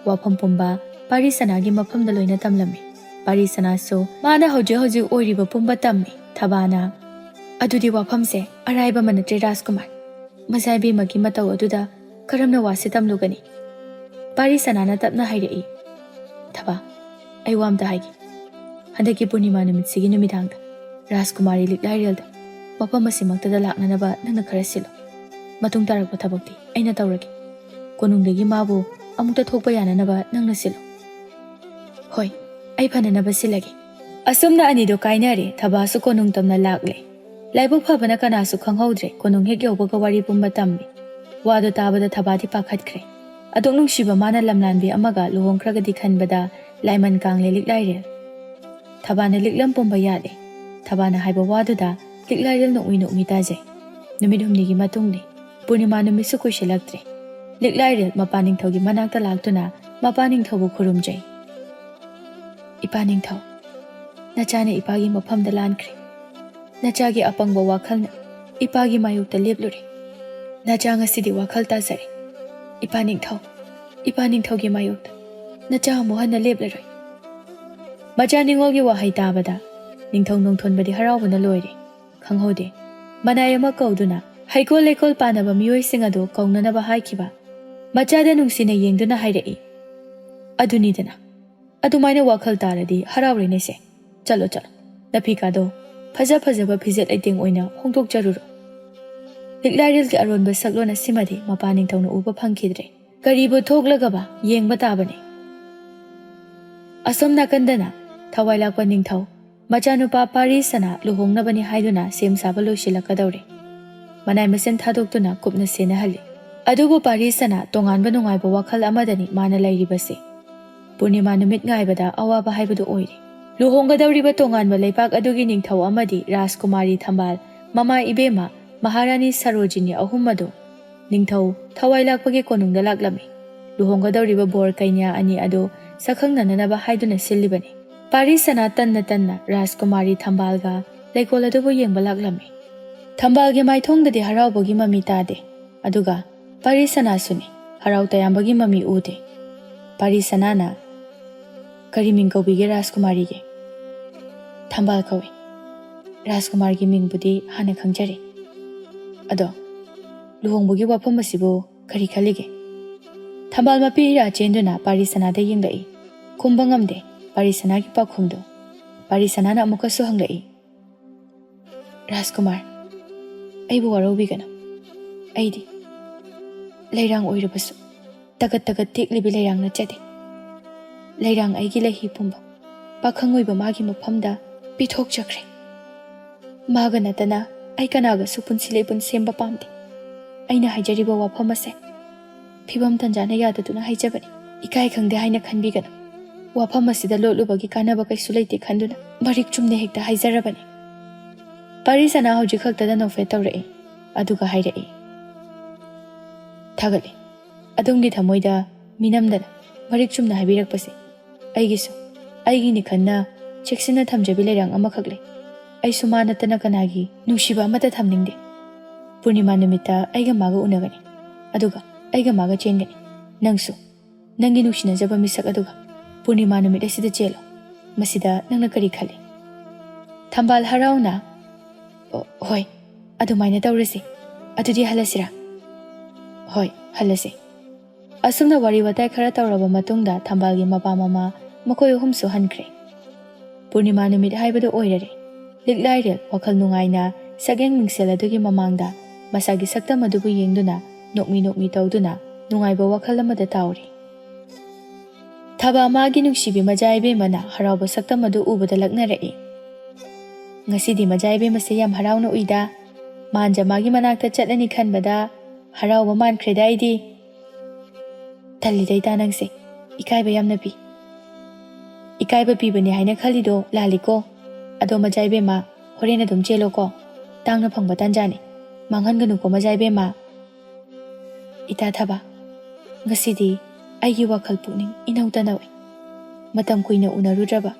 ꯋꯥꯐꯝ ꯄꯨꯝꯕ ꯄꯥꯔꯤ ꯁꯅꯥꯒꯤ ꯃꯐꯝꯗ ꯂꯣꯏꯅ ꯇꯝꯂꯝꯃꯤ꯫ ꯄꯥꯔꯤ ꯁꯅꯥꯁꯨ ꯃꯥꯅ ꯍꯧꯖꯤꯛ ꯍꯧꯖꯤꯛ ꯑꯣꯏꯔꯤꯕ ꯄꯨꯝꯕ ꯇꯝꯃꯤ꯫ ꯊꯕꯥꯅ, "ꯑꯗꯨꯗꯤ ꯋꯥꯐꯝꯁꯦ ꯑꯔꯥꯏꯕ ꯑꯃ ꯅꯠꯇ꯭ꯔꯦ ꯔꯥꯖꯀꯨꯃꯥꯔ꯫ ꯃꯖꯥ ꯏꯕꯦꯝꯃꯒꯤ ꯃꯇꯧ ꯑꯗꯨꯗ ꯀꯔꯝꯅ ꯋꯥꯁꯦ ꯇꯝꯂꯨꯒꯅꯤ?" ꯄꯥꯔꯤ ꯁꯅꯥꯅ ꯇꯞꯅ ꯍꯥꯏꯔꯛꯏ, "ꯊꯕꯥ, ꯑꯩ ꯋꯥ ꯑꯝꯇ ꯍꯥꯏꯒꯦ꯫ ꯍꯟꯗꯛꯀꯤ ꯄꯨꯔꯅꯤꯃꯥ ꯅꯨꯃꯤꯠꯁꯤꯒꯤ ꯅꯨꯃꯤꯗꯥꯡꯗ ꯔꯥꯖꯀꯨꯃꯥꯔꯤ ꯂꯤꯛꯂꯥꯏꯔꯦꯜꯗ ꯃꯐꯝ ꯑꯁꯤꯃꯛꯇꯗ ꯂꯥꯛꯅꯅꯕ ꯅꯪꯅ ꯈꯔ ꯁꯤꯜꯂꯨ꯫ ꯃꯇꯨꯡ ꯇꯥꯔꯛꯄ ꯊꯕꯛꯇꯤ ꯑꯩꯅ ꯇꯧꯔꯒꯦ꯫ ꯀꯣꯅꯨꯡꯗꯒꯤ ꯃꯥꯕꯨ ꯑꯃꯨꯛꯇ ꯊꯣꯛꯄ ꯌꯥꯅꯅꯕ ꯅꯪꯅ ꯁꯤꯜꯂꯨ꯫ ꯍꯣꯏ, ꯑꯩ ꯐꯅꯅꯕ ꯁꯤꯜꯂꯒꯦ꯫ ꯑꯁꯨꯝꯅ ꯑꯅꯤꯗꯣ ꯀꯥꯏꯅꯔꯦ꯫ ꯊꯕꯥꯁꯨ ꯀꯣꯅꯨꯡ ꯇꯝꯅ ꯂꯥꯛꯂꯦ꯫ ꯂꯥꯏꯕꯛ ꯐꯕꯅ ꯀꯅꯥꯁꯨ ꯈꯪꯍꯧꯗ꯭ꯔꯦ꯫ ꯀꯣꯅꯨꯡ ꯍꯦꯛ ꯌꯧꯕꯒ ꯋꯥꯔꯤ ꯄꯨꯝꯕ ꯇꯝꯃꯤ꯫ ꯋꯥꯗꯣ ꯇꯥꯕꯗ ꯊꯕꯥꯗꯤ ꯄꯥꯈꯠꯈ꯭ꯔꯦ꯫ ꯑꯗꯨꯛ ꯅꯨꯡꯁꯤꯕ ꯃꯥꯅ ꯂꯝꯂꯥꯟꯕꯤ ꯑꯃꯒ ꯂꯨꯍꯣꯡꯈ꯭ꯔꯒꯗꯤ ꯈꯟꯕꯗ ꯂꯥꯏꯃꯟ ꯀꯥꯡꯂꯦ ꯂꯤꯛꯂꯥꯏꯔꯦꯜ꯫ ꯊꯕꯥꯅ ꯂꯤꯛꯂꯝ ꯄꯨꯝꯕ ꯌꯥꯠꯂꯦ꯫ ꯊꯕꯥꯅ ꯍꯥꯏꯕ ꯋꯥꯗꯨꯗ ꯂꯤꯛꯂꯥꯏꯔꯦꯜ ꯅꯣꯛꯃꯤ ꯅꯣꯛꯃꯤ ꯇꯥꯖꯩ꯫ ꯅꯨꯃꯤꯠ ꯍꯨꯝꯅꯤꯒꯤ ꯃꯇꯨꯡꯅꯤ꯫ ꯄꯨꯔꯅꯤꯃꯥ ꯅꯨꯃꯤꯠꯁꯨ ꯀꯨꯏꯁꯤꯜꯂꯛꯇ꯭ꯔꯦ꯫ ꯂꯤꯛꯂꯥꯏꯔꯦꯜ ꯃꯄꯥ ꯅꯤꯡꯊꯧꯒꯤ ꯃꯅꯥꯛꯇ ꯂꯥꯛꯇꯨꯅ ꯃꯄꯥ ꯅꯤꯡꯊꯧꯕꯨ ꯈꯨꯔꯨꯝꯖꯩ꯫ "ꯏꯄꯥ ꯅꯤꯡꯊꯧ, ꯅꯆꯥꯅ ꯏꯄꯥꯒꯤ ꯃꯐꯝꯗ ꯂꯥꯟꯈ꯭ꯔꯦ꯫ ꯅꯆꯥꯒꯤ ꯑꯄꯪꯕ ꯋꯥꯈꯜꯅ ꯏꯄꯥꯒꯤ ꯃꯥꯌꯣꯛꯇ ꯂꯦꯞꯂꯨꯔꯦ꯫ ꯅꯆꯥ ꯉꯁꯤꯗꯤ ꯋꯥꯈꯜ ꯇꯥꯖꯔꯦ꯫ ꯏꯄꯥ ꯅꯤꯡꯊꯧ, ꯏꯄꯥ ꯅꯤꯡꯊꯧꯒꯤ ꯃꯥꯌꯣꯛꯇ ꯅꯆꯥ ꯑꯃꯨꯛ ꯍꯟꯅ ꯂꯦꯞꯂꯔꯣꯏ꯫" ꯃꯆꯥ ꯅꯤꯡꯉꯣꯜꯒꯤ ꯋꯥꯍꯩ ꯇꯥꯕꯗ ꯅꯤꯡꯊꯧ ꯅꯣꯡꯊꯣꯟꯕꯗꯤ ꯍꯔꯥꯎꯕꯅ ꯂꯣꯏꯔꯦ꯫ ꯈꯪꯍꯧꯗꯦ, ꯃꯅꯥꯏ ꯑꯃ ꯀꯧꯗꯨꯅ ꯍꯩꯀꯣꯜ ꯂꯩꯀꯣꯜ ꯄꯥꯟꯅꯕ ꯃꯤꯑꯣꯏꯁꯤꯡ ꯑꯗꯨ ꯀꯧꯅꯅꯕ ꯍꯥꯏꯈꯤꯕ꯫ ꯃꯆꯥꯗ ꯅꯨꯡꯁꯤꯅ ꯌꯦꯡꯗꯨꯅ ꯍꯥꯏꯔꯛꯏ, "ꯑꯗꯨꯅꯤꯗꯅ, ꯑꯗꯨꯃꯥꯏꯅ ꯋꯥꯈꯜ ꯇꯥꯔꯗꯤ ꯍꯔꯥꯎꯔꯦꯅꯦꯁꯦ꯫ ꯆꯠꯂꯣ, ꯆꯠꯂꯣ, ꯅꯐꯤꯀꯥꯗꯣ ꯐꯖ ꯐꯖꯕ ꯐꯤꯖꯦꯠ ꯂꯩꯇꯦꯡ ꯑꯣꯏꯅ ꯍꯣꯡꯗꯣꯛꯆꯔꯨꯔꯣ꯫" ꯂꯤꯛꯂꯥꯏꯔꯦꯜꯒꯤ ꯑꯔꯣꯟꯕ ꯁꯛꯂꯣꯟ ꯑꯁꯤꯃꯗꯤ ꯃꯄꯥ ꯅꯤꯡꯊꯧꯅ ꯎꯕ ꯐꯪꯈꯤꯗ꯭ꯔꯦ꯫ ꯀꯔꯤꯕꯨ ꯊꯣꯛꯂꯒꯕ ꯌꯦꯡꯕ ꯇꯥꯕꯅꯤ꯫ ꯑꯁꯣꯝ ꯅꯥꯀꯟꯗꯅ ꯊꯋꯥꯏ ꯂꯥꯛꯄ ꯅꯤꯡꯊꯧ ꯃꯆꯥꯅꯨꯄꯥ ꯄꯥꯔꯤ ꯁꯅꯥ ꯂꯨꯍꯣꯡꯅꯕꯅꯤ ꯍꯥꯏꯗꯨꯅ ꯁꯦꯝ ꯁꯥꯕ ꯂꯣꯏꯁꯤꯜꯂꯛꯀꯗꯧꯔꯦ꯫ ꯃꯅꯥꯏ ꯃꯁꯤꯟ ꯊꯥꯗꯣꯛꯇꯨꯅ ꯀꯨꯞꯅ ꯁꯦꯟꯅꯍꯜꯂꯤ꯫ ꯑꯗꯨꯕꯨ ꯄꯥꯔꯤ ꯁꯅꯥ ꯇꯣꯉꯥꯟꯕ ꯅꯨꯡꯉꯥꯏꯕ ꯋꯥꯈꯜ ꯑꯃꯗꯅꯤ ꯃꯥꯅ ꯂꯩꯔꯤꯕꯁꯦ꯫ ꯄꯨꯔꯅꯤꯃꯥ ꯅꯨꯃꯤꯠ ꯉꯥꯏꯕꯗ ꯑꯋꯥꯕ ꯍꯥꯏꯕꯗꯨ ꯑꯣꯏꯔꯦ꯫ ꯂꯨꯍꯣꯡꯒꯗꯧꯔꯤꯕ ꯇꯣꯉꯥꯟꯕ ꯂꯩꯄꯥꯛ ꯑꯗꯨꯒꯤ ꯅꯤꯡꯊꯧ ꯑꯃꯗꯤ ꯔꯥꯖꯀꯨꯃꯥꯔꯤ ꯊꯝꯕꯥꯜ, ꯃꯃꯥ ꯏꯕꯦꯝꯃ, ꯃꯍꯥꯔꯥꯅꯤ ꯁꯔꯣꯖꯤꯅꯤ ꯑꯍꯨꯝ ꯑꯗꯨ ꯅꯤꯡꯊꯧ ꯊꯋꯥꯏ ꯂꯥꯛꯄꯒꯤ ꯀꯣꯅꯨꯡꯗ ꯂꯥꯛꯂꯝꯃꯤ꯫ ꯂꯨꯍꯣꯡꯒꯗꯧꯔꯤꯕ ꯕꯣꯔ ꯀꯩꯅ꯭ꯌꯥ ꯑꯅꯤ ꯑꯗꯨ ꯁꯛꯈꯪꯅꯅꯅꯕ ꯍꯥꯏꯗꯨꯅ ꯁꯤꯜꯂꯤꯕꯅꯤ꯫ ꯄꯥꯔꯤ ꯁꯅꯥ ꯇꯟꯅ ꯇꯟꯅ ꯔꯥꯖꯀꯨꯃꯥꯔꯤ ꯊꯝꯕꯥꯜꯒ ꯂꯩꯀꯣꯜ ꯑꯗꯨꯕꯨ ꯌꯦꯡꯕ ꯂꯥꯛꯂꯝꯃꯤ꯫ ꯊꯝꯕꯥꯜꯒꯤ ꯃꯥꯏꯊꯣꯡꯗꯗꯤ ꯍꯔꯥꯎꯕꯒꯤ ꯃꯃꯤ ꯇꯥꯗꯦ, ꯑꯗꯨꯒ ꯄꯥꯔꯤ ꯁꯅꯥꯁꯨꯅꯤ, ꯍꯔꯥꯎ ꯇꯌꯥꯝꯕꯒꯤ ꯃꯃꯤ ꯎꯗꯦ꯫ ꯄꯥꯔꯤ ꯁꯅꯥꯅ, "ꯀꯔꯤ ꯃꯤꯡ ꯀꯧꯕꯤꯒꯦ ꯔꯥꯖꯀꯨꯃꯥꯔꯤꯒꯤ?" "ꯊꯝꯕꯥꯜ ꯀꯧꯏ꯫" "ꯔꯥꯖꯀꯨꯃꯥꯔꯒꯤ ꯃꯤꯡꯕꯨꯗꯤ ꯍꯥꯟꯅ ꯈꯪꯖꯔꯦ꯫ ꯑꯗꯣ ꯂꯨꯍꯣꯡꯕꯒꯤ ꯋꯥꯐꯝ ꯑꯁꯤꯕꯨ ꯀꯔꯤ ꯈꯜꯂꯤꯒꯦ?" ꯊꯝꯕꯥꯜ ꯃꯄꯤ ꯏꯔꯥ ꯆꯦꯟꯗꯨꯅ ꯄꯥꯔꯤ ꯁꯅꯥꯗ ꯌꯦꯡꯂꯛꯏ꯫ ꯈꯨꯝꯕ ꯉꯝꯗꯦ ꯄꯥꯔꯤ ꯁꯅꯥꯒꯤ ꯄꯥꯎꯈꯨꯝꯗꯨ꯫ ꯄꯥꯔꯤ ꯁꯅꯥꯅ ꯑꯃꯨꯛꯀꯁꯨ ꯍꯪꯂꯛꯏ, "ꯔꯥꯖꯀꯨꯃꯥꯔ, ꯑꯩꯕꯨ ꯋꯥꯔꯧꯕꯤꯒꯅꯨ꯫ ꯑꯩꯗꯤ ꯂꯩꯔꯥꯡ ꯑꯣꯏꯔꯕꯁꯨ ꯇꯒꯠ ꯇꯒꯠ ꯇꯦꯛꯂꯤꯕꯤ ꯂꯩꯔꯥꯡ ꯅꯠꯆꯗꯦ꯫ ꯂꯩꯔꯥꯡ ꯑꯩꯒꯤ ꯂꯩꯍꯤ ꯄꯨꯝꯕ ꯄꯥꯈꯪ ꯑꯣꯏꯕ ꯃꯥꯒꯤ ꯃꯐꯝꯗ ꯄꯤꯊꯣꯛꯆꯈ꯭ꯔꯦ꯫ ꯃꯥꯒ ꯅꯠꯇꯅ ꯑꯩ ꯀꯅꯥꯒꯁꯨ ꯄꯨꯟꯁꯤ ꯂꯩꯄꯨꯟ ꯁꯦꯝꯕ ꯄꯥꯝꯗꯦ꯫ ꯑꯩꯅ ꯍꯥꯏꯖꯔꯤꯕ ꯋꯥꯐꯝ ꯑꯁꯦ ꯐꯤꯕꯝ ꯇꯟꯖꯥꯅ ꯌꯥꯗꯗꯨꯅ ꯍꯥꯏꯖꯕꯅꯤ꯫ ꯏꯀꯥꯏ ꯈꯪꯗꯦ ꯍꯥꯏꯅ ꯈꯟꯕꯤꯒꯅꯨ꯫ ꯋꯥꯐꯝ ꯑꯁꯤꯗ ꯂꯣꯠꯂꯨꯕꯒꯤ ꯀꯥꯟꯅꯕ ꯀꯩꯁꯨ ꯂꯩꯇꯦ ꯈꯟꯗꯨꯅ ꯃꯔꯤꯛ ꯆꯨꯝꯅ ꯍꯦꯛꯇ ꯍꯥꯏꯖꯔꯕꯅꯤ꯫" ꯄꯥꯔꯤꯁꯅꯥ ꯍꯧꯖꯤꯛ ꯈꯛꯇꯗ ꯅꯣꯛꯐꯦꯠ ꯇꯧꯔꯛꯏ꯫ ꯑꯗꯨꯒ ꯍꯥꯏꯔꯛꯏ, "ꯊꯥꯒꯠꯂꯤ, ꯑꯗꯣꯝꯒꯤ ꯊꯃꯣꯏꯗ ꯃꯤꯅꯝꯗꯅ ꯃꯔꯤꯛ ꯆꯨꯝꯅ ꯍꯥꯏꯕꯤꯔꯛꯄꯁꯦ꯫ ꯑꯩꯒꯤꯁꯨ, ꯑꯩꯒꯤꯅꯤ ꯈꯟꯅ ꯆꯦꯛꯁꯤꯟꯅ ꯊꯝꯖꯕꯤ ꯂꯩꯔꯥꯡ ꯑꯃꯈꯛ ꯂꯩ꯫ ꯑꯩꯁꯨ ꯃꯥ ꯅꯠꯇꯅ ꯀꯅꯥꯒꯤ ꯅꯨꯡꯁꯤꯕ ꯑꯃꯠꯇ ꯊꯝꯅꯤꯡꯗꯦ꯫ ꯄꯨꯔꯅꯤꯃꯥ ꯅꯨꯃꯤꯠꯇ ꯑꯩꯒ ꯃꯥꯒ ꯎꯅꯒꯅꯤ, ꯑꯗꯨꯒ ꯑꯩꯒ ꯃꯥꯒ ꯆꯦꯟꯒꯅꯤ꯫ ꯅꯪꯁꯨ ꯅꯪꯒꯤ ꯅꯨꯡꯁꯤꯅꯖꯕ ꯃꯤꯁꯛ ꯑꯗꯨꯒ ꯄꯨꯔꯅꯤꯃꯥ ꯅꯨꯃꯤꯠ ꯑꯁꯤꯗ ꯆꯦꯜꯂꯣ꯫ ꯃꯁꯤꯗ ꯅꯪꯅ ꯀꯔꯤ ꯈꯜꯂꯤ?" ꯊꯝꯕꯥꯜ ꯍꯔꯥꯎꯅ, "ꯑꯣ, ꯍꯣꯏ, ꯑꯗꯨꯃꯥꯏꯅ ꯇꯧꯔꯁꯤ꯫ ꯑꯗꯨꯗꯤ ꯍꯜꯂꯁꯤꯔꯥ?" "ꯍꯣꯏ, ꯍꯜꯂꯁꯤ꯫" ꯑꯁꯨꯝꯅ ꯋꯥꯔꯤ ꯋꯥꯇꯥꯏ ꯈꯔ ꯇꯧꯔꯕ ꯃꯇꯨꯡꯗ ꯊꯝꯕꯥꯜꯒꯤ ꯃꯄꯥ ꯃꯃꯥ ꯃꯈꯣꯏ ꯑꯍꯨꯝꯁꯨ ꯍꯟꯈ꯭ꯔꯦ꯫ ꯄꯨꯔꯅꯤꯃꯥ ꯅꯨꯃꯤꯠ ꯍꯥꯏꯕꯗꯨ ꯑꯣꯏꯔꯔꯦ꯫ ꯂꯤꯛꯂꯥꯏꯔꯦꯜ ꯋꯥꯈꯜ ꯅꯨꯡꯉꯥꯏꯅ ꯁꯛꯌꯦꯡ ꯃꯤꯡꯁꯦꯜ ꯑꯗꯨꯒꯤ ꯃꯃꯥꯡꯗ ꯃꯁꯥꯒꯤ ꯁꯛꯇꯝ ꯑꯗꯨꯕꯨ ꯌꯦꯡꯗꯨꯅ ꯅꯣꯛꯃꯤ ꯅꯣꯛꯃꯤ ꯇꯧꯗꯨꯅ ꯅꯨꯡꯉꯥꯏꯕ ꯋꯥꯈꯜ ꯑꯃꯗ ꯇꯥꯎꯔꯤ꯫ ꯊꯕꯥ ꯃꯥꯒꯤ ꯅꯨꯡꯁꯤꯕꯤ ꯃꯖꯥ ꯏꯕꯦꯝꯃꯅ ꯍꯔꯥꯎꯕ ꯁꯛꯇꯝ ꯑꯗꯨ ꯎꯕꯗ ꯂꯛꯅꯔꯛꯏ꯫ "ꯉꯁꯤꯗꯤ ꯃꯖꯥ ꯏꯕꯦꯝꯃꯁꯦ ꯌꯥꯝ ꯍꯔꯥꯎꯅ ꯎꯏꯗ꯫ ꯃꯥꯟꯖ ꯃꯥꯒꯤ ꯃꯅꯥꯛꯇ ꯆꯠꯂꯅꯤ ꯈꯟꯕꯗ ꯍꯔꯥꯎꯕ ꯃꯥꯟꯈ꯭ꯔꯦꯗ ꯑꯩꯗꯤ꯫" "ꯇꯜꯂꯤꯗ ꯏꯇꯥ ꯅꯪꯁꯦ, ꯏꯀꯥꯏꯕ ꯌꯥꯝꯅ ꯄꯤ꯫" "ꯏꯀꯥꯏꯕ ꯄꯤꯕꯅꯦ ꯍꯥꯏꯅ ꯈꯜꯂꯤꯗꯣ ꯂꯥꯜꯂꯤꯀꯣ꯫ ꯑꯗꯣ ꯃꯖꯥ ꯏꯕꯦꯝꯃ, ꯍꯣꯔꯦꯟ ꯑꯗꯨꯝ ꯆꯦꯜꯂꯣꯀꯣ꯫ ꯇꯥꯡꯅ ꯐꯪꯕ ꯇꯥꯟꯖꯥꯅꯤ꯫ ꯃꯥꯡꯍꯟꯒꯅꯨꯀꯣ ꯃꯖꯥ ꯏꯕꯦꯝꯃ꯫" "ꯏꯇꯥ ꯊꯕꯥ, ꯉꯁꯤꯗꯤ ꯑꯩꯒꯤ ꯋꯥꯈꯜ ꯄꯨꯛꯅꯤꯡ ꯏꯅꯧ ꯇꯅꯧꯏ꯫ ꯃꯇꯝ ꯀꯨꯏꯅ ꯎꯅꯔꯨꯗ꯭ꯔꯕ,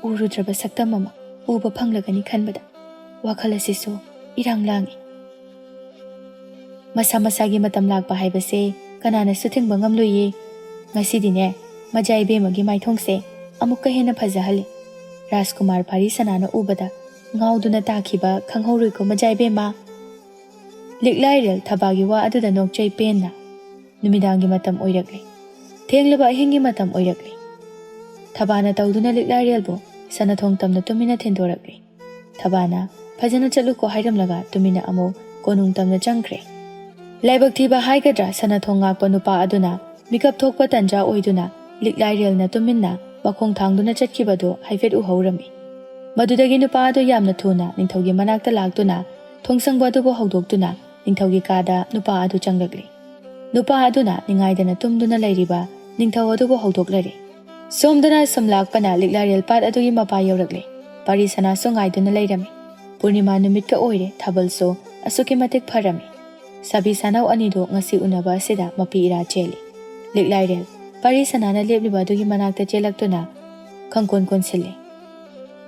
ꯎꯔꯨꯗ꯭ꯔꯕ ꯁꯛꯇꯝ ꯑꯃ ꯎꯕ ꯐꯪꯂꯒꯅꯤ ꯈꯟꯕꯗ ꯋꯥꯈꯜ ꯑꯁꯤꯁꯨ ꯏꯔꯥꯡ ꯂꯥꯡꯏ꯫" ꯃꯁꯥ ꯃꯁꯥꯒꯤ ꯃꯇꯝ ꯂꯥꯛꯄ ꯍꯥꯏꯕꯁꯦ ꯀꯅꯥꯅꯁꯨ ꯊꯤꯡꯕ ꯉꯝꯂꯣꯏꯌꯦ꯫ ꯉꯁꯤꯗꯤꯅꯦ, ꯃꯖꯥ ꯏꯕꯦꯝꯃꯒꯤ ꯃꯥꯏꯊꯣꯡꯁꯦ ꯑꯃꯨꯛꯀ ꯍꯦꯟꯅ ꯐꯖꯍꯜꯂꯤ꯫ ꯔꯥꯖꯀꯨꯃꯥꯔ ꯄꯥꯔꯤꯁꯅꯥꯅ ꯎꯕꯗ ꯉꯥꯎꯗꯨꯅ ꯇꯥꯈꯤꯕ ꯈꯪꯍꯧꯔꯣꯏꯀꯣ ꯃꯖꯥ ꯏꯕꯦꯝꯃ꯫ ꯂꯤꯛꯂꯥꯏꯔꯦꯜ ꯊꯕꯥꯒꯤ ꯋꯥ ꯑꯗꯨꯗ ꯅꯣꯛꯆꯩ ꯄꯦꯟꯅ꯫ ꯅꯨꯃꯤꯗꯥꯡꯒꯤ ꯃꯇꯝ ꯑꯣꯏꯔꯛꯂꯦ꯫ ꯊꯦꯡꯂꯕ ꯑꯍꯤꯡꯒꯤ ꯃꯇꯝ ꯑꯣꯏꯔꯛꯂꯦ꯫ ꯊꯕꯥꯅ ꯇꯧꯗꯨꯅ ꯂꯤꯛꯂꯥꯏꯔꯦꯜꯕꯨ ꯁꯅꯥꯊꯣꯡ ꯇꯝꯅ ꯇꯨꯃꯤꯟꯅ ꯊꯤꯟꯗꯣꯔꯛꯂꯦ꯫ ꯊꯕꯥꯅ ꯐꯖꯅ ꯆꯠꯂꯨꯀꯣ" ꯍꯥꯏꯔꯝꯂꯒ ꯇꯨꯃꯤꯟꯅ ꯑꯃꯨꯛ ꯀꯣꯅꯨꯡ ꯇꯝꯅ ꯆꯪꯈ꯭ꯔꯦ꯫ ꯂꯥꯏꯕꯛ ꯊꯤꯕ ꯍꯥꯏꯒꯗ꯭ꯔꯥ, ꯁꯅꯥ ꯊꯣꯡ ꯉꯥꯛꯄ ꯅꯨꯄꯥ ꯑꯗꯨꯅ ꯃꯤꯀꯞ ꯊꯣꯛꯄ ꯇꯟꯖꯥ ꯑꯣꯏꯗꯨꯅ ꯂꯤꯛꯂꯥꯏꯔꯦꯜꯅ ꯇꯨꯃꯤꯟꯅ ꯃꯈꯣꯡ ꯊꯥꯡꯗꯨꯅ ꯆꯠꯈꯤꯕꯗꯨ ꯍꯥꯏꯐꯦꯠ ꯎꯍꯧꯔꯝꯃꯤ꯫ ꯃꯗꯨꯗꯒꯤ ꯅꯨꯄꯥ ꯑꯗꯨ ꯌꯥꯝꯅ ꯊꯨꯅ ꯅꯤꯡꯊꯧꯒꯤ ꯃꯅꯥꯛꯇ ꯂꯥꯛꯇꯨꯅ ꯊꯣꯡꯁꯪꯕ ꯑꯗꯨꯕꯨ ꯍꯧꯗꯣꯛꯇꯨꯅ ꯅꯤꯡꯊꯧꯒꯤ ꯀꯥꯗ ꯅꯨꯄꯥ ꯑꯗꯨ ꯆꯪꯂꯛꯂꯦ꯫ ꯅꯨꯄꯥ ꯑꯗꯨꯅ ꯅꯤꯡꯉꯥꯏꯗꯅ ꯇꯨꯝꯗꯨꯅ ꯂꯩꯔꯤꯕ ꯅꯤꯡꯊꯧ ꯑꯗꯨꯕꯨ ꯍꯧꯗꯣꯛꯂꯔꯦ꯫ ꯁꯣꯝꯗꯅ ꯁꯨꯝ ꯂꯥꯛꯄꯅ ꯂꯤꯛꯂꯥꯔꯦꯜ ꯄꯥꯠ ꯑꯗꯨꯒꯤ ꯃꯄꯥ ꯌꯧꯔꯛꯂꯦ꯫ ꯄꯥꯔꯤ ꯁꯅꯥꯁꯨ ꯉꯥꯏꯗꯨꯅ ꯂꯩꯔꯝꯃꯤ꯫ ꯄꯨꯔꯅꯤꯃꯥ ꯅꯨꯃꯤꯠꯀ ꯑꯣꯏꯔꯦ, ꯊꯥꯕꯜꯁꯨ ꯑꯁꯨꯛꯀꯤ ꯃꯇꯤꯛ ꯐꯔꯝꯃꯤ꯫ ꯁꯥꯕꯤ ꯁꯥꯅꯧ ꯑꯅꯤꯗꯨ ꯉꯁꯤ ꯎꯅꯕ ꯑꯁꯤꯗ ꯃꯄꯤ ꯏꯔꯥ ꯆꯦꯜꯂꯤ꯫ ꯂꯤꯛꯂꯥꯏꯔꯦꯜ ꯄꯥꯔꯤ ꯁꯅꯥꯅ ꯂꯦꯞꯂꯤꯕ ꯑꯗꯨꯒꯤ ꯃꯅꯥꯛꯇ ꯆꯦꯜꯂꯛꯇꯨꯅ ꯈꯪꯀꯣꯟ ꯀꯣꯟꯁꯤꯜꯂꯤ꯫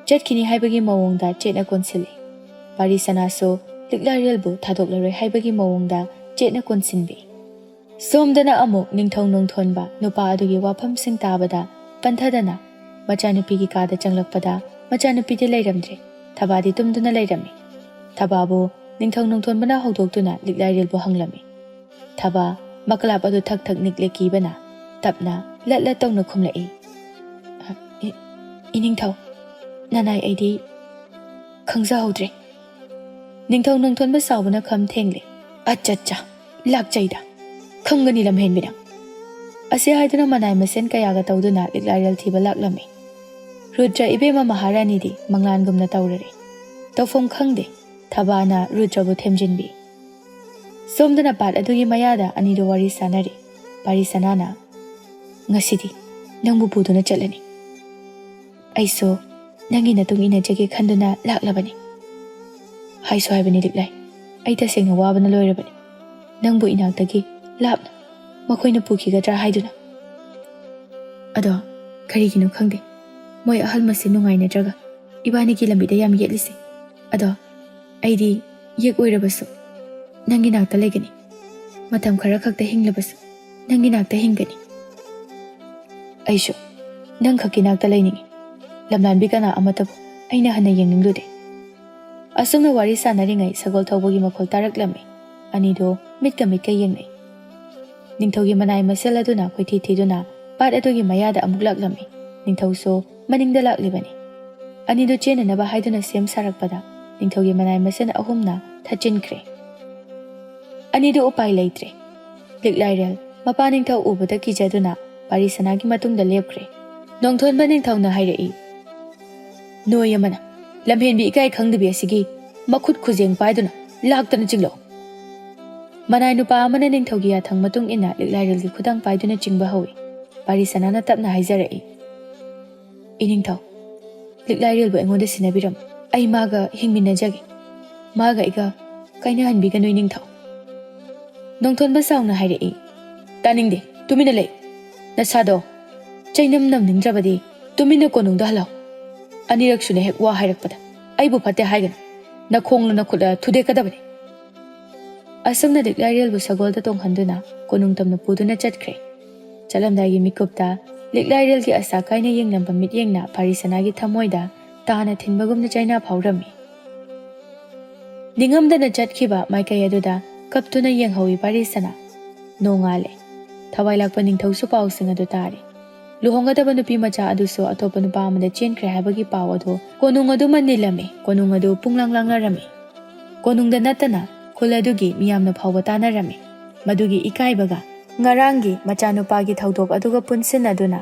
ꯆꯠꯈꯤꯅꯤ ꯍꯥꯏꯕꯒꯤ ꯃꯑꯣꯡꯗ ꯆꯦꯠꯅ ꯀꯣꯟꯁꯤꯜꯂꯤ꯫ ꯄꯥꯔꯤ ꯁꯅꯥꯁꯨ ꯂꯤꯛꯂꯥꯔꯦꯜꯕꯨ ꯊꯥꯗꯣꯛꯂꯔꯣꯏ ꯍꯥꯏꯕꯒꯤ ꯃꯑꯣꯡꯗ ꯆꯦꯠꯅ ꯀꯣꯟꯁꯤꯟꯕꯤ꯫ ꯁꯣꯝꯗꯅ ꯑꯃꯨꯛ ꯅꯤꯡꯊꯧ ꯅꯣꯡꯊꯣꯟꯕ ꯅꯨꯄꯥ ꯑꯗꯨꯒꯤ ꯋꯥꯐꯝꯁꯤꯡ ꯇꯥꯕꯗ ꯄꯟꯊꯗꯅ ꯃꯆꯥꯅꯨꯄꯤꯒꯤ ꯀꯥꯗ ꯆꯪꯂꯛꯄꯗ ꯃꯆꯥꯅꯨꯄꯤꯗꯤ ꯂꯩꯔꯝꯗ꯭ꯔꯦ꯫ ꯊꯕꯥꯗꯤ ꯇꯨꯝꯗꯨꯅ ꯂꯩꯔꯝꯃꯤ꯫ ꯊꯕꯥꯕꯨ ꯅꯤꯡꯊꯧ ꯅꯣꯡꯊꯣꯟꯕꯅ ꯍꯧꯗꯣꯛꯇꯨꯅ ꯂꯤꯛꯂꯥꯏꯔꯦꯜꯕꯨ ꯍꯪꯂꯝꯃꯤ꯫ ꯊꯕꯥ ꯃꯀꯂꯥꯞ ꯑꯗꯨ ꯊꯛ ꯊꯛ ꯅꯤꯛꯂꯦ ꯀꯤꯕꯅ ꯇꯞꯅ ꯂꯠ ꯂꯠ ꯇꯧꯅ ꯈꯨꯝꯂꯛꯏ꯫ "ꯏ-, ꯏꯅꯤꯡꯊꯧ, ꯅꯅꯥꯏ ꯑꯩꯗꯤ ꯈꯪꯖꯍꯧꯗ꯭ꯔꯦ"꯫ ꯅꯤꯡꯊꯧ ꯅꯣꯡꯊꯣꯟꯕ ꯁꯥꯎꯕꯅ ꯈꯝ ꯊꯦꯡꯂꯦ꯫ "ꯑꯠꯆꯠꯆꯥ, ꯂꯥꯛꯆꯩꯗ, ꯈꯪꯒꯅꯤ ꯂꯝꯍꯦꯟꯕꯤꯅ"꯫ ꯑꯁꯤ ꯍꯥꯏꯗꯨꯅ ꯃꯅꯥꯏ ꯃꯁꯦꯟ ꯀꯌꯥꯒ ꯇꯧꯗꯨꯅ ꯂꯤꯛꯂꯥꯔꯦꯜ ꯊꯤꯕ ꯂꯥꯛꯂꯝꯃꯤ꯫ ꯔꯨꯗ꯭ꯔ ꯏꯕꯦꯝꯃ ꯃꯍꯥꯔꯥꯅꯤꯗꯤ ꯃꯪꯂꯥꯟꯒꯨꯝꯅ ꯇꯧꯔꯔꯦ꯫ ꯇꯧꯐꯝ ꯈꯪꯗꯦ꯫ ꯊꯕꯥꯅ ꯔꯨꯗ꯭ꯔꯕꯨ ꯊꯦꯝꯖꯤꯟꯕꯤ꯫ ꯁꯣꯝꯗꯅ ꯄꯥꯠ ꯑꯗꯨꯒꯤ ꯃꯌꯥꯗ ꯑꯅꯤꯗꯨ ꯋꯥꯔꯤ ꯁꯥꯟꯅꯔꯤ꯫ ꯄꯥꯔꯤ ꯁꯅꯥꯅ, "ꯉꯁꯤꯗꯤ ꯅꯪꯕꯨ ꯄꯨꯗꯨꯅ ꯆꯠꯂꯅꯤ꯫ ꯑꯩꯁꯨ ꯅꯪꯒꯤ ꯅꯇꯨꯡ ꯏꯟꯅꯖꯒꯦ ꯈꯟꯗꯨꯅ ꯂꯥꯛꯂꯕꯅꯤ꯫ ꯍꯥꯏꯁꯨ ꯍꯥꯏꯕꯅꯤ ꯂꯤꯛꯂꯥꯏ, ꯑꯩ ꯇꯁꯦꯡꯅ ꯋꯥꯕꯅ ꯂꯣꯏꯔꯕꯅꯤ꯫ ꯅꯪꯕꯨ ꯏꯅꯥꯛꯇꯒꯤ ꯂꯥꯞꯅ ꯃꯈꯣꯏꯅ ꯄꯨꯈꯤꯒꯗ꯭ꯔꯥ ꯍꯥꯏꯗꯨꯅ꯫ ꯑꯗꯣ ꯀꯔꯤꯒꯤꯅꯣ ꯈꯪꯗꯦ, ꯃꯣꯏ ꯑꯍꯜ ꯃꯁꯦꯟ ꯅꯨꯡꯉꯥꯏꯅꯗ꯭ꯔꯒ ꯏꯕꯥꯅꯤꯒꯤ ꯂꯝꯕꯤꯗ ꯌꯥꯝ ꯌꯦꯠꯂꯤꯁꯦ꯫ ꯑꯗꯣ ꯑꯩꯗꯤ ꯌꯦꯛ ꯑꯣꯏꯔꯕꯁꯨ ꯅꯪꯒꯤ ꯅꯥꯛꯇ ꯂꯩꯒꯅꯤ꯫ ꯃꯇꯝ ꯈꯔ ꯈꯛꯇ ꯍꯤꯡꯂꯕꯁꯨ ꯅꯪꯒꯤ ꯅꯥꯛꯇ ꯍꯤꯡꯒꯅꯤ꯫ ꯑꯩꯁꯨ ꯅꯪ ꯈꯛꯀꯤ ꯅꯥꯛꯇ ꯂꯩꯅꯤꯡꯏ꯫ ꯂꯝꯂꯥꯟꯕꯤ ꯀꯅꯥ ꯑꯃꯠꯇꯕꯨ ꯑꯩꯅ ꯍꯟꯅ ꯌꯦꯡꯅꯤꯡꯂꯨꯗꯦ"꯫ ꯑꯁꯨꯝꯅ ꯋꯥꯔꯤ ꯁꯥꯟꯅꯔꯤꯉꯩ ꯁꯒꯣꯜ ꯊꯧꯕꯒꯤ ꯃꯈꯣꯜ ꯇꯥꯔꯛꯂꯝꯃꯤ꯫ ꯑꯅꯤꯗꯨ ꯃꯤꯠꯀ ꯃꯤꯠꯀ ꯌꯦꯡꯅꯩ꯫ ꯅꯤꯡꯊꯧꯒꯤ ꯃꯅꯥꯏ ꯃꯁꯦꯜ ꯑꯗꯨꯅ ꯀꯣꯏꯊꯤ ꯊꯤꯗꯨꯅ ꯄꯥꯠ ꯑꯗꯨꯒꯤ ꯃꯌꯥꯗ ꯑꯃꯨꯛ ꯂꯥꯛꯂꯝꯃꯤ꯫ ꯅꯤꯡꯊꯧꯁꯨ ꯃꯅꯤꯡꯗ ꯂꯥꯛꯂꯤꯕꯅꯤ꯫ ꯑꯅꯤꯗꯨ ꯆꯦꯟꯅꯅꯕ ꯍꯥꯏꯗꯨꯅ ꯁꯦꯝ ꯁꯥꯔꯛꯄꯗ ꯅꯤꯡꯊꯧꯒꯤ ꯃꯅꯥꯏ ꯃꯁꯤꯟ ꯑꯍꯨꯝꯅ ꯊꯠꯆꯤꯟꯈ꯭ꯔꯦ꯫ ꯑꯅꯤꯗꯨ ꯎꯄꯥꯏ ꯂꯩꯇ꯭ꯔꯦ꯫ ꯂꯤꯛꯂꯥꯏꯔꯦꯜ ꯃꯄꯥ ꯅꯤꯡꯊꯧ ꯎꯕꯗ ꯀꯤꯖꯗꯨꯅ ꯄꯥꯔꯤꯁꯅꯥꯒꯤ ꯃꯇꯨꯡꯗ ꯂꯦꯞꯈ꯭ꯔꯦ꯫ ꯅꯣꯡꯊꯣꯟꯕ ꯅꯤꯡꯊꯧꯅ ꯍꯥꯏꯔꯛꯏ, "ꯅꯣꯏ ꯑꯃꯅ ꯂꯝꯍꯦꯟꯕꯤ ꯏꯀꯥꯏ ꯈꯪꯗꯕꯤ ꯑꯁꯤꯒꯤ ꯃꯈꯨꯠ ꯈꯨꯖꯦꯡ ꯄꯥꯏꯗꯨꯅ ꯂꯥꯛꯇꯅ ꯆꯤꯡꯂꯛꯎ!" ꯃꯅꯥꯏ ꯅꯨꯄꯥ ꯑꯃꯅ ꯅꯤꯡꯊꯧꯒꯤ ꯌꯥꯊꯪ ꯃꯇꯨꯡ ꯏꯟꯅ ꯂꯤꯛꯂꯥꯏꯔꯦꯜꯒꯤ ꯈꯨꯗꯥꯡ ꯄꯥꯏꯗꯨꯅ ꯆꯤꯡꯕ ꯍꯧꯏ꯫ ꯄꯥꯔꯤꯁꯅꯥꯅ ꯇꯞꯅ ꯍꯥꯏꯖꯔꯛꯏ, "ꯏꯅꯤꯡꯊꯧ, ꯂꯤꯛꯂꯥꯏꯔꯦꯜꯕꯨ ꯑꯩꯉꯣꯟꯗ ꯁꯤꯟꯅꯕꯤꯔꯝꯃꯨ꯫ ꯑꯩ ꯃꯥꯒ ꯍꯤꯡꯃꯤꯟꯅꯖꯒꯦ꯫ ꯃꯥꯒ ꯑꯩꯒ ꯀꯥꯏꯅꯍꯟꯕꯤꯒꯅꯨ, ꯏꯅꯤꯡꯊꯧ!" ꯅꯣꯡꯊꯣꯟꯕ ꯆꯥꯎꯅ ꯍꯥꯏꯔꯛꯏ, "ꯇꯥꯅꯤꯡꯗꯦ, ꯇꯨꯃꯤꯟꯅ ꯂꯩ꯫ ꯅꯁꯥꯗꯣ ꯆꯩꯅꯝ ꯅꯝꯅꯤꯡꯗ꯭ꯔꯕꯗꯤ ꯇꯨꯃꯤꯟꯅ ꯀꯣꯅꯨꯡꯗ ꯍꯜꯂꯣ꯫ ꯑꯅꯤꯔꯛ ꯁꯨꯅ ꯍꯦꯛ ꯋꯥ ꯍꯥꯏꯔꯛꯄꯗ ꯑꯩꯕꯨ ꯐꯠꯇꯦ ꯍꯥꯏꯒꯅꯨ꯫ ꯅꯈꯣꯡꯂ ꯅꯈꯨꯠꯂ ꯊꯨꯗꯦꯛꯀꯗꯕꯅꯤ!" ꯑꯁꯨꯝꯅ ꯂꯤꯛꯂꯥꯏꯔꯦꯜꯕꯨ ꯁꯒꯣꯜꯗ ꯇꯣꯡꯍꯟꯗꯨꯅ ꯀꯣꯅꯨꯡ ꯇꯝꯅ ꯄꯨꯗꯨꯅ ꯆꯠꯈ꯭ꯔꯦ꯫ ꯆꯠꯂꯝꯗꯥꯏꯒꯤ ꯃꯤꯀꯨꯞꯇ ꯂꯤꯛꯂꯥꯏꯔꯦꯜꯒꯤ ꯑꯁꯥ ꯀꯥꯏꯅ ꯌꯦꯡꯂꯝꯕ ꯃꯤꯠꯌꯦꯡꯅ ꯄꯥꯔꯤꯁꯅꯥꯒꯤ ꯊꯃꯣꯏꯗ ꯇꯥꯅ ꯊꯤꯟꯕꯒꯨꯝꯅ ꯆꯩꯅꯥ ꯐꯥꯎꯔꯝꯃꯤ꯫ ꯅꯤꯡꯉꯝꯗꯅ ꯆꯠꯈꯤꯕ ꯃꯥꯏꯀꯩ ꯑꯗꯨꯗ ꯀꯞꯇꯨꯅ ꯌꯦꯡꯍꯧꯏ ꯄꯥꯔꯤꯁꯅꯥ꯫ ꯅꯣꯡꯉꯥꯜꯂꯦ꯫ ꯊꯋꯥꯏ ꯂꯥꯛꯄ ꯅꯤꯡꯊꯧꯁꯨ ꯄꯥꯎꯁꯤꯡ ꯑꯗꯨ ꯇꯥꯔꯦ꯫ ꯂꯨꯍꯣꯡꯒꯗꯕ ꯅꯨꯄꯤ ꯃꯆꯥ ꯑꯗꯨꯁꯨ ꯑꯇꯣꯞꯄ ꯅꯨꯄꯥ ꯑꯃꯗ ꯆꯦꯟꯈ꯭ꯔꯦ ꯍꯥꯏꯕꯒꯤ ꯄꯥꯎ ꯑꯗꯨ ꯀꯣꯅꯨꯡ ꯑꯗꯨꯃ ꯅꯤꯜꯂꯝꯃꯤ꯫ ꯀꯣꯅꯨꯡ ꯑꯗꯨ ꯄꯨꯡꯂꯥꯡ ꯂꯥꯡꯅꯔꯝꯃꯤ꯫ ꯀꯣꯅꯨꯡꯗ ꯅꯠꯇꯅ ꯈꯨꯜ ꯑꯗꯨꯒꯤ ꯃꯤꯌꯥꯝꯅ ꯐꯥꯎꯕ ꯇꯥꯅꯔꯝꯃꯤ꯫ ꯃꯗꯨꯒꯤ ꯏꯀꯥꯏꯕꯒ ꯉꯔꯥꯡꯒꯤ ꯃꯆꯥꯅꯨꯄꯥꯒꯤ ꯊꯧꯗꯣꯛ ꯑꯗꯨꯒ ꯄꯨꯟꯁꯤꯟꯅꯗꯨꯅ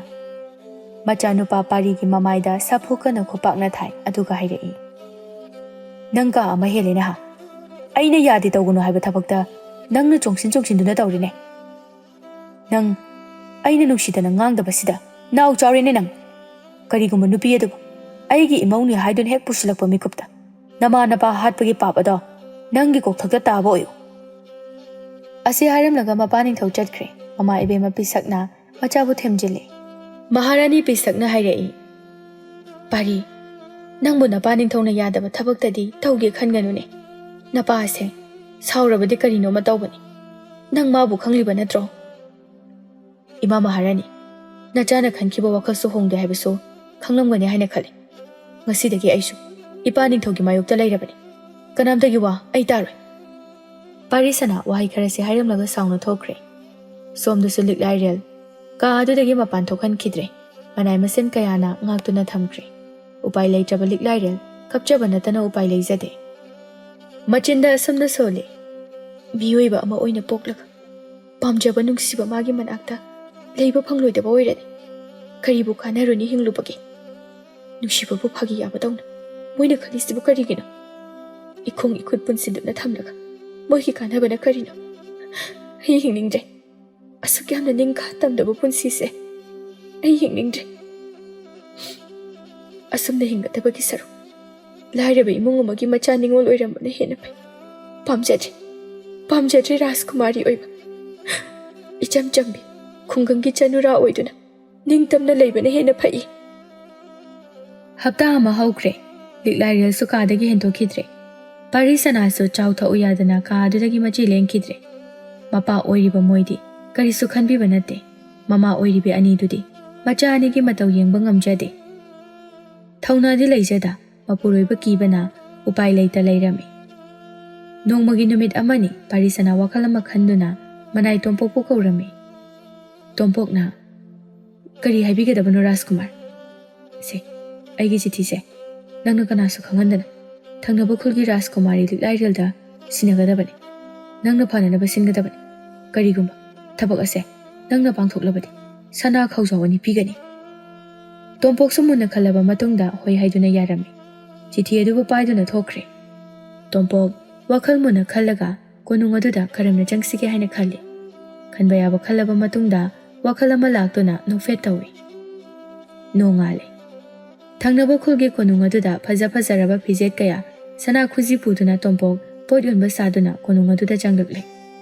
ꯃꯆꯥꯅꯨꯄꯥ ꯄꯥꯔꯤꯒꯤ ꯃꯃꯥꯏꯗ ꯁꯥꯐꯨ ꯀꯟꯅ ꯈꯨꯄꯥꯛꯅ ꯊꯥꯏ, ꯑꯗꯨꯒ ꯍꯥꯏꯔꯛꯏ, "ꯅꯪ ꯀꯥ ꯑꯃ ꯍꯦꯜꯂꯦ ꯅꯍꯥ꯫ ꯑꯩꯅ ꯌꯥꯗꯦ ꯇꯧꯒꯅꯨ ꯍꯥꯏꯕ ꯊꯕꯛꯇ ꯅꯪꯅ ꯆꯣꯡꯁꯤꯟ ꯆꯣꯡꯁꯤꯟꯗꯨꯅ ꯇꯧꯔꯤꯅꯦ꯫ ꯅꯪ ꯑꯩꯅ ꯅꯨꯡꯁꯤꯗꯅ ꯉꯥꯡꯗꯕꯁꯤꯗ ꯅꯥꯎ ꯆꯥꯎꯔꯦꯅꯦ ꯅꯪ꯫ ꯀꯔꯤꯒꯨꯝꯕ ꯅꯨꯄꯤ ꯑꯗꯨꯕꯨ ꯑꯩꯒꯤ ꯏꯃꯧꯅꯤ ꯍꯥꯏꯗꯨꯅ ꯍꯦꯛ ꯄꯨꯁꯤꯜꯂꯛꯄ ꯃꯤꯀꯨꯞꯇ ꯅꯃꯥ ꯅꯄꯥ ꯍꯥꯠꯄꯒꯤ ꯄꯥꯞ ꯑꯗꯣ ꯅꯪꯒꯤ ꯀꯣꯛꯊꯛꯇ ꯇꯥꯕ ꯑꯣꯏꯌꯨ!" ꯑꯁꯤ ꯍꯥꯏꯔꯝꯂꯒ ꯃꯄꯥ ꯅꯤꯡꯊꯧ ꯆꯠꯈ꯭ꯔꯦ꯫ ꯃꯃꯥ ꯏꯕꯦꯝꯃ ꯄꯤꯁꯛꯅ ꯃꯆꯥꯕꯨ ꯊꯦꯝꯖꯤꯜꯂꯤ꯫ ꯃꯍꯥꯔꯥꯅꯤ ꯄꯤꯁꯛꯅ ꯍꯥꯏꯔꯛꯏ, "ꯄꯥꯔꯤ, ꯅꯪꯕꯨ ꯅꯄꯥ ꯅꯤꯡꯊꯧꯅ ꯌꯥꯗꯕ ꯊꯕꯛꯇꯗꯤ ꯇꯧꯒꯦ ꯈꯟꯒꯅꯨꯅꯦ꯫ ꯅꯄꯥ ꯑꯁꯦ ꯁꯥꯎꯔꯕꯗꯤ ꯀꯔꯤꯅꯣꯃ ꯇꯧꯕꯅꯤ꯫ ꯅꯪ ꯃꯥꯕꯨ ꯈꯪꯂꯤꯕ ꯅꯠꯇ꯭ꯔꯣ?" "ꯏꯃꯥ ꯃꯍꯥꯔꯥꯅꯤ, ꯅꯆꯥꯅ ꯈꯟꯈꯤꯕ ꯋꯥꯈꯜꯁꯨ ꯍꯣꯡꯗꯦ ꯍꯥꯏꯕꯁꯨ ꯈꯪꯂꯝꯒꯅꯤ ꯍꯥꯏꯅ ꯈꯜꯂꯤ꯫ ꯉꯁꯤꯗꯒꯤ ꯑꯩꯁꯨ ꯏꯄꯥ ꯅꯤꯡꯊꯧꯒꯤ ꯃꯥꯌꯣꯛꯇ ꯂꯩꯔꯕꯅꯤ꯫ ꯀꯅꯥꯝꯇꯒꯤ ꯋꯥ ꯑꯩ ꯇꯥꯔꯣꯏ!" ꯄꯥꯔꯤꯁꯅꯥ ꯋꯥꯍꯩ ꯈꯔꯁꯤ ꯍꯥꯏꯔꯝꯂꯒ ꯁꯥꯎꯅ ꯊꯣꯛꯈ꯭ꯔꯦ꯫ ꯁꯣꯝꯗꯁꯨ ꯂꯤꯛꯂꯥꯏꯔꯦꯜ ꯀꯥ ꯑꯗꯨꯗꯒꯤ ꯃꯄꯥꯟ ꯊꯣꯛꯍꯟꯈꯤꯗ꯭ꯔꯦ꯫ ꯃꯅꯥꯏ ꯃꯁꯤꯟ ꯀꯌꯥꯅ ꯉꯥꯛꯇꯨꯅ ꯊꯝꯈ꯭ꯔꯦ꯫ ꯎꯄꯥꯏ ꯂꯩꯇ꯭ꯔꯕ ꯂꯤꯛꯂꯥꯏꯔꯦꯜ ꯀꯞꯆꯕ ꯅꯠꯇꯅ ꯎꯄꯥꯏ ꯂꯩꯖꯗꯦ꯫ ꯃꯆꯤꯟꯗ ꯑꯁꯨꯝꯅ ꯁꯣꯜꯂꯤ, "ꯃꯤꯑꯣꯏꯕ ꯑꯃ ꯑꯣꯏꯅ ꯄꯣꯛꯂꯒ ꯄꯥꯝꯖꯕ ꯅꯨꯡꯁꯤꯕ ꯃꯥꯒꯤ ꯃꯅꯥꯛꯇ ꯂꯩꯕ ꯐꯪꯂꯣꯏꯗꯕ ꯑꯣꯏꯔꯗꯤ ꯀꯔꯤꯕꯨ ꯀꯥꯟꯅꯔꯨꯅꯤ ꯍꯤꯡꯂꯨꯕꯒꯤ? ꯅꯨꯡꯁꯤꯕꯕꯨ ꯐꯥꯒꯤ ꯌꯥꯕꯗꯧꯅ ꯃꯣꯏꯅ ꯈꯜꯂꯤꯁꯤꯕꯨ ꯀꯔꯤꯒꯤꯅꯣ? ꯏꯈꯣꯡ ꯏꯈꯨꯠ ꯄꯨꯟꯁꯤꯟꯗꯨꯅ ꯊꯝꯂꯒ ꯃꯣꯏꯒꯤ ꯀꯥꯟꯅꯕꯅ ꯀꯔꯤꯅꯣ? ꯑꯩ ꯍꯤꯡꯅꯤꯡꯗ꯭ꯔꯦ꯫ ꯑꯁꯨꯛ ꯌꯥꯝꯅ ꯅꯤꯡꯈꯥ ꯇꯝꯗꯕ ꯄꯨꯟꯁꯤꯁꯦ ꯑꯩ ꯍꯤꯡꯅꯤꯡꯗ꯭ꯔꯦ꯫ ꯑꯁꯨꯝꯅ ꯍꯤꯡꯒꯗꯕꯒꯤ ꯁꯔꯨꯛ ꯂꯥꯏꯔꯕ ꯏꯃꯨꯡ ꯑꯃꯒꯤ ꯃꯆꯥ ꯅꯤꯉꯣꯜ ꯑꯣꯏꯔꯝꯕꯅ ꯍꯦꯟꯅ ꯐꯩ꯫ ꯄꯥꯝꯖꯗ꯭ꯔꯦ, ꯄꯥꯝꯖꯗ꯭ꯔꯦ ꯔꯥꯖꯀꯨꯃꯥꯔꯤ ꯑꯣꯏꯕ꯫ ꯏꯆꯝ ꯆꯝꯕꯤ ꯈꯨꯡꯒꯪꯒꯤ ꯆꯅꯨꯔꯥ ꯑꯣꯏꯗꯨꯅ ꯅꯤꯡꯇꯝꯅ ꯂꯩꯕꯅ ꯍꯦꯟꯅ ꯐꯩ꯫" ꯍꯞꯇꯥ ꯑꯃ ꯍꯧꯈ꯭ꯔꯦ꯫ ꯂꯤꯛꯂꯥꯏꯔꯦꯜꯁꯨ ꯀꯥꯗꯒꯤ ꯍꯦꯟꯗꯣꯛꯈꯤꯗ꯭ꯔꯦ꯫ ꯄꯥꯔꯤ ꯁꯅꯥꯁꯨ ꯆꯥꯎ ꯊꯛꯎ ꯌꯥꯗꯅ ꯀꯥ ꯑꯗꯨꯗꯒꯤ ꯃꯆꯤ ꯂꯦꯡꯈꯤꯗ꯭ꯔꯦ꯫ ꯃꯄꯥ ꯑꯣꯏꯔꯤꯕ ꯃꯣꯏꯗꯤ ꯀꯔꯤꯁꯨ ꯈꯟꯕꯤꯕ ꯅꯠꯇꯦ꯫ ꯃꯃꯥ ꯑꯣꯏꯔꯤꯕꯤ ꯑꯅꯤꯗꯨꯗꯤ ꯃꯆꯥ ꯑꯅꯤꯒꯤ ꯃꯇꯧ ꯌꯦꯡꯕ ꯉꯝꯖꯗꯦ꯫ ꯊꯧꯅꯥꯗꯤ ꯂꯩꯖꯗ, ꯃꯄꯨꯔꯣꯏꯕ ꯀꯤꯕꯅ ꯎꯄꯥꯏ ꯂꯩꯇ ꯂꯩꯔꯝꯃꯤ꯫ ꯅꯣꯡꯃꯒꯤ ꯅꯨꯃꯤꯠ ꯑꯃꯅꯤ ꯄꯥꯔꯤ ꯁꯅꯥ ꯋꯥꯈꯜ ꯑꯃ ꯈꯟꯗꯨꯅ ꯃꯅꯥꯏ ꯇꯣꯝꯄꯣꯛꯄꯨ ꯀꯧꯔꯝꯃꯤ꯫ ꯇꯣꯝꯄꯣꯛꯅ, "ꯀꯔꯤ ꯍꯥꯏꯕꯤꯒꯗꯕꯅꯣ ꯔꯥꯖꯀꯨꯃꯥꯔ? ꯁꯦ, ꯑꯩꯒꯤ ꯆꯤꯊꯤꯁꯦ ꯅꯪꯅ ꯀꯅꯥꯁꯨ ꯈꯪꯍꯟꯗꯅ ꯊꯪꯅꯕ ꯈꯨꯜꯒꯤ ꯔꯥꯖꯀꯨꯃꯥꯔꯤ ꯂꯤꯛꯂꯥꯏꯔꯦꯜꯗ ꯁꯤꯟꯅꯒꯗꯕꯅꯤ꯫ ꯅꯪꯅ ꯐꯅꯅꯕ ꯁꯤꯟꯒꯗꯕꯅꯤ꯫ ꯀꯔꯤꯒꯨꯝꯕ ꯊꯕꯛ ꯑꯁꯦ ꯅꯪꯅ ꯄꯥꯡꯊꯣꯛꯂꯕꯗꯤ ꯁꯅꯥ ꯈꯥꯎꯖꯥꯎ ꯑꯅꯤ ꯄꯤꯒꯅꯤ꯫" ꯇꯣꯝꯄꯣꯛꯁꯨ ꯃꯨꯟꯅ ꯈꯜꯂꯕ ꯃꯇꯨꯡꯗ ꯍꯣꯏ ꯍꯥꯏꯗꯨꯅ ꯌꯥꯔꯝꯃꯤ꯫ ꯆꯤꯊꯤ ꯑꯗꯨꯕꯨ ꯄꯥꯏꯗꯨꯅ ꯊꯣꯛꯈ꯭ꯔꯦ꯫ ꯇꯣꯝꯄꯣꯛ ꯋꯥꯈꯜ ꯃꯨꯟꯅ ꯈꯜꯂꯒ ꯀꯣꯅꯨꯡ ꯑꯗꯨꯗ ꯀꯔꯝꯅ ꯆꯪꯁꯤꯒꯦ ꯍꯥꯏꯅ ꯈꯜꯂꯤ꯫ ꯈꯟꯕ ꯌꯥꯕ ꯈꯜꯂꯕ ꯃꯇꯨꯡꯗ ꯋꯥꯈꯜ ꯑꯃ ꯂꯥꯛꯇꯨꯅ ꯅꯣꯛꯐꯦꯠ ꯇꯧꯏ꯫ ꯅꯣꯡꯉꯥꯜꯂꯦ꯫ ꯊꯪꯅꯕ ꯈꯨꯜꯒꯤ ꯀꯣꯅꯨꯡ ꯑꯗꯨꯗ ꯐꯖ ꯐꯖꯔꯕ ꯐꯤꯖꯦꯠ ꯀꯌꯥ, ꯁꯅꯥ ꯈꯨꯖꯤ ꯄꯨꯗꯨꯅ ꯇꯣꯝꯄꯣꯛ ꯄꯣꯠ ꯌꯣꯟꯕ ꯁꯥꯗꯨꯅ ꯀꯣꯅꯨꯡ ꯑꯗꯨꯗ ꯆꯪꯂꯛꯂꯦ꯫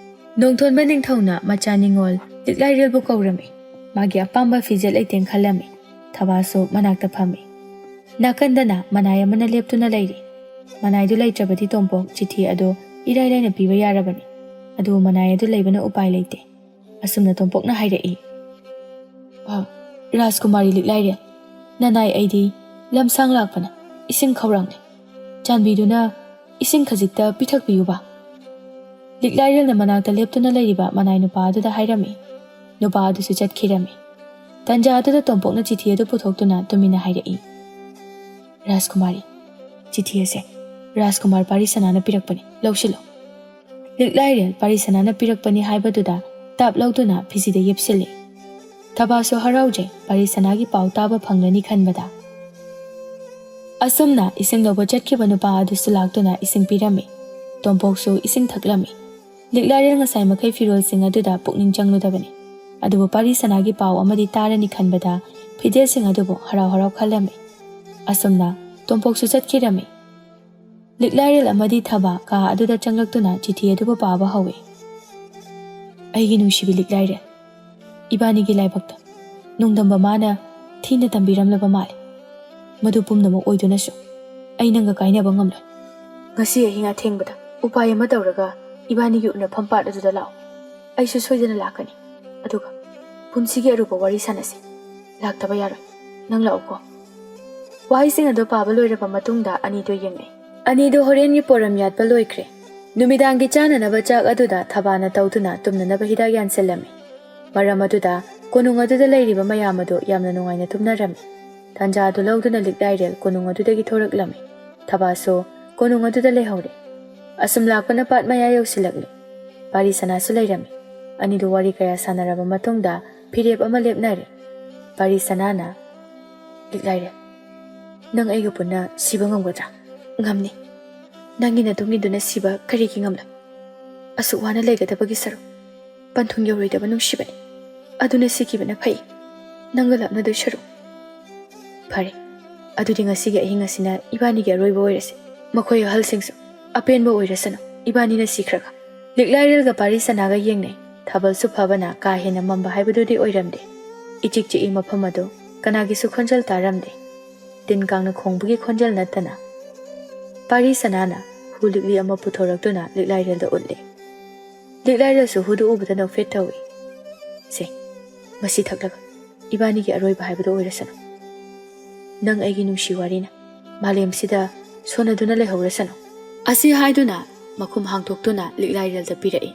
ꯅꯣꯡꯊꯣꯟꯕ ꯅꯤꯡꯊꯧꯅ ꯃꯆꯥ ꯅꯤꯉꯣꯜ ꯂꯤꯛꯂꯥꯏꯔꯦꯜꯕꯨ ꯀꯧꯔꯝꯃꯤ꯫ ꯃꯥꯒꯤ ꯑꯄꯥꯝꯕ ꯐꯤꯖꯦꯠ ꯂꯩꯇꯦꯡ ꯈꯜꯂꯝꯃꯤ꯫ ꯊꯕꯥꯁꯨ ꯃꯅꯥꯛꯇ ꯐꯝꯃꯤ꯫ ꯅꯥꯀꯟꯗꯅ ꯃꯅꯥꯏ ꯑꯃꯅ ꯂꯦꯞꯇꯨꯅ ꯂꯩꯔꯤ꯫ ꯃꯅꯥꯏꯗꯨ ꯂꯩꯇ꯭ꯔꯕꯗꯤ ꯇꯣꯝꯄꯣꯛ ꯆꯤꯊꯤ ꯑꯗꯨ ꯏꯔꯥꯏ ꯂꯥꯏꯅ ꯄꯤꯕ ꯌꯥꯔꯕꯅꯤ꯫ ꯑꯗꯨꯕꯨ ꯃꯅꯥꯏ ꯑꯗꯨ ꯂꯩꯕꯅ ꯎꯄꯥꯏ ꯂꯩꯇꯦ꯫ ꯑꯁꯨꯝꯅ ꯇꯣꯝꯄꯣꯛꯅ ꯍꯥꯏꯔꯛꯏ, "ꯑ, ꯔꯥꯖꯀꯨꯃꯥꯔꯤ ꯂꯤꯛꯂꯥꯏꯔꯦꯜ, ꯅꯅꯥꯏ ꯑꯩꯗꯤ ꯂꯝꯁꯥꯡ ꯂꯥꯛꯄꯅ ꯏꯁꯤꯡ ꯈꯧꯔꯥꯡꯂꯦ꯫ ꯆꯥꯟꯕꯤꯗꯨꯅ ꯏꯁꯤꯡ ꯈꯖꯤꯛꯇ ꯄꯤꯊꯛꯄꯤꯌꯨꯕ꯫" ꯂꯤꯛꯂꯥꯏꯔꯦꯜꯅ ꯃꯅꯥꯛꯇ ꯂꯦꯞꯇꯨꯅ ꯂꯩꯔꯤꯕ ꯃꯅꯥꯏ ꯅꯨꯄꯥ ꯑꯗꯨꯗ ꯍꯥꯏꯔꯝꯃꯤ꯫ ꯅꯨꯄꯥ ꯑꯗꯨꯁꯨ ꯆꯠꯈꯤꯔꯝꯃꯤ꯫ ꯇꯟꯖꯥ ꯑꯗꯨꯗ ꯇꯣꯝꯄꯣꯛꯅ ꯆꯤꯊꯤ ꯑꯗꯨ ꯄꯨꯊꯣꯛꯇꯨꯅ ꯇꯨꯃꯤꯟꯅ ꯍꯥꯏꯔꯛꯏ, "ꯔꯥꯖꯀꯨꯃꯥꯔꯤ, "ꯆꯤꯊꯤ ꯑꯁꯦ ꯔꯥꯖꯀꯨꯃꯥꯔ ꯄꯥꯔꯤꯁꯅꯥꯅ ꯄꯤꯔꯛꯄꯅꯤ, ꯂꯧꯁꯤꯜꯂꯣ꯫" ꯂꯤꯛꯂꯥꯏꯔꯦꯜ ꯄꯥꯔꯤꯁꯅꯥꯅ ꯄꯤꯔꯛꯄꯅꯤ ꯍꯥꯏꯕꯗꯨꯗ ꯇꯥꯞ ꯂꯧꯗꯨꯅ ꯐꯤꯖꯤꯗ ꯌꯦꯞꯁꯤꯜꯂꯦ꯫ ꯊꯕꯥꯁꯨ ꯍꯔꯥꯎꯖꯩ, ꯄꯥꯔꯤꯁꯅꯥꯒꯤ ꯄꯥꯎ ꯇꯥꯕ ꯐꯪꯂꯅꯤ ꯈꯟꯕꯗ꯫ ꯑꯁꯨꯝꯅ ꯏꯁꯤꯡ ꯂꯧꯕ ꯆꯠꯈꯤꯕ ꯅꯨꯄꯥ ꯑꯗꯨꯁꯨ ꯂꯥꯛꯇꯨꯅ ꯏꯁꯤꯡ ꯄꯤꯔꯝꯃꯤ꯫ ꯇꯣꯝꯄꯣꯛꯁꯨ ꯏꯁꯤꯡ ꯊꯛꯂꯝꯃꯤ꯫ ꯂꯤꯛꯂꯥꯏꯔꯦꯜ ꯉꯁꯥꯏ ꯃꯈꯩ ꯐꯤꯔꯣꯜꯁꯤꯡ ꯑꯗꯨꯗ ꯄꯨꯛꯅꯤꯡ ꯆꯪꯂꯨꯗꯕꯅꯤ꯫ ꯑꯗꯨꯕꯨ ꯄꯥꯔꯤꯁꯅꯥꯒꯤ ꯄꯥꯎ ꯑꯃꯗꯤ ꯇꯥꯔꯅꯤ ꯈꯟꯕꯗ ꯐꯤꯖꯦꯜꯁꯤꯡ ꯑꯗꯨꯕꯨ ꯍꯔꯥꯎ ꯍꯔꯥꯎ ꯈꯜꯂꯝꯃꯤ꯫ ꯑꯁꯨꯝꯅ ꯇꯣꯝꯄꯣꯛꯁꯨ ꯆꯠꯈꯤꯔꯝꯃꯤ꯫ ꯂꯤꯛꯂꯥꯏꯔꯦꯜ ꯑꯃꯗꯤ ꯊꯕꯥ ꯀꯥ ꯑꯗꯨꯗ ꯆꯪꯂꯛꯇꯨꯅ ꯆꯤꯊꯤ ꯑꯗꯨꯕꯨ ꯄꯥꯕ ꯍꯧꯏ꯫ "ꯑꯩꯒꯤ ꯅꯨꯡꯁꯤꯕꯤ ꯂꯤꯛꯂꯥꯏꯔꯦꯜ, ꯏꯕꯥꯅꯤꯒꯤ ꯂꯥꯏꯕꯛꯇ ꯅꯣꯡꯗꯝꯕ ꯃꯥꯅ ꯊꯤꯅ ꯇꯝꯕꯤꯔꯝꯂꯕ ꯃꯥꯜꯂꯤ꯫ ꯃꯗꯨ ꯄꯨꯝꯅꯃꯛ ꯑꯣꯏꯗꯨꯅꯁꯨ ꯑꯩ ꯅꯪꯒ ꯀꯥꯏꯅꯕ ꯉꯝꯂꯣꯏ꯫ ꯉꯁꯤ ꯑꯍꯤꯡ ꯑꯊꯦꯡꯕꯗ ꯎꯄꯥꯏ ꯑꯃ ꯇꯧꯔꯒ ꯏꯕꯥꯅꯤꯒꯤ ꯎꯅꯐꯝ ꯄꯥꯠ ꯑꯗꯨꯗ ꯂꯥꯛꯑꯣ꯫ ꯑꯩꯁꯨ ꯁꯣꯏꯗꯅ ꯂꯥꯛꯀꯅꯤ꯫ ꯑꯗꯨꯒ ꯄꯨꯟꯁꯤꯒꯤ ꯑꯔꯨꯕ ꯋꯥꯔꯤ ꯁꯥꯟꯅꯁꯤ꯫ ꯂꯥꯛꯇꯕ ꯌꯥꯔꯣꯏ꯫ ꯅꯪ ꯂꯥꯛꯎꯀꯣ꯫" ꯋꯥꯍꯩꯁꯤꯡ ꯑꯗꯨ ꯄꯥꯕ ꯂꯣꯏꯔꯕ ꯃꯇꯨꯡꯗ ꯑꯅꯤꯗꯨ ꯌꯦꯡꯅꯩ꯫ ꯑꯅꯤꯗꯨ ꯍꯣꯔꯦꯟꯒꯤ ꯄꯣꯔꯝ ꯌꯥꯠꯄ ꯂꯣꯏꯈ꯭ꯔꯦ꯫ ꯅꯨꯃꯤꯗꯥꯡꯒꯤ ꯆꯥꯅꯅꯕ ꯆꯥꯛ ꯑꯗꯨꯗ ꯊꯕꯥꯅ ꯇꯧꯗꯨꯅ ꯇꯨꯝꯅꯅꯕ ꯍꯤꯗꯥꯛ ꯌꯥꯟꯁꯤꯜꯂꯝꯃꯤ꯫ ꯃꯔꯝ ꯑꯗꯨꯗ ꯀꯣꯅꯨꯡ ꯑꯗꯨꯗ ꯂꯩꯔꯤꯕ ꯃꯌꯥꯝ ꯑꯗꯨ ꯌꯥꯝꯅ ꯅꯨꯡꯉꯥꯏꯅ ꯇꯨꯝꯅꯔꯝꯃꯤ꯫ ꯇꯥꯟꯖꯥ ꯑꯗꯨ ꯂꯧꯗꯨꯅ ꯂꯤꯛꯂꯥꯏꯔꯦꯜ ꯀꯣꯅꯨꯡ ꯑꯗꯨꯗꯒꯤ ꯊꯣꯔꯛꯂꯝꯃꯤ꯫ ꯊꯕꯥꯁꯨ ꯀꯣꯅꯨꯡ ꯑꯗꯨꯗ ꯂꯩꯍꯧꯔꯦ꯫ ꯑꯁꯨꯝ ꯂꯥꯛꯄꯅ ꯄꯥꯠ ꯃꯌꯥ ꯌꯧꯁꯤꯜꯂꯛꯂꯦ꯫ ꯄꯥꯔꯤ ꯁꯅꯥꯁꯨ ꯂꯩꯔꯝꯃꯤ꯫ ꯑꯅꯤꯗꯨ ꯋꯥꯔꯤ ꯀꯌꯥ ꯁꯥꯟꯅꯔꯕ ꯃꯇꯨꯡꯗ ꯐꯤꯔꯦꯞ ꯑꯃ ꯂꯦꯞꯅꯔꯦ꯫ ꯄꯥꯔꯤ ꯁꯅꯥꯅ, "ꯂꯤꯛꯂꯥꯏꯔꯦꯜ, ꯅꯪ ꯑꯩꯒ ꯄꯨꯟꯅ ꯁꯤꯕ ꯉꯝꯒꯗ꯭ꯔꯥ?" "ꯉꯝꯅꯤ꯫ ꯅꯪꯒꯤ ꯅꯇꯨꯡ ꯏꯟꯗꯨꯅ ꯁꯤꯕ ꯀꯔꯤꯒꯤ ꯉꯝꯂꯣꯏ? ꯑꯁꯨꯛ ꯋꯥꯅ ꯂꯩꯒꯗꯕꯒꯤ ꯁꯔꯨꯛ ꯄꯟꯊꯨꯡ ꯌꯧꯔꯣꯏꯗꯕ ꯅꯨꯡꯁꯤꯕꯅꯤ꯫ ꯑꯗꯨꯅ ꯁꯤꯈꯤꯕꯅ ꯐꯩ꯫ ꯅꯪꯒ ꯂꯥꯞꯅꯗꯣꯏ ꯁꯔꯨꯛ꯫" "ꯐꯔꯦ, ꯑꯗꯨꯗꯤ ꯉꯁꯤꯒꯤ ꯑꯍꯤꯡ ꯑꯁꯤꯅ ꯏꯕꯥꯅꯤꯒꯤ ꯑꯔꯣꯏꯕ ꯑꯣꯏꯔꯁꯤ꯫ ꯃꯈꯣꯏ ꯑꯍꯜꯁꯤꯡꯁꯨ ꯑꯄꯦꯟꯕ ꯑꯣꯏꯔꯁꯅꯨ, ꯏꯕꯥꯅꯤꯅ ꯁꯤꯈ꯭ꯔꯒ꯫" ꯂꯤꯛꯂꯥꯏꯔꯦꯜꯒ ꯄꯥꯔꯤ ꯁꯅꯥꯒ ꯌꯦꯡꯅꯩ꯫ ꯊꯥꯕꯜꯁꯨ ꯐꯕꯅ ꯀꯥ ꯍꯦꯟꯅ ꯃꯝꯕ ꯍꯥꯏꯕꯗꯨꯗꯤ ꯑꯣꯏꯔꯝꯗꯦ꯫ ꯏꯆꯤꯛ ꯆꯤꯛꯏ ꯃꯐꯝ ꯑꯗꯨ꯫ ꯀꯅꯥꯒꯤꯁꯨ ꯈꯣꯟꯖꯦꯜ ꯇꯥꯔꯝꯗꯦ꯫ ꯇꯤꯟ ꯀꯥꯡꯅ ꯈꯣꯡꯕꯒꯤ ꯈꯣꯟꯖꯦꯜ ꯅꯠꯇꯅ꯫ ꯄꯥꯔꯤ ꯁꯅꯥꯅ ꯍꯨ ꯂꯤꯛꯂꯤ ꯑꯃ ꯄꯨꯊꯣꯔꯛꯇꯨꯅ ꯂꯤꯛꯂꯥꯏꯔꯦꯜꯗ ꯎꯠꯂꯦ꯫ ꯂꯤꯛꯂꯥꯏꯔꯦꯜꯁꯨ ꯍꯨꯗꯨ ꯎꯕꯗ ꯅꯣꯛꯐꯦꯠ ꯇꯧꯏ꯫ "ꯁꯦ, ꯃꯁꯤ ꯊꯛꯂꯒ ꯏꯕꯥꯅꯤꯒꯤ ꯑꯔꯣꯏꯕ ꯍꯥꯏꯕꯗꯨ ꯑꯣꯏꯔꯁꯅꯨ꯫ ꯅꯪ ꯑꯩꯒꯤ ꯅꯨꯡꯁꯤ ꯋꯥꯔꯤꯅ ꯃꯥꯂꯦꯝꯁꯤꯗ ꯁꯣꯟꯅꯗꯨꯅ ꯂꯩꯍꯧꯔꯁꯅꯨ꯫" ꯑꯁꯤ ꯍꯥꯏꯗꯨꯅ ꯃꯈꯨꯝ ꯍꯥꯡꯗꯣꯛꯇꯨꯅ ꯂꯤꯛꯂꯥꯏꯔꯦꯜꯗ ꯄꯤꯔꯛꯏ꯫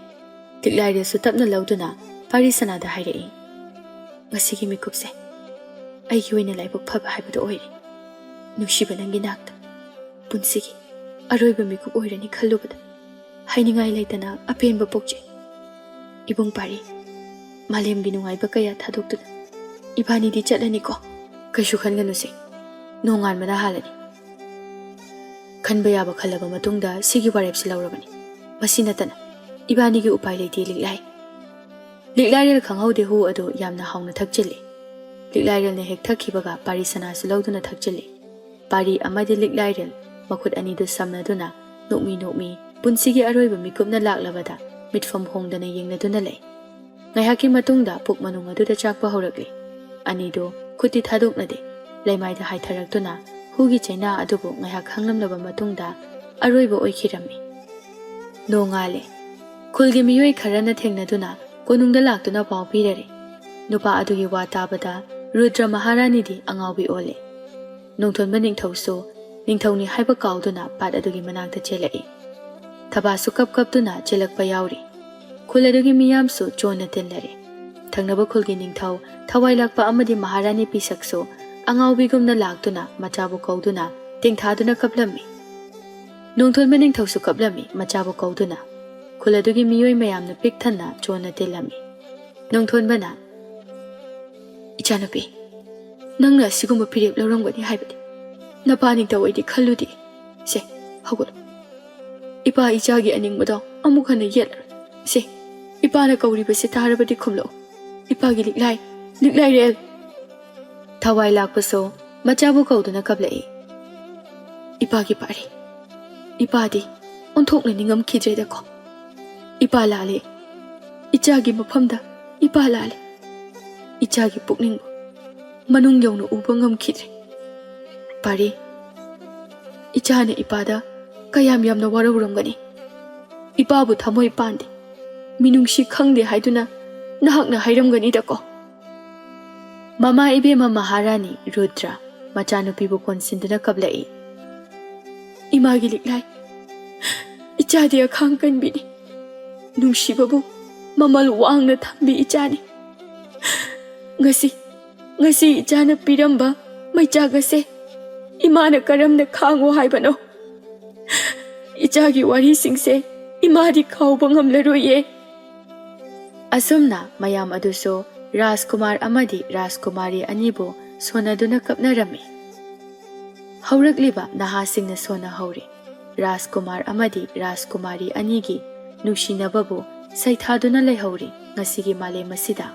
ꯂꯤꯛꯂꯥꯏꯔꯦꯜꯁꯨ ꯇꯞꯅ ꯂꯧꯗꯨꯅ ꯄꯥꯔꯤ ꯁꯅꯥꯗ ꯍꯥꯏꯔꯛꯏ, "ꯉꯁꯤꯒꯤ ꯃꯤꯀꯨꯞꯁꯦ ꯑꯩꯒꯤ ꯑꯣꯏꯅ ꯂꯥꯏꯕꯛ ꯐꯕ ꯍꯥꯏꯕꯗꯨ ꯑꯣꯏꯔꯦ꯫ ꯅꯨꯡꯁꯤꯕ ꯅꯪꯒꯤ ꯅꯥꯛꯇ ꯄꯨꯟꯁꯤꯒꯤ ꯑꯔꯣꯏꯕ ꯃꯤꯀꯨꯞ ꯑꯣꯏꯔꯅꯤ ꯈꯜꯂꯨꯕꯗ ꯍꯥꯏꯅꯤꯡꯉꯥꯏ ꯂꯩꯇꯅ ꯑꯄꯦꯟꯕ ꯄꯣꯛꯆꯩ꯫ ꯏꯕꯨꯡ ꯄꯥꯔꯤ, ꯃꯥꯂꯦꯝꯒꯤ ꯅꯨꯡꯉꯥꯏꯕ ꯀꯌꯥ ꯊꯥꯗꯣꯛꯇꯨꯅ ꯏꯕꯥꯅꯤꯗꯤ ꯆꯠꯂꯅꯤꯀꯣ꯫ ꯀꯩꯁꯨ ꯈꯟꯒꯅꯨꯁꯦ, ꯅꯣꯡꯉꯥꯟꯕꯅ ꯍꯥꯜꯂꯅꯤ꯫ ꯈꯟꯕ ꯌꯥꯕ ꯈꯜꯂꯕ ꯃꯇꯨꯡꯗ ꯁꯤꯒꯤ ꯋꯥꯔꯦꯞꯁꯤ ꯂꯧꯔꯕꯅꯤ꯫ ꯃꯁꯤ ꯅꯠꯇꯅ ꯏꯕꯥꯅꯤꯒꯤ ꯎꯄꯥꯏ ꯂꯩꯇꯦ ꯂꯤꯛꯂꯥꯏ꯫ ꯂꯤꯛꯂꯥꯏꯔꯦꯜ ꯈꯪꯍꯧꯗꯦ ꯍꯨ ꯑꯗꯨ ꯌꯥꯝꯅ ꯍꯥꯎꯅ ꯊꯛꯆꯤꯜꯂꯤ꯫ ꯂꯤꯛꯂꯥꯏꯔꯦꯜꯅ ꯍꯦꯛ ꯊꯛꯈꯤꯕꯒ ꯄꯥꯔꯤ ꯁꯅꯥꯁꯨ ꯂꯧꯗꯨꯅ ꯊꯛꯆꯤꯜꯂꯤ꯫ ꯄꯥꯔꯤ ꯑꯃꯗꯤ ꯂꯤꯛꯂꯥꯏꯔꯦꯜ ꯃꯈꯨꯠ ꯑꯅꯤꯗꯨ ꯁꯝꯅꯗꯨꯅ ꯅꯣꯛꯃꯤ ꯅꯣꯛꯃꯤ ꯄꯨꯟꯁꯤꯒꯤ ꯑꯔꯣꯏꯕ ꯃꯤꯀꯨꯞꯅ ꯂꯥꯛꯂꯕꯗ ꯃꯤꯠꯐꯝ ꯍꯣꯡꯗꯅ ꯌꯦꯡꯅꯗꯨꯅ ꯂꯩ꯫ ꯉꯥꯏꯍꯥꯛꯀꯤ ꯃꯇꯨꯡꯗ ꯄꯨꯛ ꯃꯅꯨꯡ ꯑꯗꯨꯗ ꯆꯥꯛꯄ ꯍꯧꯔꯛꯂꯤ꯫ ꯑꯅꯤꯗꯨ ꯈꯨꯠꯇꯤ ꯊꯥꯗꯣꯛꯅꯗꯦ꯫ ꯂꯩꯃꯥꯏꯗ ꯍꯥꯏꯊꯔꯛꯇꯨꯅ ꯍꯨꯒꯤ ꯆꯩꯅꯥ ꯑꯗꯨꯕꯨ ꯉꯥꯏꯍꯥꯛ ꯈꯪꯂꯝꯂꯕ ꯃꯇꯨꯡꯗ ꯑꯔꯣꯏꯕ ꯑꯣꯏꯈꯤꯔꯝꯃꯤ꯫ ꯅꯣꯡꯉꯥꯜꯂꯦ꯫ ꯈꯨꯜꯒꯤ ꯃꯤꯑꯣꯏ ꯈꯔꯅ ꯊꯦꯡꯅꯗꯨꯅ ꯀꯣꯅꯨꯡꯗ ꯂꯥꯛꯇꯨꯅ ꯄꯥꯎ ꯄꯤꯔꯔꯦ꯫ ꯅꯨꯄꯥ ꯑꯗꯨꯒꯤ ꯋꯥ ꯇꯥꯕꯗ ꯔꯨꯗ꯭ꯔ ꯃꯍꯥꯔꯥꯅꯤꯗꯤ ꯑꯉꯥꯎꯕꯤ ꯑꯣꯜꯂꯦ꯫ ꯅꯣꯡꯊꯣꯟꯕ ꯅꯤꯡꯊꯧꯁꯨ ꯅꯤꯡꯊꯧꯅꯤ ꯍꯥꯏꯕ ꯀꯥꯎꯗꯨꯅ ꯄꯥꯠ ꯑꯗꯨꯒꯤ ꯃꯅꯥꯛꯇ ꯆꯦꯜꯂꯛꯏ꯫ ꯊꯕꯥꯁꯨ ꯀꯞ ꯀꯞꯇꯨꯅ ꯆꯦꯜꯂꯛꯄ ꯌꯥꯎꯔꯤ꯫ ꯈꯨꯜ ꯑꯗꯨꯒꯤ ꯃꯤꯌꯥꯝꯁꯨ ꯆꯣꯟꯅ ꯇꯤꯜꯂꯔꯦ꯫ ꯊꯪꯅꯕ ꯈꯨꯜꯒꯤ ꯅꯤꯡꯊꯧ ꯊꯋꯥꯏ ꯂꯥꯛꯄ ꯑꯃꯗꯤ ꯃꯍꯥꯔꯥꯅꯤ ꯄꯤꯁꯛꯁꯨ ꯑꯉꯥꯎꯕꯤꯒꯨꯝꯅ ꯂꯥꯛꯇꯨꯅ ꯃꯆꯥꯕꯨ ꯀꯧꯗꯨꯅ ꯇꯦꯡꯊꯥꯗꯨꯅ ꯀꯞꯂꯝꯃꯤ꯫ ꯅꯣꯡꯊꯣꯟꯕ ꯅꯤꯡꯊꯧꯁꯨ ꯀꯞꯂꯝꯃꯤ ꯃꯆꯥꯕꯨ ꯀꯧꯗꯨꯅ꯫ ꯈꯨꯜ ꯑꯗꯨꯒꯤ ꯃꯤꯑꯣꯏ ꯃꯌꯥꯝꯅ ꯄꯤꯛ ꯊꯟꯅ ꯆꯣꯟꯅ ꯇꯤꯜꯂꯝꯃꯤ꯫ ꯅꯣꯡꯊꯣꯟꯕꯅ, "ꯏꯆꯥꯅꯨꯄꯤ, ꯅꯪꯅ ꯑꯁꯤꯒꯨꯝꯕ ꯐꯤꯔꯦꯞ ꯂꯧꯔꯝꯒꯅꯤ ꯍꯥꯏꯕꯗꯤ ꯅꯄꯥ ꯅꯤꯡꯊꯧ ꯑꯩꯗꯤ ꯈꯜꯂꯨꯗꯦ꯫ ꯁꯦ, ꯍꯧꯒꯠꯂꯣ꯫ ꯏꯄꯥ ꯏꯆꯥꯒꯤ ꯑꯅꯤꯡꯕꯗꯣ ꯑꯃꯨꯛ ꯍꯟꯅ ꯌꯦꯠꯂꯔꯣꯏ꯫ ꯁꯦ, ꯏꯄꯥꯅ ꯀꯧꯔꯤꯕꯁꯦ ꯇꯥꯔꯕꯗꯤ ꯈꯨꯝꯂꯛꯎ꯫ ꯏꯄꯥꯒꯤ ꯂꯤꯛꯂꯥꯏ, ꯂꯤꯛꯂꯥꯏꯔꯦꯜ!" ꯊꯋꯥꯏ ꯂꯥꯛꯄꯁꯨ ꯃꯆꯥꯕꯨ ꯀꯧꯗꯨꯅ ꯀꯞꯂꯛꯏ꯫ "ꯏꯄꯥꯒꯤ ꯄꯥꯔꯤ, ꯏꯄꯥꯗꯤ ꯑꯣꯟꯊꯣꯛꯅ ꯅꯤꯡꯉꯝꯈꯤꯗ꯭ꯔꯦꯗꯀꯣ꯫ ꯏꯄꯥ ꯂꯥꯜꯂꯦ꯫ ꯏꯆꯥꯒꯤ ꯃꯐꯝꯗ ꯏꯄꯥ ꯂꯥꯜꯂꯦ꯫ ꯏꯆꯥꯒꯤ ꯄꯨꯛꯅꯤꯡꯕꯨ ꯃꯅꯨꯡ ꯌꯧꯅ ꯎꯕ ꯉꯝꯈꯤꯗ꯭ꯔꯦ꯫ ꯄꯥꯔꯤ, ꯏꯆꯥꯅ ꯏꯄꯥꯗ ꯀꯌꯥꯝ ꯌꯥꯝꯅ ꯋꯥꯔꯧꯔꯝꯒꯅꯤ꯫ ꯏꯄꯥꯕꯨ ꯊꯃꯣꯏ ꯄꯥꯟꯗꯦ, ꯃꯤꯅꯨꯡꯁꯤ ꯈꯪꯗꯦ ꯍꯥꯏꯗꯨꯅ ꯅꯍꯥꯛꯅ ꯍꯥꯏꯔꯝꯒꯅꯤꯗꯀꯣ?" ꯃꯃꯥ ꯏꯕꯦꯝꯃ ꯃꯍꯥꯔꯥꯅꯤ ꯔꯨꯗ꯭ꯔ ꯃꯆꯥꯅꯨꯄꯤꯕꯨ ꯀꯣꯟꯁꯤꯟꯗꯨꯅ ꯀꯞꯂꯛꯏ꯫ "ꯏꯃꯥꯒꯤ ꯂꯤꯛꯂꯥꯏ, ꯏꯆꯥꯗꯤ ꯑꯈꯥꯡ ꯀꯟꯕꯤꯅꯤ꯫ ꯅꯨꯡꯁꯤꯕꯕꯨ ꯃꯃꯜ ꯋꯥꯡꯅ ꯊꯝꯕꯤ ꯏꯆꯥꯅꯤ꯫ ꯉꯁꯤ, ꯉꯁꯤ ꯏꯆꯥꯅ ꯄꯤꯔꯝꯕ ꯃꯩꯆꯥꯛ ꯑꯁꯦ ꯏꯃꯥꯅ ꯀꯔꯝꯅ ꯈꯥꯡꯉꯣ ꯍꯥꯏꯕꯅꯣ? ꯏꯆꯥꯒꯤ ꯋꯥꯔꯤꯁꯤꯡꯁꯦ ꯏꯃꯥꯗꯤ ꯀꯥꯎꯕ ꯉꯝꯂꯔꯣꯏꯌꯦ꯫ ꯑꯁꯨꯝꯅ ꯃꯌꯥꯝ ꯑꯗꯨꯁꯨ ꯔꯥꯖꯀꯨꯃꯥꯔ ꯑꯃꯗꯤ ꯔꯥꯖꯀꯨꯃꯥꯔꯤ ꯑꯅꯤꯕꯨ ꯁꯣꯟꯅꯗꯨꯅ ꯀꯞꯅꯔꯝꯃꯤ꯫ ꯍꯧꯔꯛꯂꯤꯕ ꯅꯍꯥꯁꯤꯡꯅ ꯁꯣꯟꯅꯍꯧꯔꯤ꯫ ꯔꯥꯖꯀꯨꯃꯥꯔ ꯑꯃꯗꯤ ꯔꯥꯖꯀꯨꯃꯥꯔꯤ ꯑꯅꯤꯒꯤ ꯅꯨꯡꯁꯤꯅꯕꯕꯨ ꯁꯩꯊꯥꯗꯨꯅ ꯂꯩꯍꯧꯔꯤ ꯉꯁꯤꯒꯤ ꯃꯥꯂꯦꯝ ꯑꯁꯤꯗ꯫